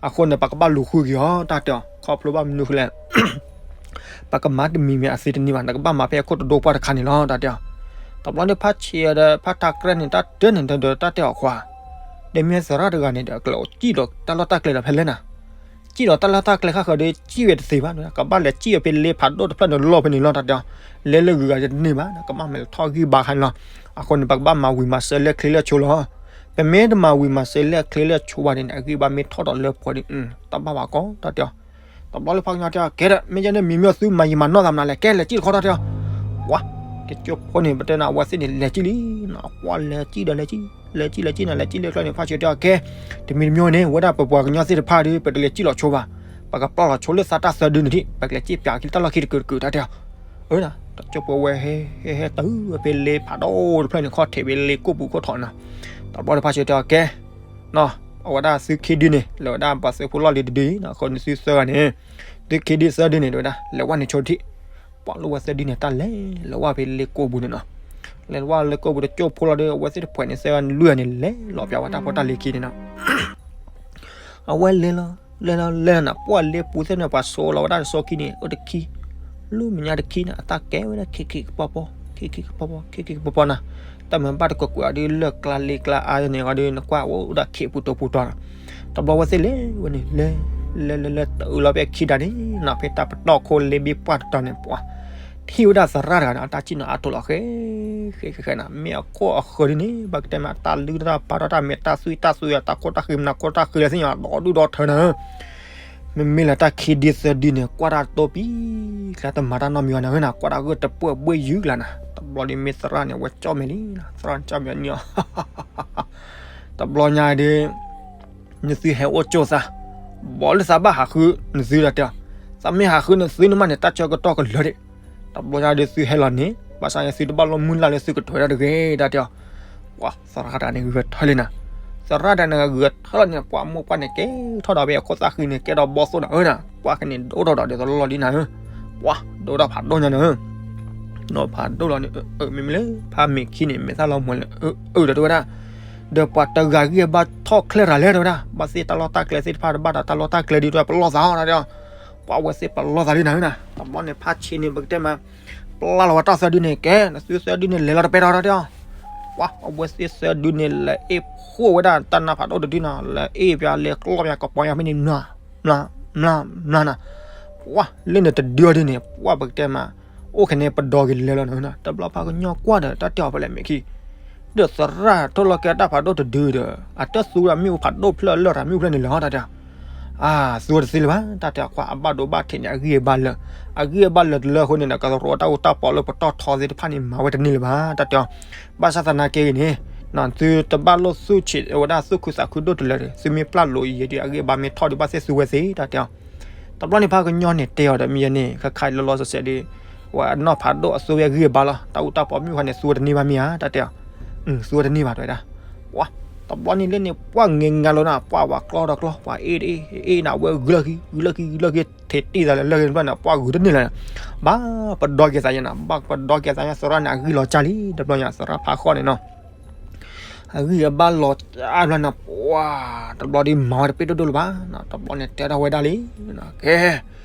အဃိန့ၣ် ပကဘၣ်လူၤဃုက့ၤအီၤ တၢ်တဲအီၤ ခီဖျိဘၣ်မနုၤဃိလဲၣ် ပကမၤတမံၤမံၤအသ့တန့ၢ်ဘၣ်, နကဘၣ်မၤဖဲအခိၣ်တဒိပှၢ်တခါန့ၣ်လီၤ တၢ်တဲအီၤ, တဘျီဒီးဖါဆံးဒီးဖါထးကြဲန့ၣ် တၢ်တဲန့ၣ်ဒီးတၢ်တဲအီၤခွါ, ဒီးမ့ၢ်သရၣ်တဂၤန့ၣ်ဒီး အကျဲအိၣ်စံၣ်ဒီးတၢ်လီၢ်တၢ်ကျဲဒီးဖဲလဲၣ်နၤ, စံၣ်ဒီးတၢ်လီၢ်တၢ်ကျဲခါဃီဒီး စံၣ်ဝဲတသ့ဘၣ်, ကဘၣ်လဲၤစံၣ်ဝဲဖဲလ့ဖးဒိၣ်တဖျၢၣ်န့ၣ်လီၢ်ဖဲန့ၣ်လီၤ တၢ်တဲအီၤ, လဲၤလၢဂုၤဂၤတန့ၢ်ဘၣ်, ကဘၣ်မၤလဲၤထီၣ်ဂံၢ်ဘါခါန့ၣ်လီၤ, အဃိန့ၣ် ပကဘၣ်မၤဝံၤမၤစၢၤလၢချ့လၢဆိလီၤ, ပမ့ၢ်တမၤဝံၤမၤစၢၤလၢချ့လၢဆိဘၣ်န့ၣ် အဂံၢ်ဘါမ့ၢ်ထီၣ်ဒီးလၢပှဲၤဒီး တၢ်ဘၣ်ဘၣ်ကီ တၢ်တဲအီၤ တဘျီလၢဖါကညီတဲအီၤ ကဲဒီး မ့ၢ်ယဲန့ၣ်မံၤမ့ၢ်သုမၤယံာ်မၤနီၢ်သးမနုၤလဲၣ် ကဲလဲၤစံၣ်တခီ တၢ်တဲအီၤ, ပှၤ, ကၠိဖိန့ၣ် ပတဲနၤအဝဲသ့ၣ်န့ၣ် လဲၤစံၣ်လံ, ပှၤလဲၤစံၣ်ဒီးလဲၤစံၣ်, လဲၤစံၣ်လဲၤစံၣ်နၤ လဲၤစံၣ်လၢချၢန့ၣ် ဖါဆံးတဲအီၤ ကဲ, တမံၤတမံၤန့ၣ် ဝဲဒၣ်ပပှၤကညီသ့ၣ်တဖၣ်ဒီး ပတလဲၤစံၣ်လီၤဆိဘၣ်, ပကပျၢ်လီၤဆိလၢသးတၢ်သၢဒုန့ၣ်ဒံး ပကလဲၤစံၣ်ပၠးခံတၢ်လီၢ်ခံတကုာ်တကုာ် တၢ်တဲအီၤ အၢ တၢ်ကၠိဖိဝဲဟဲဟဲဟဲတုၤဖဲလ့ဖးဒိၣ်တဖျၢၣ်န့ၣ် ခီၣ်ထံးဖဲလ့ကိၣ်ပူၤခိၣ်ထီၣ်နၤ, တဘျီဒီးဖါဆံးတဲအီၤကဲ, အဝဲဒၣ်သုခံဒုန့ၣ် လဲၤဝဲဒၣ်ပှၤသုးဖိလီၢ်လံၤတဒုအံၤနီၤ, အဃိန့ၣ်သုသၢဂၤန့ၣ်, သုခံဒုသၢဒုန့ၣ် တဲဝဲဒၣ် လဲၤဝဲန့ၣ်ဆိတထံၣ်, ပှၤလိၣ်ဝဲသၢဒုန့ၣ် တၢ်လဲၤလၢဝဲဖဲလ့ကိၣ်ပူၤန့ၣ်နီၤ, လဲၤဝဲလ့ကိၣ်ပူၤတကၠိၢ်ဖိလီၤဒီး အဝဲသ့ၣ်တဖှဲးန့ၣ် သၢဂၤလွံၢ်ဂၤန့ၣ် လဲၤလီၤပၠးဝဲတၢ်ဖိတၢ်လံၤခံန့ၣ်နီၤ အဝဲလဲၤလီၤ, လဲၤလီၤလဲၤလီၤနၤ ပှၢ်လ့ပူၤသ့ၣ်န့ၣ် ပှၤစိာ်လီၤဝဲဒၣ်တစိခံန့ၣ် အိၣ်တခံ, လၢမဲာ်ညါတခံန့ၣ် အတၢ်ကဲဝဲဒၣ်ခံခံကပီၤပီၤ, ခံခံကပီၤပီၤ, ခံခံကပီၤပီၤနၤ, တၢ်မၤဘၣ်တကွဲးကွဲးအီၤဒ်လၢၢ်ကျါ လ့ကျါအါန့ၣ်အီၤဒီး နကွၢ်အိၣ်ဒၣ်ခံပူၤတီၤပူၤတီၤနၤ, တဘျီဝဲသ့ၣ်လဲၤဝဲန့ၣ် လဲၤ လဲၤလဲၤလဲၤ တအုးလီၤဖဲခံဒးန့ၣ်နီၤ ဖဲတၢ်ပတီၢ်ခိၣ်လ့ဘ့ၣ်ပှၢ်တတီၤန့ၣ် ပှၤ ထံၣ်ဝဲဒၣ်သရၣ်တဂၤန့ၣ် အတၢ်စံၣ်နီၤအါထီၣ်လီၤဃဲ ဃဲဃဲဃဲနၤ မ့ၢ်အခိၣ်အဃၢၤဒ်န့ၣ် ဘၣ်ကတဲမး တၢ်လုၢ်တၢ်ပာ်ထီၣ်တၢ်မဲာ်တၢ်သွံၣ်တၢ်သွံၣ် တၢ်ခိၣ်တၢ်ဃံမနၤခိၣ်တၢ်ဃံလၢသ့ၣ်ညါ ဒီဒူၣ်ဒီထၢနၤဧၢ, မ့မ့ၢ်လၢတၢ်ခံဒုသၢဒုန့ၣ် ကွၢ်တၢ်တိၢ်ပံၤ ကျါတမၤတၢ်နီတမံၤဘၣ်နၤဧၢနၤ ကွၢ်တၢ်ဂၢၢ်တပှဲၢ်ဘှ့ၣ်ယုၢ်ကျါနၤ တဘျီဒ်မ့ၢ်သရၣ်န့ၣ် အဝဲကၠီၣ်မဲာ်လံနၤ သရၣ်န့ၣ်ကၠီၣ်မဲာ်န့ၢ်အီၤ တဘျီညါဒ် နသုဟဲအိၣ်ကၠိၢ်သး, ဘီလၢသးဘၣ်ဟးဃုနသုဒီးတဲအီၤ, သးမ့ၢ်ဟးဃုနသုန့ၣ်မးန့ၣ် တၢ်ဆၢကတီၢ်ကလၢာ်ဒံး, တဘျီညါဒ်သုဟဲလီၤန့ၣ် ဘၣ်ဆၣ်န့ၣ်သုတဘၣ်လိၣ်မုၢ်လၢ်လၢသုကထွဲဒၣ်တဂ့ၤ တၢ်တဲအီၤ, ပှၤသရၣ်တဂၤန့ၣ်ဂဲၤထၢၣ်လံနၤ, သရၣ်တဂၤန့ၣ်ဂဲၤထၢၣ်လီၤန့ၣ် ပှၤမိၢ်ပှၢ်န့ၣ်ကဲထီၣ်ဒီးဖဲအခိၣ်သၣ်ဃံန့ၣ် ကဲဒီးဘီသိၣ်နၤဧၢနၤ, ပှၤကန့ၣ်ဒိၣ်ထီၣ်ဒီးဒ်သိးလီၢ်လီၢ်လံနၤဧၢ, ပှၤဒိၣ်ထီၣ်ဖးဒိၣ်ညါနၤဧၢ ဒီးဖးဒိၣ်လီၤန့ၣ် အၢ မ့မ့ၢ်လၢ ဖးမ့ၢ်ခံန့ၣ် မဲာ်သၣ်လီၤမှဲၤလၢ အၢ အၢ ဒီးတဲဝဲဒၣ်, ဒီးပှၤတဂၤဂံၢ်ဘါထီၣ်ချဲရၤလဲၣ်တဲဝဲဒၣ်, ဘၣ်သ့ၣ်တၢ်လီၢ်တၢ်ကျဲသ့ၣ်တဖၣ်တဘၣ်ဒီးတၢ်လီၢ်တၢ်ကျဲဒ်တဲဝဲ ပလီၢ်သးအီၤတဲအီၤ, ပှၤဝဲသ့ၣ်ပလီၢ်သးလံနၤဧၢနၤ, တဘျီန့ၣ်ဖးဆံးန့ၣ် ပကတဲမး ပျၢ်လီၤဝဲတၢ်သၢဒုန့ၣ် ကဲ နသုသၢဒုန့ၣ် လဲၤလီၤတပဲဒီးတဲအီၤ, ပှၤအဝဲသ့ၣ်သၢဒုန့ၣ် လဲၤအ့ၣ်ဖှိၣ်ဝဲဒၣ်တၢ်နါဖးဒိၣ်တဒုနီၤ လဲၤအ့ၣ်ပျးလဲၤကျီပျးကပီၤညါဖဲန့ၣ် မျၢ် မျၢ် မျၢ်နၤ, ပှၤလၢန့ၣ်တဒုအီၤဒ်န့ၣ် ပှၤပကတဲမး အိၣ်ခဲန့ၣ်ပဒီက့ၤလဲၤလီၤနၤ, တဘျီဖးကညီကွၢ်ဒီးတၢ်တဲအီၤဖဲလဲၣ်မ့ၢ်ခံ, ဒီးသရၣ်ထိၣ်လီၤကဲတၢ်ဖးဒိၣ်တဒုဒီး အတၢ်သူဝဲဒၣ်မ့ၣ်အူဖးဒိၣ်ဖျၢၣ်လၢတၢ်မ့ၣ်အူဖျၢၣ်န့ၣ်လီၤ တၢ်တဲအီၤ, အါ သူဝဲတသ့လၢၤဘၣ် တၢ်တဲအီၤ ခွါအဘၣ်ဒိဘၣ်ထံးန့ၣ် အဂံၢ်အဘါလၢာ်, အဂံၢ်အဘါလၢာ်တလၢအဃိန့ၣ် ကသရိးတၢ်အိၣ်တၢ်ပီးလၢပတီၢ်ထီသ့ၣ်တဖၣ်န့ၣ် မၤဝဲတန့ၢ်လၢၤဘၣ် တၢ်တဲအီၤ, ဘၣ်ဆၣ်သနာ်က့ဂ့ၤန့ၣ် သုတဘၣ်လိၣ်သူၣ်ဆံးဝဲဒၣ်သူၣ်ခုသးခုဒိၣ်တလၢာ်ဒီး သုမ့ၢ်ပျၢ်လိာ်ယဲဒ် အဂံၢ်အဘါမ့ၢ်ထီၣ်ဒံးဘၣ်သ့ၣ်သူဝဲသ့ၣ် တၢ်တဲအီၤ, တဘျီန့ၣ်ဖးကညီန့ၣ်တဲအီၤဒီး မ့ၢ်ယဲန့ၣ် ခါခါလီၤလီၤဆဲးဆဲးဒီး ဝဲအနီၢ်ဖးဒိၣ်အသူဝဲအဂံၢ်အဘါလီၤ တၢ်အိၣ်တၢ်ပီးမ့ၣ်အူခါန့ၣ် သူဝဲတန့ၢ်ဘၣ်မ့ၢ်ဧါ တၢ်တဲအီၤ, သူဝဲတန့ၢ်ဘၣ်တဲဝဲဒၣ်, ပှၤ တဘျီန့ၣ်လၢန့ၣ် ပှၤငဲၤငါလီၤနၤ ပှၤဝဲကျီဒီးကျီ ပှၤအ့ၣ်အ့ၣ်အ့ၣ်နၤ ဝဲဂုာ်လၢခံ ဂုာ်လၢခံ ဂုာ်လၢခံ ထဲတ့ၢ်သးလၢလၢၢ်ဂ့ၤတဖျၢၣ်န့ၣ် ပှၤဂုာ်တန့ၢ်လၢၤ, ဘၣ်ပဒီက့ၤသးညါနၤ ဘၣ်ပဒီက့ၤသးညါ သရၣ်န့ၣ် အဂံၢ်လီၤကၢ်လံ တဘျီညါ သရၣ်ဖးဃီန့ၣ်နီၤ အဂံၢ်အဘါလီၤအါဘျီန့ၣ် ပှၤ တဘျီဒ်မၤဝဲတပ့ၢ်ဒိၣ်ဒိၣ်လၢၤဘၣ်, တဘျီန့ၣ် တဲထီၣ်ဝဲဒၣ်လံ, ကဲ,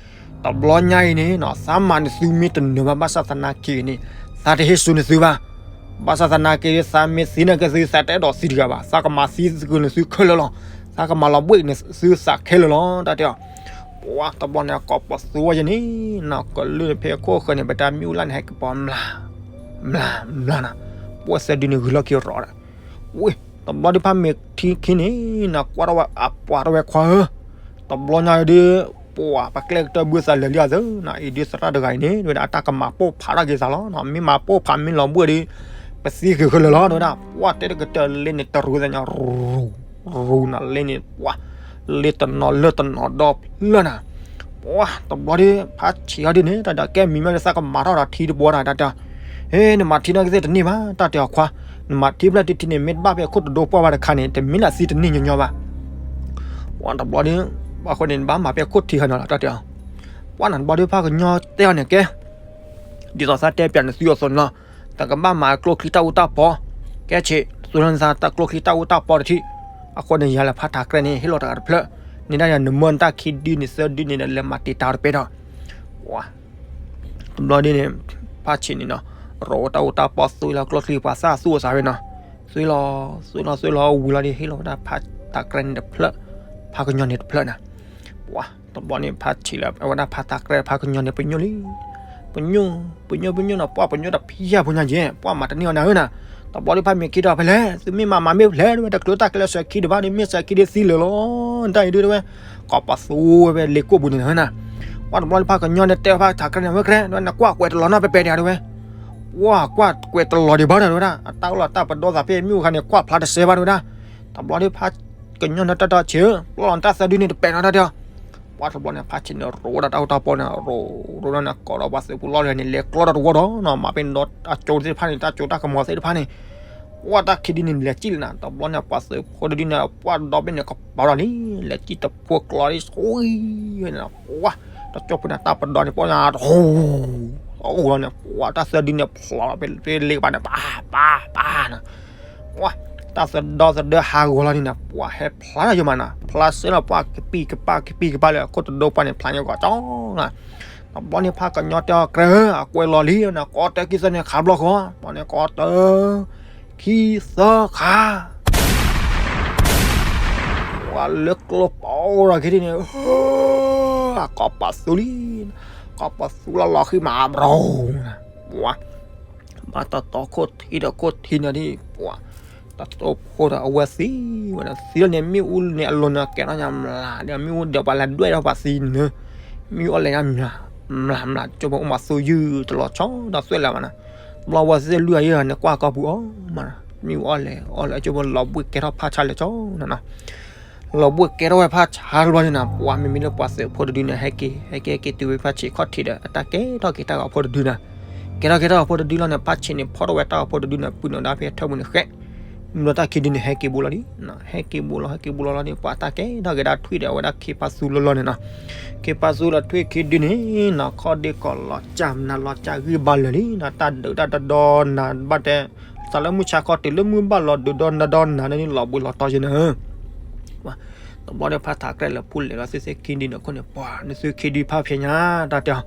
တဘျီညါအံၤန့ၣ်နီၤ သးမၤန့ၣ်သုမ့ၢ်တနၢၤဘၣ် ဘၣ်ဆၣ်သနာ်က့န့ၣ် သးတဟ့ၣ်စူၤန့ၢ်သုဘၣ်, ဘၣ်ဆၣ်သနာ်က့ သးမ့ၢ်သံနာ်က့သု သးတအဲၣ်ဒိးသံတဂၤဘၣ်, သးကမၤသံသုန့ၢ်သုခဲလၢာ်လီၤ, သးကမၤလီၤဘှ့ၣ်န့ၢ်သုသးခဲလၢာ်လီၤ တၢ်တဲအီၤ, ပှၤ တဘျီန့ၣ် ကိးပသူဝဲယဲန့ၣ်နီၤ ကလုၢ်န့ၣ်ဖဲခိၣ်ဃၢၤန့ၣ် ပတၢ်မ့ၣ်အူလၢ်န့ၣ် ဟဲကပီၤမျၢ် မျၢ် မျၢ်နၤ, ပှၤသၢဒုန့ၣ်ဂုာ်လီၢ်ခံရီၤဒီး ဝ့ၢ် တဘျီဒ်ဖးမ့ၢ်ထံခံန့ၣ်နီၤ ကွၢ်ထီၣ်ဝဲအပှၤထီၣ်ဝဲခွါဧၢ, တဘျီညါဒ် ပှၤပကျဲကတၢၢ်ဘုသးလၢာ်လံအသးနီၤ အံၤဒ်သရၣ်တဂၤအံၤန့ၣ် တဲဝဲဒၣ် အတၢ်ကမၤပိၢ်ဖးထီၣ်က့ၤသးလီၤ, မ့ၢ်မၤပိၢ်ဖးမ့ၢ်လီၤဘှ့ၣ်ဒီး ပသံဃုာ်ဃုာ်လၢာ်လီၤ တဲဝဲဒၣ်, ပှၤတဲတကတၢၢ်လ့န့ၣ် တရူးသးညါ ရူး ရူးနၤလ့န့ၣ် ပှၤ လ့တနီၤလၢတနီၤဒီဖျၢၣ်နၤ ပှၤ တဘျီဒ် ဖးဆံးအီၤဒ်န့ၣ် တၢ်ဒၣ်ကဲမံၤမ့ၢ်လၢသးကမၤထီၣ်ဒီး ထံတဘိတၢ်တဲအီၤ, ဟ့ နမၤထံနာ်က့သ့ၣ်တန့ၢ်ဘၣ် တၢ်တဲအီၤခွါ, နမၤထံဖျၢၣ်တထံန့ၣ် မ့ၢ်တဘၣ်ဖဲခိၣ်တဒိပှၢ်ဘၣ်တခါန့ၣ် တမ့ၢ်လၢသံတန့ၢ်ညီညီဘၣ်, ပှၤတဘျီဒ် ဘၣ်ဃိန့ၣ် နဘၣ်မၤဖဲခိၣ်ထံခါန့ၣ်လီၤ တၢ်တဲအီၤ, ပှၤနတဘျီဒ်ဖးကညီတဲအီၤန့ၣ်ကဲ ဒ်သိးသးတဲပၠးနသုအသိးန့ၣ်လီၤ, တကဘၣ်မၤကျိချံတၢ်အူတၢ်ပီ, ကဲဆံး သူလၢနသးတၢ်ကျိချံတၢ်အူတၢ်ပီတထံၣ်, အဃိန့ၣ် ယၤလၢဖးထးကြဲန့ၣ် ဟ့ၣ်လီၤတဂၤတဖျၢၣ်, န့ၣ်ဒၣ်ယၤနမၢနတၢ်ခံဒုန့ၣ်သၢဒုန့ၣ်ဒီး လဲၤမၤတံာ်တာ်တပဲဒီး, ပှၤ တဘျီဒ်န့ၣ် ဖးဆံးန့ၣ်နီၤ, ရိးတၢ်အူတၢ်ပီသွံလီၤကျိချံပှၤသၣ်သူၣ်အသးဝဲနီၤ, သွံလီၤ သွံလီၤ သွံလီၤဝံၤလီၤဒီး ဟ့ၣ်လီၤဝဲဒၣ်ဖးထးကြဲန့ၣ်တဖျၢၣ်, ဖးကညီန့ၣ်တဖျၢၣ်နၤ, ပှၤ တဘျီန့ၣ် ဖးဆံးလၢ အဝဲဒၣ်ဖးထးကြဲဖးကညီန့ၣ် ပညိၣ်လံ, ပညိၣ် ပညိၣ် ပညိၣ်နီၤ ပှၤပညိၣ်တဖျၢၣ်ဖိညါယဲၢ် ပှၤမၤတန့ၢ်အီၤနၤဧၢနၤ, တဘျီဒ်ဖးမ့ၢ်ခံဒီးဖဲလဲၣ် သုမ့ၢ်မၤမၤမ့ၢ်ဖဲလဲၣ် တဝဲတချုးတၢ်ကလဲၤစၢၤခံဒံးဘၣ်ဒီး မ့ၢ်စၢၤခံဒံးသံလၢာ်လီၤ, တၢ်အံၤဒ်တဲဝဲ, ကိးပသူဝဲဖဲလ့ကိၣ်ပူၤန့ၣ်နၤဧၢနၤ, ပှၤတဘျီဒ်ဖးကညီန့ၣ်တဲဖးထးကြဲန့ၣ် ဝဲကြဲ နကွၢ်ကွဲးတလီၤနီၢ်ပဲပဲဒံးတဲဝဲ, ပှၤကွၢ်ကွဲးတလီၤဒံးဘၣ်ဒီးတဲဝဲဒၣ် အတၢ်အိၣ်လီၤတၢ်ပဒီသးဖဲမ့ၣ်အူခါန့ၣ် ကွၢ်ဖျါတစဲးဘၣ်တဲဝဲဒၣ်, တဘျီဒ်ဖးကညီန့ၣ်တၢ်တၢ်ဆံးဧၢ ပျီလီၤတၢ်သၢဒုန့ၣ်တပဲာ်နီၤတၢ်တဲအီၤ, ပှၤတဘျီန့ၣ် ဖးဆံးန့ၣ် ရိးဝဲဒၣ်တၢ်အိၣ်တၢ်ပီန့ၣ် ရိးရိးန့ၣ် ကိးဒီးပှၤသုးဖိလီၢ်လၢာ်န့ၣ် လဲၤကျီဒီးတဝီဒီးနီၤ မၤဖဲဒီးအကၠိသ့ၣ်တဖၣ်န့ၣ် တၢ်ကၠိတၢ်ကမီၤသ့ၣ်တဖၣ်န့ၣ်, ပှၤ ပှၢ်တၢ်ခံဒုန့ၣ် လဲၤစံၣ်လံနၤ, တဘျီန့ၣ် ပှၤသုးဖိတဒုန့ၣ် ပှၢ်ဒီဘ့ၣ်န့ၣ် ကပီၤဒီးလံ, လဲၤစံၣ်တဖိကျီဒ်ဆိၣ်ဂံၤန့ၣ်, ပှၢ်တကၠိဖိန့ၣ် တၢ်ပဒီန့ၣ် ပှၢ်ညါတဟူ, အအိၣ်လီၤန့ၣ် ပှၢ်တၢ်သၢဒုန့ၣ် ဖျိးလီၤဖဲလ့ကပၤန့ၣ် ပၢ်ပၢ်ပၢ်နၤ, ပှၢ်တၢ်သၢဒီသဒၢဟးဂီၤလီၤန့ၣ်နၤ, ပှၢ်ဟဲဖျါထီၣ်ယိာ်မးနၤ, ဖျါစ့ၢ်လီၤပှၢ်ကပံၢ်ကပၢ်ကပံၢ်ကပၢ်လၢအခိၣ်တဒိပှၢ်န့ၣ် ဖျါညါဂီၤကၠီနၤ, တဘျီန့ၣ် ဖးကညီတဲအီၤ ကြၢး အကွဲးလီၤလံနၤ, ကီးတၢ်ခံသၢန့ၣ် ခးဘျီဃီ, တဘျီန့ၣ် ကီးတၢ် ခံသၢခါ, ပှၤလၢကျိပီၤဒီးခံဒုန့ၣ် အကီးပာ်သူလံ, ကီးပာ်သူလီၤလီၤဃံမးဘြီၤနၤ, ပှၤ ဘၣ်တတီခိၣ်ထံဒီးခိၣ်ထံန့ၣ်ဒ် ပှၤ တတီဖိဒီးအဝဲသံဝဲဒီး သံလီၤန့ၣ် မ့ၣ်အူန့ၣ်အလိၤန့ၣ် ကဲထီၣ်ညါမျးဒီး မ့ၣ်အူဒီးပှၤလဲၤဒွဲၣ်ထီၣ်ပှၤသံန့ၣ်, မ့ၣ်အူအီၣ်လဲၤညါမျး မျးမျး ကၠိဖိအိၣ်မးသူယုၢ်တလီၤဆီဒီးသွဲၣ်လၢၤမးနၤ, တဘျီဝဲသ့ၣ်လွံၢ်အယုၢ်န့ၣ် ကွၢ်ကီၢ်ပူၤအီၣ်မးနၤ, မ့ၣ်အူအီၣ်လဲၤအီၣ်လဲၤ ကၠိဖိလီၤဘှံးကဲထီၣ်ဖးဆါလဲၤဆီနၤနၤ လီၤဘှံးကဲထီၣ်ဝဲဖးဆါတဘျီန့ၣ်နၤ, ပှၤမ့မ့ၢ်လၢပှၤသုးဖိတဒုန့ၣ် ဟဲက့ၤ ဟဲက့ၤဟဲက့ၤတုၤဝဲဖးဆံးခီၣ်ထံးဒီး အတၢ်ကဲထီၣ်က့ၤတၢ်ဂီၤဖိတဒုနၤ, ကဲထီၣ်ကဲထီၣ်ဂီၤဖိတဒုလီၤန့ၣ် ဖးဆံးန့ၣ်ဖီၣ်ထီၣ်ဝဲတၢ်ဂီၤဖိတဒုန့ၣ် ပုၢ်နီၢ်ဒၣ်ဖဲထၢပူၤန့ၣ်ဃဲ, မ့ၢ်လီၤတၢ်ခံဒုန့ၣ် ဟဲက့ၤဘူးလီၤလံ, ဟဲက့ၤဘူးလီၤ ဟဲက့ၤဘူးလီၤလီၤန့ၣ် ပှၤတၢ်ကဲထီၣ်က့ၤဒၣ်ထွံၣ်ဒီးအဝဲဒၣ်ခ့ဖးသူလီၤလီၤန့ၣ်နၤ, ခ့ဖးသူလီၤထွံၣ်ခံဒုန့ၣ်နၤ ခီၣ်ဒ့ကီးလီၤကၢ်မနၤလီၤကၢ်ဂံၢ်ဘါလၢာ်လံနၤ, တၢ်ဒုးတၢ်တဒီနၤ ဘၣ်တဲ သးလၢမုၢ်ဆါခီၣ်ထံးလၢမုၢ်ဘၣ်လီၤဒုးဒီနဒီနၤန့ၣ် လီၤဘှံးလီၤတီၤယဲနၤ, တဘျီဒီးဖးထးကြဲလၢာ်ဖူလဲၤလီၤသ့ၣ်သ့ၣ်ခံဒုန့ၣ်အခိၣ်န့ၣ် ပှၤနသုခံဒုဖးဖျဲးညါ တၢ်တဲအီၤ,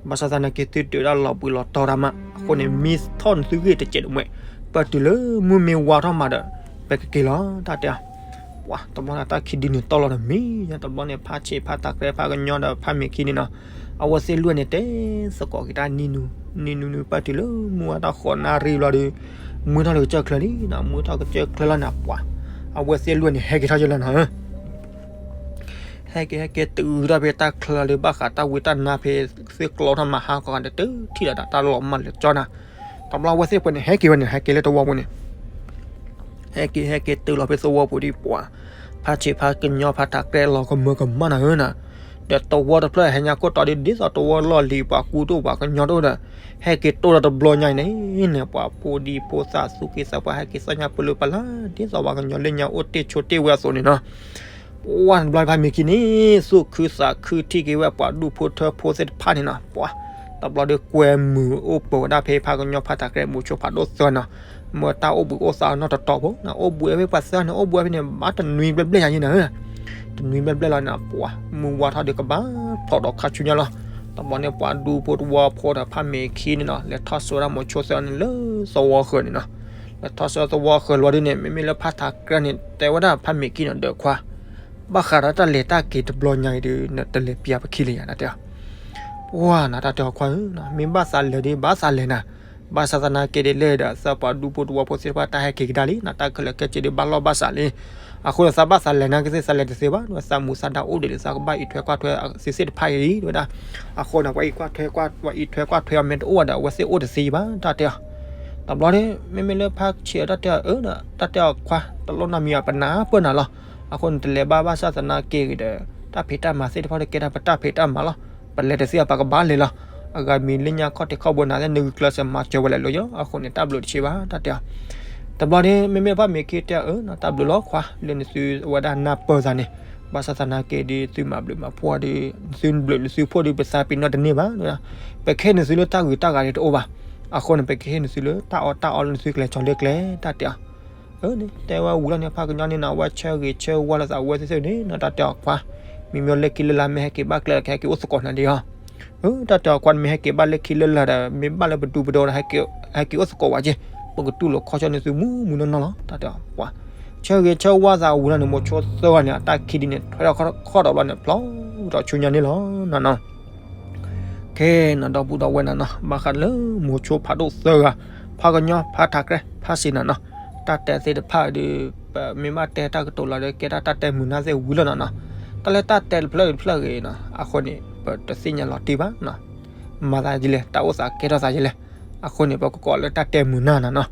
ဘၣ်ဆၣ်သနာ်က့သုတုၤဒၣ်လီၤဘှံးလီၤတီၤတၢ်မး အဃိန့ၣ် မံထီၣ်နသုဂ့ၢ်တစဲးတမှဲး, ပၢၢ်တုၤလၢမုၢ်မ့ၢ်ဝါထီၣ်မးဒီး ပကက့ၤလီၤ တၢ်တဲအီၤ, ပှၤတဘျီန့ၣ်တၢ်ခံဒုန့ၣ်တီၢ်လီၤဒီးမံ, တဘျီန့ၣ် ဖးဆံးဖးထးကြဲဖးကညီဒီးဖးမ့ၤခံန့ၣ်နၤ, အဝဲသ့ၣ်လွံၢ်န့ၣ် တဲသကိးက့ၤတၢ်နံၤနူနံၤနူနံၤ ပၢၢ်တုၤလၢမုၢ်ဝါထီၣ်ဃိးနၣ်ရံၣ်ဘျီဒီး မုၢ်ထီၣ်လၢကစၢၢ်ချၢလံနၤ, မုၢ်ထီၣ်ကစၢၢ်ချၢလီၤနၤ ပှၤ အဝဲသ့ၣ်လွံၢ်န့ၣ် ဟဲက့ၤထီၣ်ယဲလီၤနၤဧၢ ဟဲက့ၤဟဲက့ၤတုၤထီၣ်ဖဲတၢ်ချၢလီၤဒီး ဘၣ်ဃးတၢ်ဝံတၢ်နါဖဲ သ့ၣ်ကျီထီၣ်မဟါကီးဒီး တုၤထံၣ်ဒီးတၢ်လီၤမၢ်လၢာ်ကၠီနၤ, တဘျီဝဲသ့ၣ်ပှဲၤန့ၣ် ဟဲက့ၤဝဲန့ၣ် ဟဲက့ၤလၢသဝီပူၤန့ၣ် ဟဲက့ၤဟဲက့ၤတုၤလီၤဖဲသဝီပူၤဒီး ပှၤ ဖးဆံးဖးကညီဖးထးကြဲလီၤကမၢကမၣ်နၤဧၢနၤ, ဒီးသဝီတဖျၢၣ်ဟဲညါခိၣ်တီဒ် ဒ်သိးသဝီလီၢ်လံၤ ပှၤကူတအိၣ်ပှၤကညီတအိၣ်ဒီး ဟဲက့ၤတိၢ်ဒီးတဘျီညါအံၤန့ၣ် ပှၤဖိဒံဖိသၣ်သူၣ်က့သးပှၢ် ဟဲက့ၤသီၣ်ညါပလူပလၢ် ဒ်သိးပှၤကညီလၢညါအိၣ်တ့ၢ်ဆိးတ့ၢ်ဝဲအသိးန့ၣ်နၤ ပှၤတဘျီဖးမ့ၤခံန့ၣ် သူၣ်ခုသးခုထံၣ်က့ၤဝဲပှၤဒူၣ်ဖိထၢဖိသ့ၣ်တဖၣ်န့ၣ်နၤ ပှၤ တဘျီဒီးကွဲမုာ်အိၣ်ပၢၤဝဲဒၣ်ဖဲဖးကညီဖးထးကြဲ မိၤဆိဖးဒိၣ်သၢနၤ, မ့ၢ်တၢ်အိၣ်ဘှံးအိၣ်သါနီတတီၤဖိနၤ, အိၣ်ဘှံးဖဲပှၤသၢန့ၣ် အိၣ်ဘှံးဖဲန့ၣ် ဘၣ်တနွံဘျဲၣ်ဘျဲၣ်ညါယဲနၤဧၢ, တနွံဘျဲၣ်ဘျဲၣ်လီၤနၤ ပှၤ မုၢ်ဝါထီၣ်ဒီးကဘၣ်ဖျိးဒီးခါဆူညါလီၤ. တဘျီန့ၣ် ပှၤဒူဖိသဝီဖိဒီးဖးမ့ၤခံန့ၣ်နၤ လဲၤထီၣ်ဆှၢဝဲဒၣ်မိၤဆိသၢန့ၣ်လၢသဝီဃၢၤန့ၣ်နၤ, လဲၤထီၣ်ဆှၢသဝီဃၢၤလီၤဒုန့ၣ် မ့မ့ၢ်လၢဖးထးကြဲန့ၣ် တဲဝဲဒၣ်ဖးမ့ၤခံန့ၣ် ဒီးခွါ ဘၣ်ဃးဒီးတၢ်လဲၤတၢ်က့ၤတဘျီညါအံၤဒီး နတလဲၤပျၢ်ပခံလၢယၤ တၢ်တဲအီၤ, ပှၤနၤ တၢ်တဲအီၤခွါဧၢ, မ့ၢ်ဘၣ်သးလဲၤဒီး ဘၣ်သးလဲၤနၤ, ဘၣ်ဆၣ်သနာ်က့ဒီးလဲၣ်ဒီး သးပှၤဒူဖိသဝီဖိသ့ၣ်တဖၣ်တၢ်ဟဲက့ၤကဒါလံနၤ, တၢ်ခဲလၢာ်ခဲဆ့ဒီးဘၣ်လီၢ်ဘၣ်စးလံ, အဃိန့ၣ် သးဘၣ်သးလဲၤနၤကသ့ၣ် သးလဲၤတသ့ဘၣ်, သးမူသးဒါအိၣ်ဒံးလံ သးကဘၣ်အံးထွဲကွၢ်ထွဲသ့ၣ်တဖၣ်အံၤ တဲဝဲဒၣ်, အဃိန့ၣ် ပှၤအံးထွဲကွၢ်ထွဲအီၤမ့ၢ်တအိၣ်ဒီး အဝဲသ့ၣ်အိၣ်တသ့ဘၣ် တၢ်တဲအီၤ, တဘျီန့ၣ် မ့မ့ၢ်လၢဖးဆံးအတၢ်တဲအီၤ အၢ တၢ်တဲအီၤခွါ တလိၣ်နီတမံၤဘၣ် ပနၢ်ပၢၢ်နၤလီၤ, အဃိန့ၣ် တလဲၤဘၣ် ဘၣ်ဆၣ်သနာ်က့ဒီး တၢ်ဖံးတၢ်မၤသ့ၣ်တဖၣ်ဒီးကဲဒၣ်ပတၢ်ဖံးတၢ်မၤလီၤ, ပလဲၤတသ့အပှၤကဘၣ်လဲၤလီၤ, အဂၤမံၤလၢညါခီၣ်ထံးခီၣ်ဘိနၤသ့ၣ် နဂုာ်ကျဲးစၢးမၤစၢၤဝဲလဲၣ်လီၤယီၤ, အဃိန့ၣ် တၢ်ဘျုးတဆံးဘၣ် တၢ်တဲအီၤ, တဘျီန့ၣ် မ့မ့ၢ်ဖးမ့ၤခံတဲအီၤ အၢ တၢ်ဘျုးလီၤခွါ လၢနသုဝဲဒၣ်နၢ်ပၢၢ်သးန့ၣ်, ဘၣ်ဆၣ်သနာ်က့ဒီး သုမၤဘျုးမၤဖှိၣ်ဒီး သုဘျုးနသုဖှိၣ်ဒီး ပသးပ့ၤနီၣ်တန့ၢ်ဘၣ်, ပကဟ့ၣ်နသုလၢတၢ်ဂုၤတၢ်ဂၤဒီးတအိၣ်ဘၣ်, အဃိန့ၣ် ပကဟ့ၣ်နသုလၢတၢ်အီၣ်တၢ်အီလၢနသုကျဲၤကၠီၤလၢကျဲၤ တၢ်တဲအီၤ အၢ တဲဝဲဝံၤလီၤန့ၣ် ဖးကညီန့ၣ်နၤ အဝဲဆၢဂ့ၤဆၢဝါလိာ်သးဝဲသ့ၣ်သ့ၣ်န့ၣ် တၢ်တဲအီၤခွါ, မ့မ့ၢ်လၢခံလၢလာ် မ့ၢ်ဟဲက့ၤဘၣ်ကျဲလီၤ ကဟဲက့ၤအိၣ်သကိးနၤဒ်အီၤ, အၢ တၢ်တဲအီၤခွါ မ့ၢ်ဟဲက့ၤဘၣ်လၢခံလၢလာ်ဒီး မ့ၢ်ဘၣ်လၢပဒူပဒီဒီး ဟဲက့ၤအိၣ်သကိးဝဲက့ၤ, ပကတူၢ်လိာ်ခီဆၢနသုမုၢ်မုၢ်နီၢ်နီၢ်လီၤ တၢ်တဲအီၤခွါ, ဆၢဂ့ၤဆၢဝါသးဝံၤလီၤန့ၣ် မိၤဆိသၢဂၤန့ၣ် အတၢ်ခံဒုန့ၣ် ထွဲထီၣ်ခီၣ်ဒီးဘျီန့ၣ် ဖျိးထီၣ်ဆူညါန့ၣ်လီၤနၤနီၤ ခဲနၤဒီပုၢ်ဒီဝဲၢ်နၤနီၤ ဘၣ်ဃးလၢမိၤဆိဖးဒိၣ်သၢဂၤ, ဖးကညီ ဖးထးကြဲ ဖးစံးနၤနီၤ, တၢ်တဲသ့ၣ်တဖၣ်ဒီး ပမ့ၢ်ဘၣ်တဲတၢ်ကတိၤလီၤဒီး ကဲဒၣ်တၢ်တဲမုာ်နၢ်သ့ၣ်ဝံၤလီၤနၤနီၤ, တၢ်လၢတၢ်တဲတဖျၢၣ်တဖျၢၣ်ဂ့ၤနီၤ အဃိန့ၣ် ပတသ့ၣ်ညါလီၤတံၢ်ဘၣ်နီၤ, မၤသးဒ်လဲၣ် တၢ်အိၣ်သးကဲထီၣ်သးဒ်လဲၣ်, အဃိန့ၣ် ပကကိးလၢတၢ်တဲမုာ်နၢ်နၤနီၤ,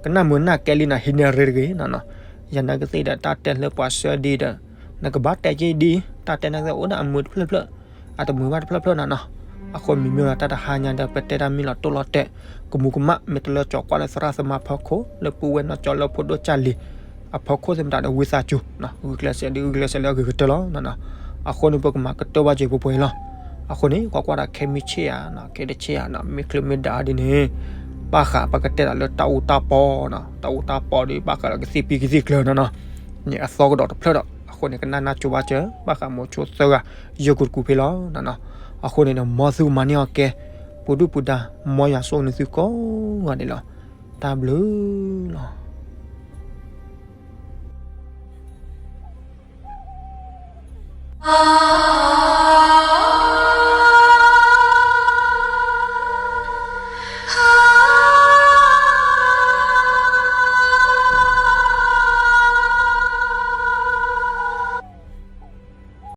ကနၣ်မုာ်နၢ်ကဲလံနၤ ဟံးန့ၢ်ရ့တဂ့ၤနီၤနီၤ, ယနာ်ကသ့ၣ်ဒီး တၢ်တဲလၢပှၤဆှၢဒ်ဒီး နကဘၣ်တဲက့ၤဒ် တၢ်တဲနၢ်ကသ့ၣ်အိၣ်ဒၣ်အမုာ်တဖျၢၣ်ဖျၢၣ်, အတမုာ်ဘၣ်တဖျၢၣ်ဖျၢၣ်နၤနီၤ, အဃိမ့မ့ၢ်ဒီးတၢ်တဟါညါဒီး ပတဲတၢ်မ့ၢ်လီၤတိၢ်လီၤတဲာ် ကမူးကမၣ် မ့ၢ်တလၢကၠီၤကွၢ်လၢသရၣ်သမါဖီခိၣ် လၢပုၢ်ဝဲၢ်နီၢ်ကၠီလၢဖိဒိၣ်ကၢ်လံၤ အဖီခိၣ်သ့ၣ်မတၤဒီးဝံသးစူၤ ဂုာ်ကျဲးစၢးဒ်ဂုာ်ကျဲးစၢးလၢအဂ့ၤကတၢၢ်လီၤ. အဃိန့ၣ် ပကမၤကတၢၢ်ဘၣ်စ့ၢ်ပှဲၤပှဲၤအံၤလီၤ. အဃိန့ၣ် ကွၢ်ကွၢ်ဒီးခဲမုၢ်ဆ့ၣ်ဧါ ခဲတဆ့ၣ်ဧါ မ့ၢ်ချ့မ့ၢ်ဒၣ်ဒ်န့ၣ် ဘၣ်ဃးပကတဲဒၣ်လၢတၢ်အူတၢ်ပီနီၤ တၢ်အူတၢ်ပီဒီး ဘၣ်ဃးဒီးကသံၣ်ဖံးကသံၣ်ကျၢၤနီၤနီၤ န့ၣ်အသီကဒီးတဖျၢၣ်ဒီး အဃိန့ၣ် ကနၣ်နၢ်ကၠိဘၣ်စၢၤ ဘၣ်ဃးမိၤဆိသၢဂၤ ယဲၢ်ကူတကူဖဲလီၤနီၤနီၤ. အဃိန့ၣ်ဒီး မ်သုကမၤန့ၢ်အီၤကဲ ပူၤဒုၣ်ပူၤဒါ မ်ယွၤဆိၣ်ဂ့ၤနသုကိးဂၤဒဲးလီၤ. တၢ်ဘျုးလီၤ.